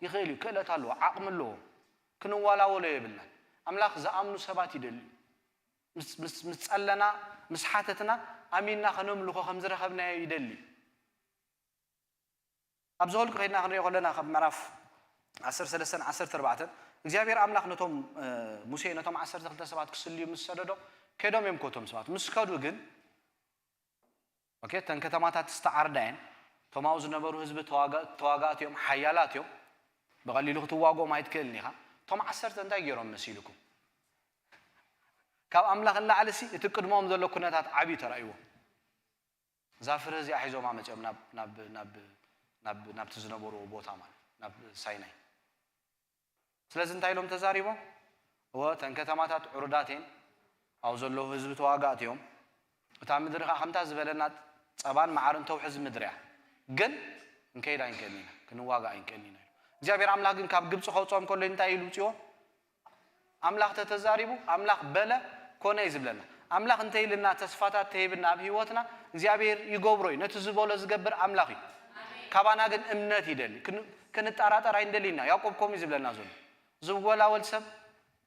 ይኽእል እዩ። ክእለት ኣለዎ፣ ዓቕሚ ኣለዎ። ክንዋላወሎ የብልናን። ኣምላኽ ዝኣምኑ ሰባት ይደሊ። ምስ ጸለና፣ ምስ ሓተትና ኣሚንና ከነምልኾ ከም ዝረኸብናዮ ይደሊ። ኣብ ዘወልቁ ከይድና ክንሪኦ ከለና ካብ ምዕራፍ ዓሰርተ ሰለስተ ዓሰርተ ኣርባዕተ እግዚኣብሔር ኣምላኽ ነቶም ሙሴ ነቶም ዓሰርተ ክልተ ሰባት ክስልዩ ምስ ሰደዶ ከይዶም እዮም ኮቶም ሰባት ምስ ከዱ ግን ኦኬ እተን ከተማታት ዝተዓርዳ እየን። እቶም ኣብኡ ዝነበሩ ህዝቢ ተዋጋእቲ እዮም፣ ሓያላት እዮም። ብቐሊሉ ክትዋግኦም ኣይትክእልን ኢኻ። እቶም ዓሰርተ እንታይ ገይሮም መሲልኩም? ካብ ኣምላኽ ንላዕሊ ሲ እቲ ቅድሞም ዘሎ ኩነታት ዓብዩ ተራእይዎም። እዛ ፍረ እዚኣ ሒዞማ መፅኦም ናብ ናብ ናብ ናብ ናብቲ ዝነበርዎ ቦታ ማለት ናብ ሳይናይ። ስለዚ እንታይ ኢሎም ተዛሪቦም? እወ እተን ከተማታት ዕሩዳት እየን፣ ኣብኡ ዘለዉ ህዝቢ ተዋጋእቲ እዮም። እታ ምድሪ ከዓ ከምታ ዝበለና ፀባን መዓርን ተውሕዝ ምድሪ እያ፣ ግን ክንከይድ ኣይንክእልን ኢና፣ ክንዋጋእ ኣይንክእልን ኢና ኢሉ። እግዚኣብሔር ኣምላኽ ግን ካብ ግብፂ ከውፅኦም ከሎ እንታይ ኢሉ ውፅዎም? ኣምላኽ ተተዛሪቡ ኣምላኽ በለ ኮነ እዩ ዝብለና። ኣምላኽ እንተ ኢልና ተስፋታት ተሂብና ኣብ ህይወትና እግዚኣብሔር ይገብሮ እዩ። ነቲ ዝበሎ ዝገብር ኣምላኽ እዩ። ካባና ግን እምነት ይደሊ። ክንጠራጠር ኣይንደሊ ኢና። ያዕቆብ ከምኡ እዩ ዝብለና ዘሎ። ዝወላወል ሰብ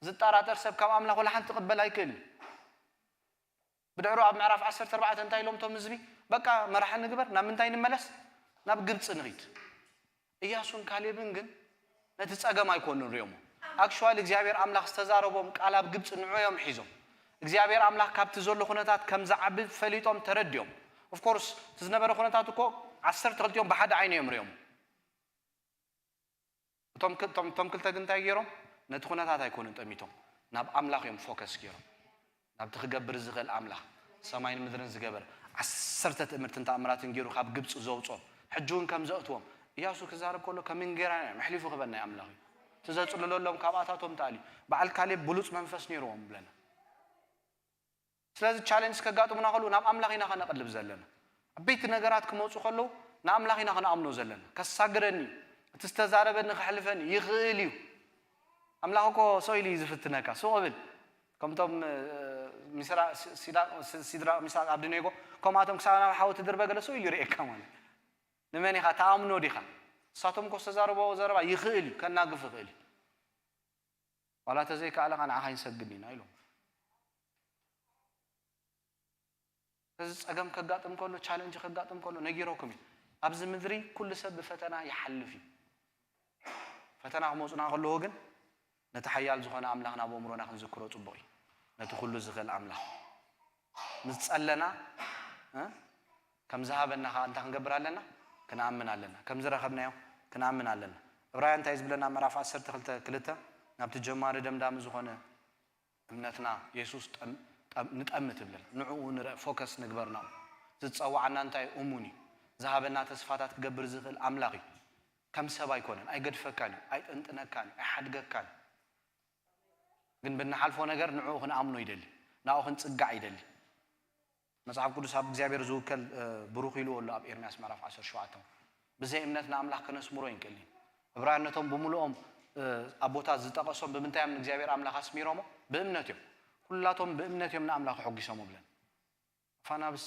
ዝጠራጠር ሰብ ካብ ኣምላኽ ወላ ሓንቲ ክቕበል ኣይክእልን። ብድሕሩ ኣብ ምዕራፍ ዓሰርተ ኣርባዕተ እንታይ ኢሎም እቶም ህዝቢ? በቃ መራሒ ንግበር፣ ናብ ምንታይ ንመለስ? ናብ ግብፂ ንኺድ። እያሱን ካሌብን ግን ነቲ ፀገም ኣይኮኑን ሪኦሞ። ኣክሽዋሊ እግዚኣብሔር ኣምላኽ ዝተዛረቦም ቃል ኣብ ግብፂ ንዑ እዮም ሒዞም። እግዚኣብሔር ኣምላኽ ካብቲ ዘሎ ኩነታት ከም ዝዓቢ ፈሊጦም ተረዲኦም። ኦፍኮርስ እቲ ዝነበረ ኩነታት እኮ ዓሰርተ ክልቲኦም ብሓደ ዓይኒ እዮም ሪኦም። እቶም ክ- እቶም እቶም ክልተ ግን እንታይ ገይሮም? ነቲ ኩነታት ኣይኮኑን ጠሚቶም፣ ናብ ኣምላኽ እዮም ፎከስ ገይሮም። ናብቲ ክገብር ዝኽእል ኣምላኽ ሰማይን ምድርን ዝገበረ ዓሰርተ ትእምርትን ተኣምራትን ገይሩ ካብ ግብፂ ዘውፅኦም ሕጂ እውን ከም ዘእትዎም እያሱ ክዛረብ ከሎ ከም እንጌራ እዮም ኣሕሊፉ ክበና ኣምላኽ እዩ። እቲ ዘፅልለሎም ካብኣታቶም ተኣልዩ። በዓል ካሌብ ብሉፅ መንፈስ ነይርዎም ብለና። ስለዚ ቻለንጅ ከጋጥሙና ከለዉ ናብ ኣምላኽ ኢና ከነቕልብ ዘለና። ዓበይቲ ነገራት ክመፁ ከለዉ ንኣምላኽ ኢና ክንኣምኖ ዘለና። ከሳግረኒ እዩ፣ እቲ ዝተዛረበኒ ከሕልፈኒ ይኽእል እዩ። ኣምላኽ እኮ ሰው ኢሉ እዩ ዝፍትነካ። ሱቕ ብል ከምቶም ሲድራቅ ሚሳቅ ኣብድኔጎ ከምኣቶም ክሳብ ናብ ሓዊ ትድርበ ገለ ሰው ኢሉ ይርእየካ ማለት። ንመን ኢኻ ተኣምኖ ዲኻ? እሳቶም እኮ ዝተዛረቦ ዘረባ ይኽእል እዩ፣ ከናግፍ ይኽእል እዩ። ዋላ ተዘይከኣለ ከዓ ንዓኻ ይንሰግድ ኢና ኢሎም። እዚ ፀገም ከጋጥም ከሎ ቻለንጅ ከጋጥም ከሎ ነጊረኩም እዩ። ኣብዚ ምድሪ ኩሉ ሰብ ብፈተና ይሓልፍ እዩ። ፈተና ክመፁና ከለዎ ግን ነቲ ሓያል ዝኾነ ኣምላኽ ናብ ኣእምሮና ክንዝክሮ ፅቡቕ እዩ። ነቲ ኩሉ ዝኽእል ኣምላኽ ምስ ጸለና እ ከም ዝሃበና ኸዓ እንታይ ክንገብር ኣለና? ክንኣምን ኣለና። ከም ዝረኸብናዮ ክንኣምን ኣለና። ዕብራውያን እንታይ ዝብለና? ምዕራፍ ዓሰርተ ክልተ ክልተ ናብቲ ጀማሪ ደምዳሚ ዝኾነ እምነትና የሱስ ጠም- ጠም- ንጠምት ይብለና። ንዕኡ ንረ ፎከስ ንግበር ናብኡ። ዝጸዋዓና እንታይ እሙን እዩ። ዝሃበና ተስፋታት ክገብር ዝኽእል ኣምላኽ እዩ። ከም ሰብ ኣይኮነን። ኣይገድፈካን እዩ። ኣይጥንጥነካን እዩ። ኣይሓድገካን እዩ። ግን ብንሓልፎ ነገር ንዕኡ ክንኣምኖ ይደሊ። ናብኡ ክንጽጋዕ ይደሊ። መጽሓፍ ቅዱስ ኣብ እግዚኣብሔር ዝውከል ብሩኽ ኢልዎ ኣሎ ኣብ ኤርምያስ ምዕራፍ ዓሰርተ ሸውዓተ። ብዘይ እምነት ንኣምላኽ ከነስምሮ ኣይንክእልን። ዕብራውያን ነቶም ብምልኦም ኣቦታት ዝጠቐሶም ብምንታይ እዮም ንእግዚኣብሔር ኣምላኽ ኣስሚሮሞ? ብእምነት እዮም። ኩላቶም ብእምነት እዮም ንኣምላኽ ኣሐጒሶም እብለን። ኣፋናብስ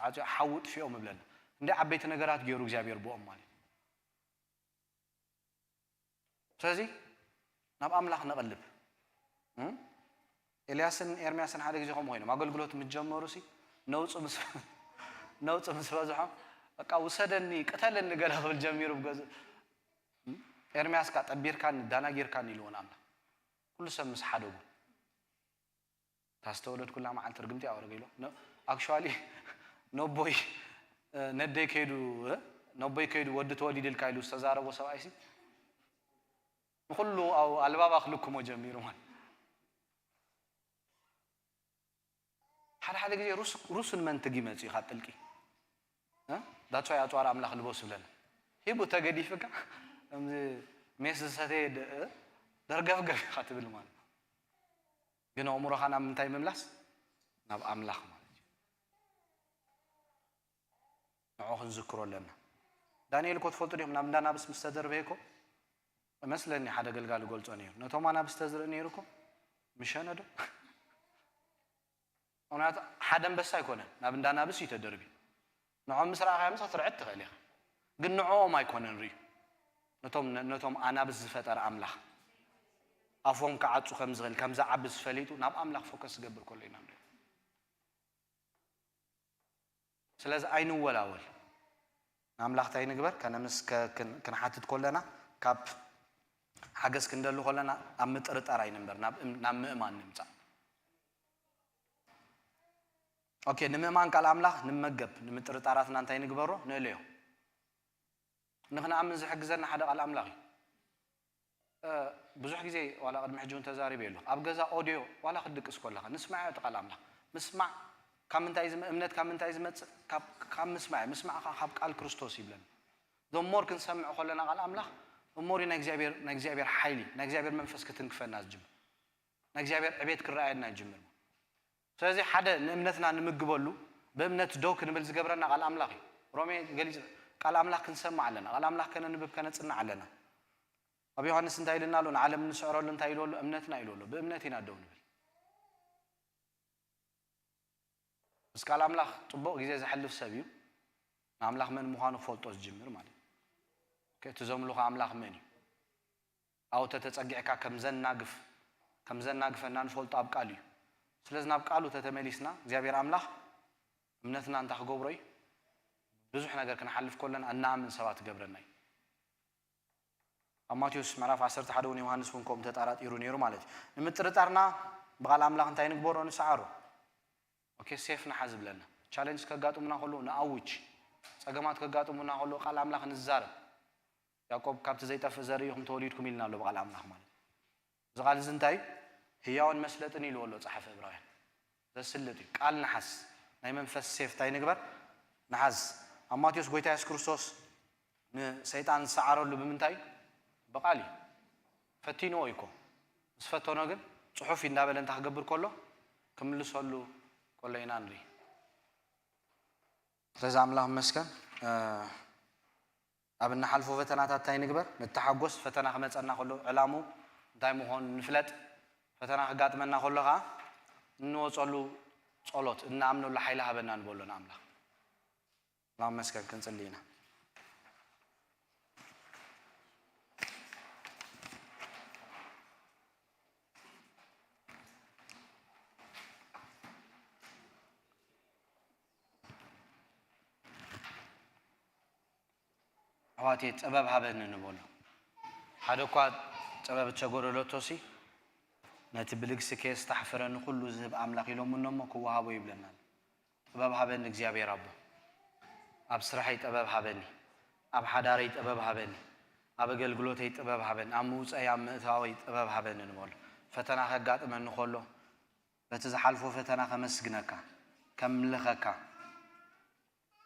ዓጽዮ ሓዊ ጥፊኦም እብለን። እንደ ዓበይቲ ነገራት ገይሩ እግዚኣብሔር ብኦም ማለት እዩ። ስለዚ ናብ ኣምላኽ ነቕልብ። እም? ኤልያስን ኤርምያስን ሓደ ግዜ ከምኡ ኮይኖም ኣገልግሎት ምስ ጀመሩ ሲ ነውፂ ምስ ነውፂ ምስ በዝሖም በቃ ውሰደኒ ቅተለኒ ገለ ክብል ጀሚሩ ብገዝ እም? ኤርምያስ ካ ጠቢርካኒ ዳናጊርካኒ ኢልዎ ንኣምላኽ። ኩሉ ሰብ ምስ ሓደጉ ታስተወለድ ኩላ መዓልቲ ርግምቲ ኣወረገ ኢሎ ኣክቹዋሊ ነቦይ ነደይ ከይዱ ነቦይ ከይዱ ወዲ ተወሊድልካ ኢሉ ዝተዛረቦ ሰብኣይ ሲ ንኩሉ ኣልባባ ክልክሞ ጀሚሩ ማለት ሓደ ሓደ ግዜ ሩስን መንትግ ይመፅእ ካብ ጥልቂ ዳትዋይ ኣፅዋር ኣምላኽ ልበሱ ብለና ሂቡ ተገዲፍካ ከምዚ ሜስ ዝሰተየ ደርገፍገፍ ኢኻ ትብል ማለት ግን ኣእምሮኻ ናብ ምንታይ ምምላስ ናብ ኣምላኽ ማለት እዩ ንዑ ክንዝክሮ ኣለና ዳንኤል እኮ ትፈልጡ ዲኹም ናብ እንዳናብስ ምስ ተደርበየ እኮ እመስለኒ ሓደ ገልጋሊ ገልጾ ነይሩ ነቶም ኣናብስ ተዝርኢ ነይሩ እኮ ምሸነዶ ምክንያቱ ሓደ ኣንበሳ ኣይኮነን ናብ እንዳናብስ እዩ ተደርቢ ንዖም ምስ ረኣኻዮ ምሳ ትርዕድ ትኽእል ኢኻ ግን ንዕኦም ኣይኮነን ርእዩ ነቶም ኣናብስ ዝፈጠረ ኣምላኽ ኣፎም ክዓጹ ከም ዝኽእል ከም ዝዓብስ ፈሊጡ ናብ ኣምላኽ ፎከስ ዝገብር ከሎ ኢና ንርኢ ስለዚ ኣይንወላወል ንኣምላኽ እንታይ ንግበር ከነምስ ክንሓትት ከለና ካብ ሓገዝ ክንደሊ ከለና ኣብ ምጥርጣር ኣይንንበር ናብ ምእማን ንምፃእ ኦኬ ንምእማን ቃል ኣምላኽ ንመገብ ንምጥርጣራትና እንታይ ንግበሮ ንእለዮ ንኽንኣምን ዝሕግዘና ሓደ ቃል ኣምላኽ እዩ ብዙሕ ግዜ ዋላ ቅድሚ ሕጂ እውን ተዛሪበ የሉ ኣብ ገዛ ኦድዮ ዋላ ክድቅስ ከለኻ ንስማዕ ቃል ኣምላኽ ምስማዕ ካብ ምንታይ እምነት ካብ ምንታይ ዝመፅእ ካብ ምስማዕ ምስማዕ ካብ ቃል ክርስቶስ ይብለና ዘሞር ክንሰምዕ ከለና ቃል ኣምላኽ እሞሪ ናይ እግዚኣብሔር ናይ እግዚኣብሔር ሓይሊ ናይ እግዚኣብሔር መንፈስ ክትንክፈና ዝጅምር ናይ እግዚኣብሔር ዕቤት ክረኣየና ይጅምር ስለዚ ሓደ ንእምነትና ንምግበሉ ብእምነት ደው ክንብል ዝገብረና ቃል ኣምላኽ እዩ ሮሜ ገሊፅ ቃል ኣምላኽ ክንሰማዕ ኣለና ቃል ኣምላኽ ከነንብብ ከነፅናዕ ኣለና ኣብ ዮሃንስ እንታይ ኢልና ኣሎ ንዓለም እንስዕረሉ እንታይ ኢሉ ኣሎ እምነትና ኢሉ ኣሎ ብእምነት ኢና ደው ንብል ምስ ቃል ኣምላኽ ፅቡቕ ግዜ ዘሕልፍ ሰብ እዩ ንኣምላኽ መን ምዃኑ ክፈልጦ ዝጅምር ማለት እዩ እቲ ዘምልኾ ኣምላኽ መን እዩ ኣብኡ ተተጸጊዕካ ከም ዘናግፍ ከም ዘናግፈና ንፈልጦ ኣብ ቃሉ እዩ። ስለዚ ናብ ቃሉ ተተመሊስና እግዚኣብሔር ኣምላኽ እምነትና እንታይ ክገብሮ እዩ? ብዙሕ ነገር ክንሓልፍ ከለና እንኣምን ሰባት ክገብረና እዩ። ኣብ ማቴዎስ ምዕራፍ ዓሰርተ ሓደ እውን ዮሃንስ እውን ከምኡ ተጣራጢሩ ነይሩ ማለት እዩ። ንምጥርጣርና ብቓል ኣምላኽ እንታይ ንግበሮ? ንሰዓሮ። ኦኬ ሴፍ ንሓዝ ዝብለና ቻለንጅ ከጋጥሙና ከለዉ ንኣውጅ ጸገማት ከጋጥሙና ከለዉ ቃል ኣምላኽ ንዛረብ። ያዕቆብ ካብቲ ዘይጠፍእ ዘርኢ ኢኹም ተወሊድኩም ኢልና ኣሎ ብቓል ኣምላኽ ማለት እዩ። እዚ ቃል እዚ እንታይ እዩ? ህያውን መስለጥን ኢልዎ ኣሎ ጸሓፊ ዕብራውያን። ዘስልጥ እዩ። ቃል ንሓዝ። ናይ መንፈስ ሴፍ እንታይ ንግበር? ንሓዝ። ኣብ ማቴዎስ ጎይታ የሱስ ክርስቶስ ንሰይጣን ዝሰዓረሉ ብምንታይ እዩ? ብቓል እዩ። ፈቲንዎ እዩ እኮ። ምስ ፈተኖ ግን ጽሑፍ እዩ እንዳበለ እንታይ ክገብር ከሎ ክምልሰሉ ከሎ ኢና ንርኢ። ስለዚ ኣምላኽ ይመስገን። ኣብ እንሓልፎ ፈተናታት እንታይ ንግበር? ንተሓጎስ። ፈተና ክመፀና ከሎ ዕላሙ እንታይ ምዃኑ ንፍለጥ። ፈተና ክጋጥመና ከሎ ከዓ እንወፀሉ ፀሎት፣ እንኣምነሉ ሓይሊ ሃበና ንበሎ ንኣምላኽ። ኣምላኽ ይመስገን። ክንፅሊ ኢና። ኣሕዋተይ ጥበብ ሃበኒ ንበሎ። ሓደ እኳ ጥበብ እተጎደለቶሲ ነቲ ብልግሲ ከየስታሕፍረኒ ኩሉ ዝህብ ኣምላኽ ኢሎምኖሞ ክወሃቦ ይብለና ኣሎ። ጥበብ ሃበኒ እግዚኣብሔር ኣቦ። ኣብ ስራሐይ ጥበብ ሃበኒ። ኣብ ሓዳረይ ጥበብ ሃበኒ። ኣብ ኣገልግሎተይ ጥበብ ሃበኒ። ኣብ ምውፀይ ኣብ ምእታወይ ጥበብ ሃበኒ ንበሎ። ፈተና ከጋጥመኒ ከሎ በቲ ዝሓልፎ ፈተና ከመስግነካ፣ ከምልኸካ፣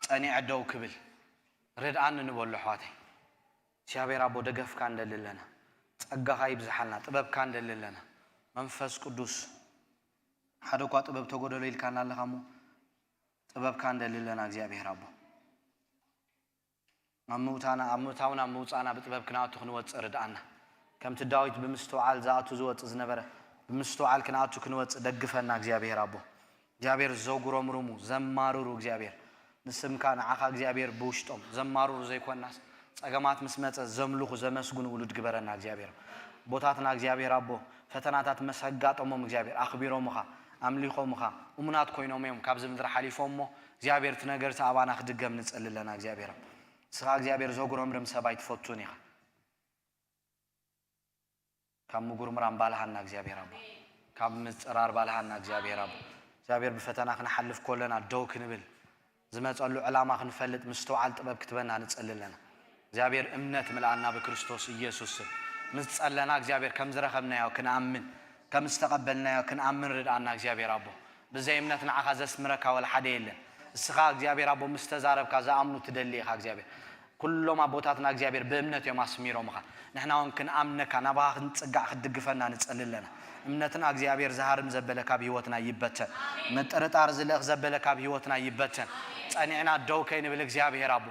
ጸኒዐ ደው ክብል ርድኣኒ ንበሎ ኣሕዋተይ። እግዚኣብሔር ኣቦ ደገፍካ እንደሊ ኣለና፣ ጸጋኻ ይብዝሓልና፣ ጥበብካ እንደሊ ኣለና። መንፈስ ቅዱስ ሓደ እኳ ጥበብ ተጎደሎ ኢልካና ኣለኻ እሞ ጥበብካ እንደሊ ኣለና እግዚኣብሔር ኣቦ። ኣብ ምውታና ኣብ ምእታውና ኣብ ምውፃእና ብጥበብ ክንኣቱ ክንወፅእ ርድኣና። ከምቲ ዳዊት ብምስትውዓል ዝኣቱ ዝወፅእ ዝነበረ ብምስትውዓል ክንኣቱ ክንወፅእ ደግፈና እግዚኣብሔር ኣቦ። እግዚኣብሔር ዘጉረምርሙ ዘማርሩ እግዚኣብሔር ንስምካ ንዓኻ እግዚኣብሔር ብውሽጦም ዘማርሩ ዘይኮናስ ጸገማት ምስ መጸ ዘምልኹ ዘመስግኑ ውሉድ ግበረና እግዚኣብሔር። ኣቦታትና እግዚኣብሔር ኣቦ ፈተናታት መስ ኣጋጠሞም እግዚኣብሔር ኣኽቢሮምኻ ኣምሊኾምኻ እሙናት ኮይኖም እዮም ካብዚ ምድሪ ሓሊፎም እሞ እግዚኣብሔር እቲ ነገር እቲ ኣባና ክድገም ንጸሊ ኣለና እግዚኣብሔር። ንስኻ እግዚኣብሔር ዘጉረምርም ሰብ ኣይትፈቱን ኢኻ። ካብ ምጉርምራም ባልሃና እግዚኣብሔር ኣቦ፣ ካብ ምጽራር ባልሃና እግዚኣብሔር ኣቦ። እግዚኣብሔር ብፈተና ክንሓልፍ ከለና ደው ክንብል ዝመጸሉ ዕላማ ክንፈልጥ ምስትውዓል ጥበብ ክትበና ንጸሊ ኣለና። እግዚኣብሔር እምነት ምልኣና ብክርስቶስ ኢየሱስ ስም። ምስ ጸለና እግዚኣብሔር ከም ዝረኸብናዮ ክንኣምን ከም ዝተቐበልናዮ ክንኣምን ርድኣና እግዚኣብሔር ኣቦ። ብዘይ እምነት ንዓኻ ዘስምረካ ወላ ሓደ የለን። እስኻ እግዚኣብሔር ኣቦ ምስ ተዛረብካ ዝኣምኑ ትደሊ ኢኻ እግዚኣብሔር። ኩሎም ኣቦታትና እግዚኣብሔር ብእምነት እዮም ኣስሚሮምኻ። ንሕና እውን ክንኣምነካ ናባኻ ክንጽጋዕ ክትድግፈና ንጸሊ ኣለና። እምነትና እግዚኣብሔር ዝሃርም ዘበለ ካብ ህይወትና ይበተን። ምጥርጣር ዝልእኽ ዘበለ ካብ ህይወትና ይበተን። ጸኒዕና ደው ከይንብል እግዚኣብሔር ኣቦ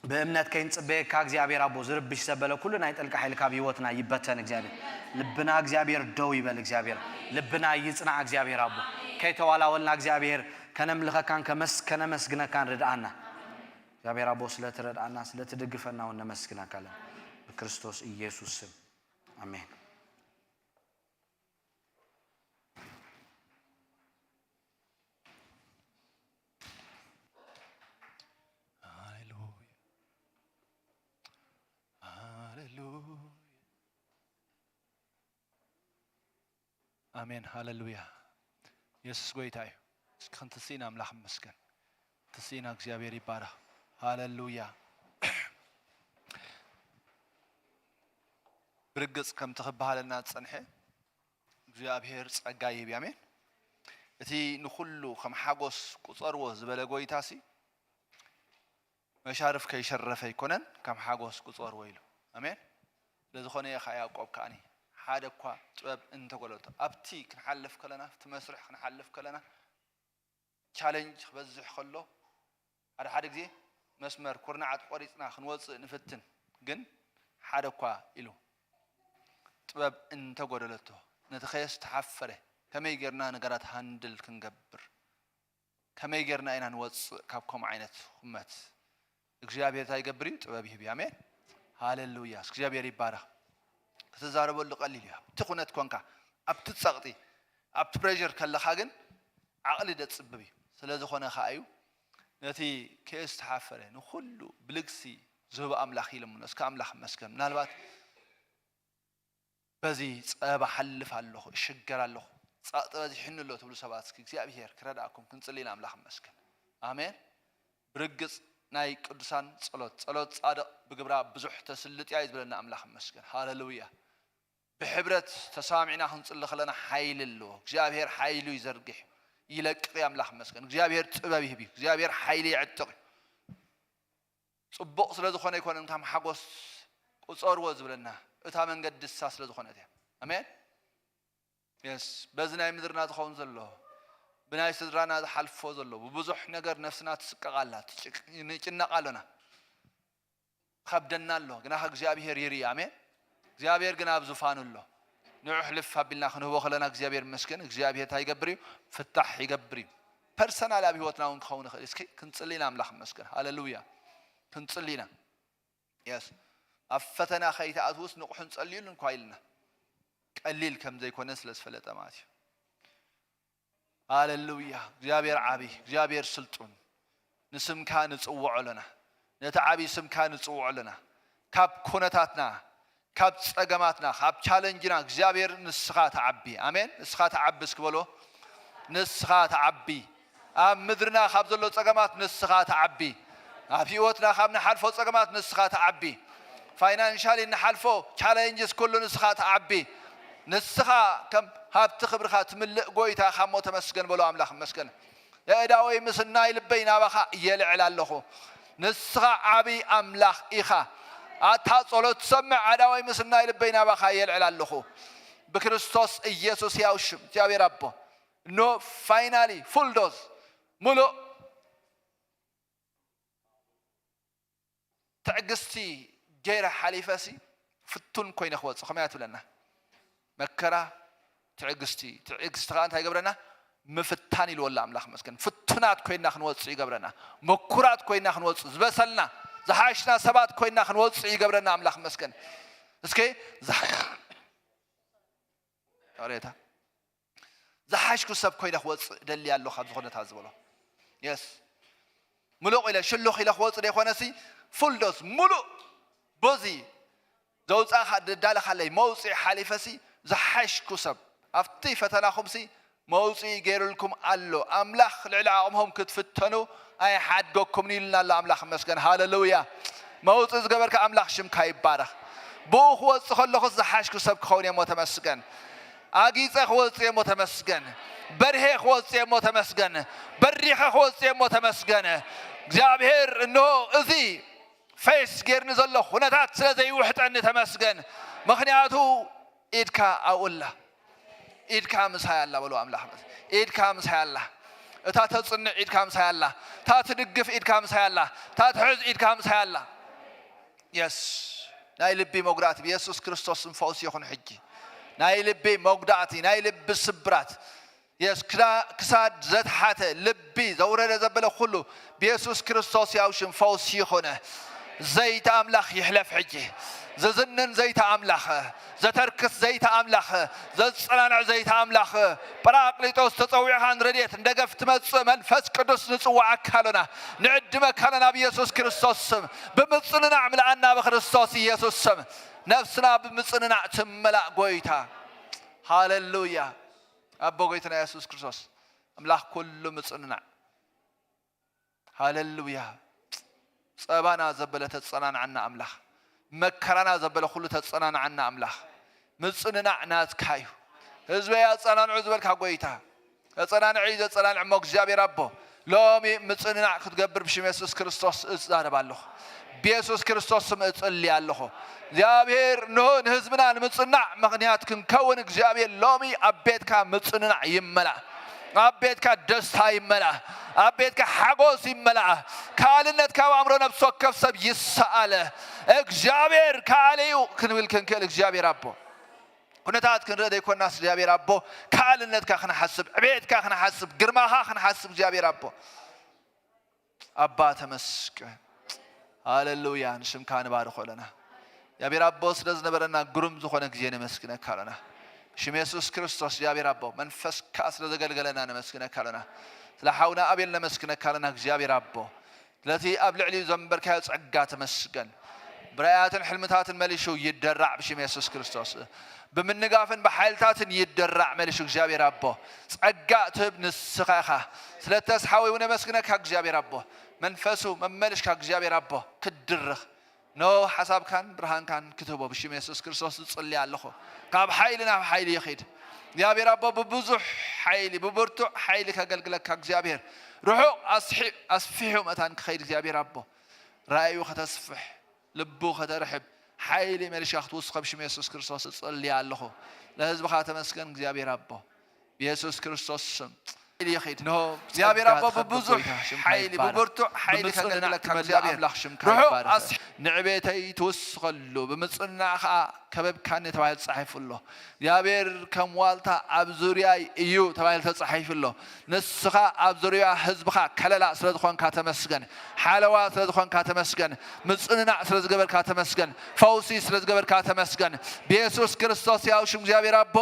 ብእምነት ከይንጽበየካ እግዚኣብሔር ኣቦ ዝርብሽ ዘበለ ኩሉ ናይ ጥልቂ ሓይሊ ካብ ህይወትና ይበተን እግዚኣብሔር። ልብና እግዚኣብሔር ደው ይበል እግዚኣብሔር። ልብና ይጽናዕ እግዚኣብሔር ኣቦ። ከይተዋላወልና እግዚኣብሔር ከነምልኸካን ከመስ- ከነመስግነካን ርድኣና። እግዚኣብሔር ኣቦ ስለትረድኣና ስለትድግፈና እውን ነመስግነካ ኣለና ብክርስቶስ ኢየሱስ ስም ኣሜን። ሃሌሉያ ሃሌሉያ። ኣሜን ሃሌሉያ። የሱስ ጎይታ እዩ። እስኪ ክንትስኢና ኣምላኽ ይመስገን። ትስኢና እግዚኣብሔር ይባረኽ። ሃሌሉያ። ብርግጽ ከምቲ ክበሃለና ዝጸንሐ እግዚኣብሔር ጸጋ ይህብ እዩ። ኣሜን። እቲ ንኹሉ ከም ሓጎስ ቁጸርዎ ዝበለ ጎይታሲ መሻርፍ ከይሸረፈ ኣይኮነን ከም ሓጎስ ቁጸርዎ ኢሉ። ኣሜን። ስለዝኾነ እየ ከዓ ያዕቆብ ከዓኒ ሓደ እኳ ጥበብ እንተጎለቶ ኣብቲ ክንሓልፍ ከለና ኣብቲ መስርሕ ክንሓልፍ ከለና ቻለንጅ ክበዝሕ ከሎ ሓደ ሓደ ግዜ መስመር ኩርናዓት ቆሪፅና ክንወፅእ ንፍትን ግን ሓደ እኳ ኢሉ ጥበብ እንተጎደለቶ ነቲ ከየስተሓፈረ ከመይ ጌርና ነገራት ሃንድል ክንገብር ከመይ ጌርና ኢና ንወፅእ ካብ ከምኡ ዓይነት ኩመት እግዚኣብሔር እንታይ ይገብር እዩ ጥበብ ይህብ እዩ ኣሜን ሃሌሉያ እግዚኣብሔር ይባረኽ ክትዛረበሉ ቀሊል እዩ ኣብቲ ኩነት ኮንካ ኣብቲ ፀቕጢ ኣብቲ ፕሬር ከለኻ ግን ዓቕሊ ደፅብብ እዩ ስለዝኾነ ከዓ እዩ ነቲ ከየስተሓፈረ ንኩሉ ብልግሲ ዝህብ ኣምላኽ ይልምኖ እስከ ኣምላኽ መስገን ምናልባት በዚ ፀበባ ሓልፍ ኣለኹ እሽገር ኣለኹ ፀቕጢ በዚሕኒ ኣሎ ትብሉ ሰባት እስኪ እግዚኣብሄር ክረድኣኩም ክንፅሊ ኢና ኣምላኽ መስገን ኣሜን ብርግፅ ናይ ቅዱሳን ፀሎት ፀሎት ፃድቕ ብግብራ ብዙሕ ተስልጥያ እዩ ዝብለና ኣምላኽ መስገን ሃለሉያ ብሕብረት ተሰማሚዕና ክንፅሊ ከለና ሓይሊ ኣለዎ እግዚኣብሄር ሓይሉ ይዘርግሕ ይለቅቕ ኣምላኽ መስገን እግዚኣብሄር ጥበብ ይህብ እዩ እግዚኣብሄር ሓይሊ የዕጥቕ እዩ ፅቡቕ ስለ ዝኾነ ኣይኮነን ከም ሓጎስ ቁፀርዎ ዝብለና እታ መንገዲ እሳ ስለ ዝኾነት እያ ኣሜን የስ በዚ ናይ ምድርና ዝኸውን ዘሎ ብናይ ስድራና ዝሓልፎ ዘሎ ብብዙሕ ነገር ነፍስና ትስቀቕ ኣላ ንጭነቕ ኣሎና ከብደና ኣሎ ግና እግዚኣብሄር ይርኢ ኣሜን እግዚኣብሄር ግን ኣብ ዙፋኑ ኣሎ ንዑ ሕልፍ ኣቢልና ክንህቦ ከለና እግዚኣብሔር መስገን እግዚኣብሔር እንታይ ይገብር እዩ ፍታሕ ይገብር እዩ ፐርሰናል ኣብ ህይወትና እውን ክኸውን ይኽእል እስኪ ክንፅሊ ኢና ኣምላኽ መስገን ሃለሉያ ክንፅሊ ኢና የስ ኣብ ፈተና ከይትኣትውስ ንቑሕን ጸልዩሉ እንኳ ኢልና ቀሊል ከም ዘይኮነ ስለ ዝፈለጠ ማለት እዩ ሃሌሉያ እግዚኣብሔር ዓቢ እግዚኣብሔር ስልጡን ንስምካ ንጽውዖ ኣለና ነቲ ዓቢ ስምካ ንጽውዖ ኣለና ካብ ኩነታትና ካብ ጸገማትና ካብ ቻለንጅና እግዚኣብሔር ንስኻ ተዓቢ ኣሜን ንስኻ ተዓቢ እስክበሎ ንስኻ ተዓቢ ኣብ ምድርና ካብ ዘሎ ጸገማት ንስኻ ተዓቢ ኣብ ህይወትና ካብ ንሓልፎ ጸገማት ንስኻ ተዓቢ ፋይናንሻሊ ንሓልፎ ቻለንጅስ ኩሉ ንስኻ ተዓቢ ንስኻ ከም ሃብቲ ክብርኻ ትምልእ ጎይታ ኢኻ እሞ ተመስገን በሎ። ኣምላኽ ይመስገን። የእዳወይ ምስ ናይ ልበይ ናባኻ የልዕል ኣለኹ። ንስኻ ዓብዪ ኣምላኽ ኢኻ። ኣታ ጸሎት ትሰምዕ ኣእዳወይ ምስ ናይ ልበይ ናባኻ የልዕል ኣለኹ። ብክርስቶስ ኢየሱስ ሕያው ሽም እግዚኣብሔር ኣቦ። ኖ ፋይናሊ ፉል ዶዝ ሙሉእ ትዕግስቲ ገይረ ሓሊፈሲ ፍቱን ኮይነ ክወፅእ ከመይ ትብለና? መከራ ትዕግስቲ፣ ትዕግስቲ ከዓ እንታይ ይገብረና? ምፍታን ይልወላ ኣምላኽ መስገን። ፍቱናት ኮይና ክንወፅእ ይገብረና። ምኩራት ኮይና ክንወፅእ፣ ዝበሰልና ዝሓሽና ሰባት ኮይና ክንወፅእ ይገብረና ኣምላኽ መስገን። እስኪ ዝሓ- ይቕሬታ። ዝሓሽኩ ሰብ ኮይነ ክወፅእ ደሊ ኣለኹ ኣብዚ ኩነታት ዝበሎ። የስ። ምሉቕ ኢለ ሽሉኽ ኢለ ክወፅእ ዘይኮነሲ፣ ፉል ዶዝ፣ ሙሉእ ቦዚ ዘውፃእኻ ደዳለኻለይ መውፅኢ ሓሊፈሲ፣ ዝሓሽኩ ሰብ ኣብቲ ፈተናኹምሲ መውፅኢ ገይሩልኩም ኣሎ። ኣምላኽ ልዕሊ ዓቕምኹም ክትፍተኑ ኣይሓድገኩምን ኢሉና ኣሎ ኣምላኽ መስገን። ሃለሉያ። መውፅኢ ዝገበርካ ኣምላኽ ሽምካ ይባረኽ። ብኡ ክወፅእ ከለኹስ ዝሓሽኩ ሰብ ክኸውን እየ እሞ ተመስገን። ኣጊፀ ክወፅእ እየ እሞ ተመስገን። በርሄ ክወፅእ እየ እሞ ተመስገን። በሪኸ ክወፅእ እየ እሞ ተመስገን። እግዚኣብሔር እንሆ እዚ ፌስ ጌርኒ ዘሎ ኩነታት ስለ ዘይውሕጠኒ ተመስገን። ምኽንያቱ ኢድካ ኣብኡ ኣላ። ኢድካ ምሳይ ኣላ በሉ ኣምላኽ። ኢድካ ምሳይ ኣላ። እታ ተጽንዕ ኢድካ ምሳይ ኣላ። እታ ትድግፍ ኢድካ ምሳይ ኣላ። እታ ትሕዝ ኢድካ ምሳይ ኣላ። የስ። ናይ ልቢ መጉዳእቲ ብየሱስ ክርስቶስ ስም ፈውሲ ይኹን ሕጂ። ናይ ልቢ መጉዳእቲ፣ ናይ ልቢ ስብራት። የስ። ክዳ- ክሳድ ዘትሓተ፣ ልቢ ዘውረደ ዘበለ ኩሉ ብየሱስ ክርስቶስ ያው ሽም ፈውሲ ይኹን። ዘይተ ኣምላኽ ይሕለፍ ሕጂ። ዝዝንን ዘይተ ኣምላኽ፣ ዘተርክስ ዘይተ ኣምላኽ፣ ዘጸናንዕ ዘይተ ኣምላኽ፣ ጳራቅሊጦስ ተጸዊዕኻ ንረድኤት ንደገፍ ትመጽእ መንፈስ ቅዱስ ንጽዋዓካ ኣሎና፣ ንዕድመካ ኣሎና ብየሱስ ክርስቶስ ስም። ብምጽንናዕ ምልኣና ብክርስቶስ ኢየሱስ ስም። ነፍስና ብምጽንናዕ ትመላእ ጎይታ። ሃሌሉያ። ኣቦ ጎይታና የሱስ ክርስቶስ ኣምላኽ ኩሉ ምጽንናዕ። ሃሌሉያ። ጸባና ዘበለ ተጸናንዓና ኣምላኽ፣ መከራና ዘበለ ኩሉ ተጸናንዓና ኣምላኽ። ምጽንናዕ ናትካ እዩ። ህዝበይ ኣጸናንዑ ዝበልካ ጎይታ፣ ተጸናንዒ ዘጸናንዕ እሞ እግዚኣብሔር ኣቦ፣ ሎሚ ምጽንናዕ ክትገብር ብሽም የሱስ ክርስቶስ እዛረብ ኣለኹ። ብየሱስ ክርስቶስ ስም እጽሊ ኣለኹ። እግዚኣብሔር ንሆ ንህዝብና ንምጽናዕ ምኽንያት ክንከውን እግዚኣብሔር ሎሚ ኣብ ቤትካ ምጽንናዕ ይመላእ። ኣብ ቤትካ ደስታ ይመላእ። ኣብ ቤትካ ሓጎስ ይመላእ። ካልእነት ካብ ኣእምሮ ነፍሲ ወከፍ ሰብ ይሰኣለ። እግዚኣብሔር ካልእ እዩ ክንብል ክንክእል እግዚኣብሔር ኣቦ። ኩነታት ክንርኢ ዘይኮናስ እግዚኣብሔር ኣቦ ካልእነትካ ክንሓስብ፣ ዕቤትካ ክንሓስብ፣ ግርማኻ ክንሓስብ እግዚኣብሔር ኣቦ። ኣባ ተመስገን። ሃሌሉያ። ንሽምካ ንባርኾ ኣለና። እግዚኣብሔር ኣቦ ስለ ዝነበረና ግሩም ዝኾነ ግዜ ነመስግነካ ኣለና። ሽም የሱስ ክርስቶስ እግዚኣብሔር ኣቦ መንፈስካ ስለ ዘገልገለና ነመስግነካ ኣለና። ስለ ሓውና ኣቤል ነመስግነካ ኣለና እግዚኣብሔር ኣቦ። ስለቲ ኣብ ልዕሊኡ ዘንበርካዮ ጸጋ ተመስገን። ብራያትን ሕልምታትን መሊሹ ይደራዕ ብሽም የሱስ ክርስቶስ። ብምንጋፍን ብሓይልታትን ይደራዕ መሊሹ እግዚኣብሔር ኣቦ። ጸጋ ትህብ ንስኻ ኢኻ። ስለ ተስሓዊ እውን ነመስግነካ እግዚኣብሔር ኣቦ። መንፈሱ መመልሽካ እግዚኣብሔር ኣቦ ክትድርኽ ኖ ሓሳብካን ብርሃንካን ክትህቦ ብሽም የሱስ ክርስቶስ ዝጽሊ ኣለኹ። ካብ ሓይሊ ናብ ሓይሊ ይኺድ እግዚኣብሔር ኣቦ። ብብዙሕ ሓይሊ ብብርቱዕ ሓይሊ ከገልግለካ እግዚኣብሔር ርሑቕ ኣስሒ- ኣስፊሑ መታን ክኸይድ እግዚኣብሔር ኣቦ ራእዩ ከተስፍሕ ልቡ ከተርሕብ ሓይሊ መሊሽካ ክትውስኸ ብሽም የሱስ ክርስቶስ እጽሊ ኣለኹ። ለህዝብኻ ተመስገን እግዚኣብሔር ኣቦ። ብየሱስ ክርስቶስ ስም ይኺድ። እንሆ እግዚኣብሔር ኣቦ ብብዙሕ ሓይሊ ብብርቱዕ ሓይሊ ከገልግለካ እግዚኣብሔር ኣምላኽ ሽምካ ይባረኽ። ንዕቤተይ ትውስኸሉ ብምጽንናዕ ኸዓ ከበብካኒ ተባሂሉ ተጻሒፉ ኣሎ። እግዚኣብሔር ከም ዋልታ ኣብ ዙርያይ እዩ ተባሂሉ ተጻሒፉ ኣሎ። ንስኻ ኣብ ዙርያ ህዝብኻ ከለላ ስለ ዝኾንካ ተመስገን። ሓለዋ ስለ ዝኾንካ ተመስገን። ምጽንናዕ ስለ ዝገበርካ ተመስገን። ፈውሲ ስለ ዝገበርካ ተመስገን። ብየሱስ ክርስቶስ ያው ሽም እግዚኣብሔር ኣቦ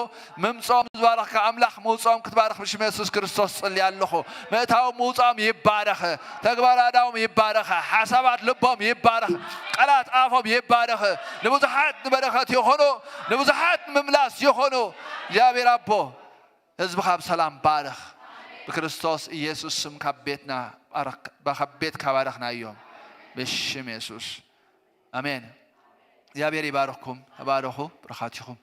ምምፅኦም ዝባረኽካ ኣምላኽ ምውፅኦም ክትባርኽ ብሽም የሱስ ክርስቶስ ጽሊ ኣለኹ። ምእታዎም ምውፅኦም ይባረኽ። ተግባር ኣዳዎም ይባረኽ። ሓሳባት ልቦም ይባረኽ። ቃላት ኣፎም ይባረኽ። ንብዙሓት ንበረኸት ይኹኑ። ንብዙሓት ንምምላስ ይኹኑ። እግዚኣብሔር ኣቦ ህዝብኻ ብሰላም ባርኽ። ብክርስቶስ ኢየሱስ ስም ካብ ቤትና ባረኽ- ካብ ቤትካ ባረኽናዮም። ብሽም የሱስ ኣሜን። እግዚኣብሔር ይባርኽኩም። ተባረኹ። ብሩኻት ኢኹም።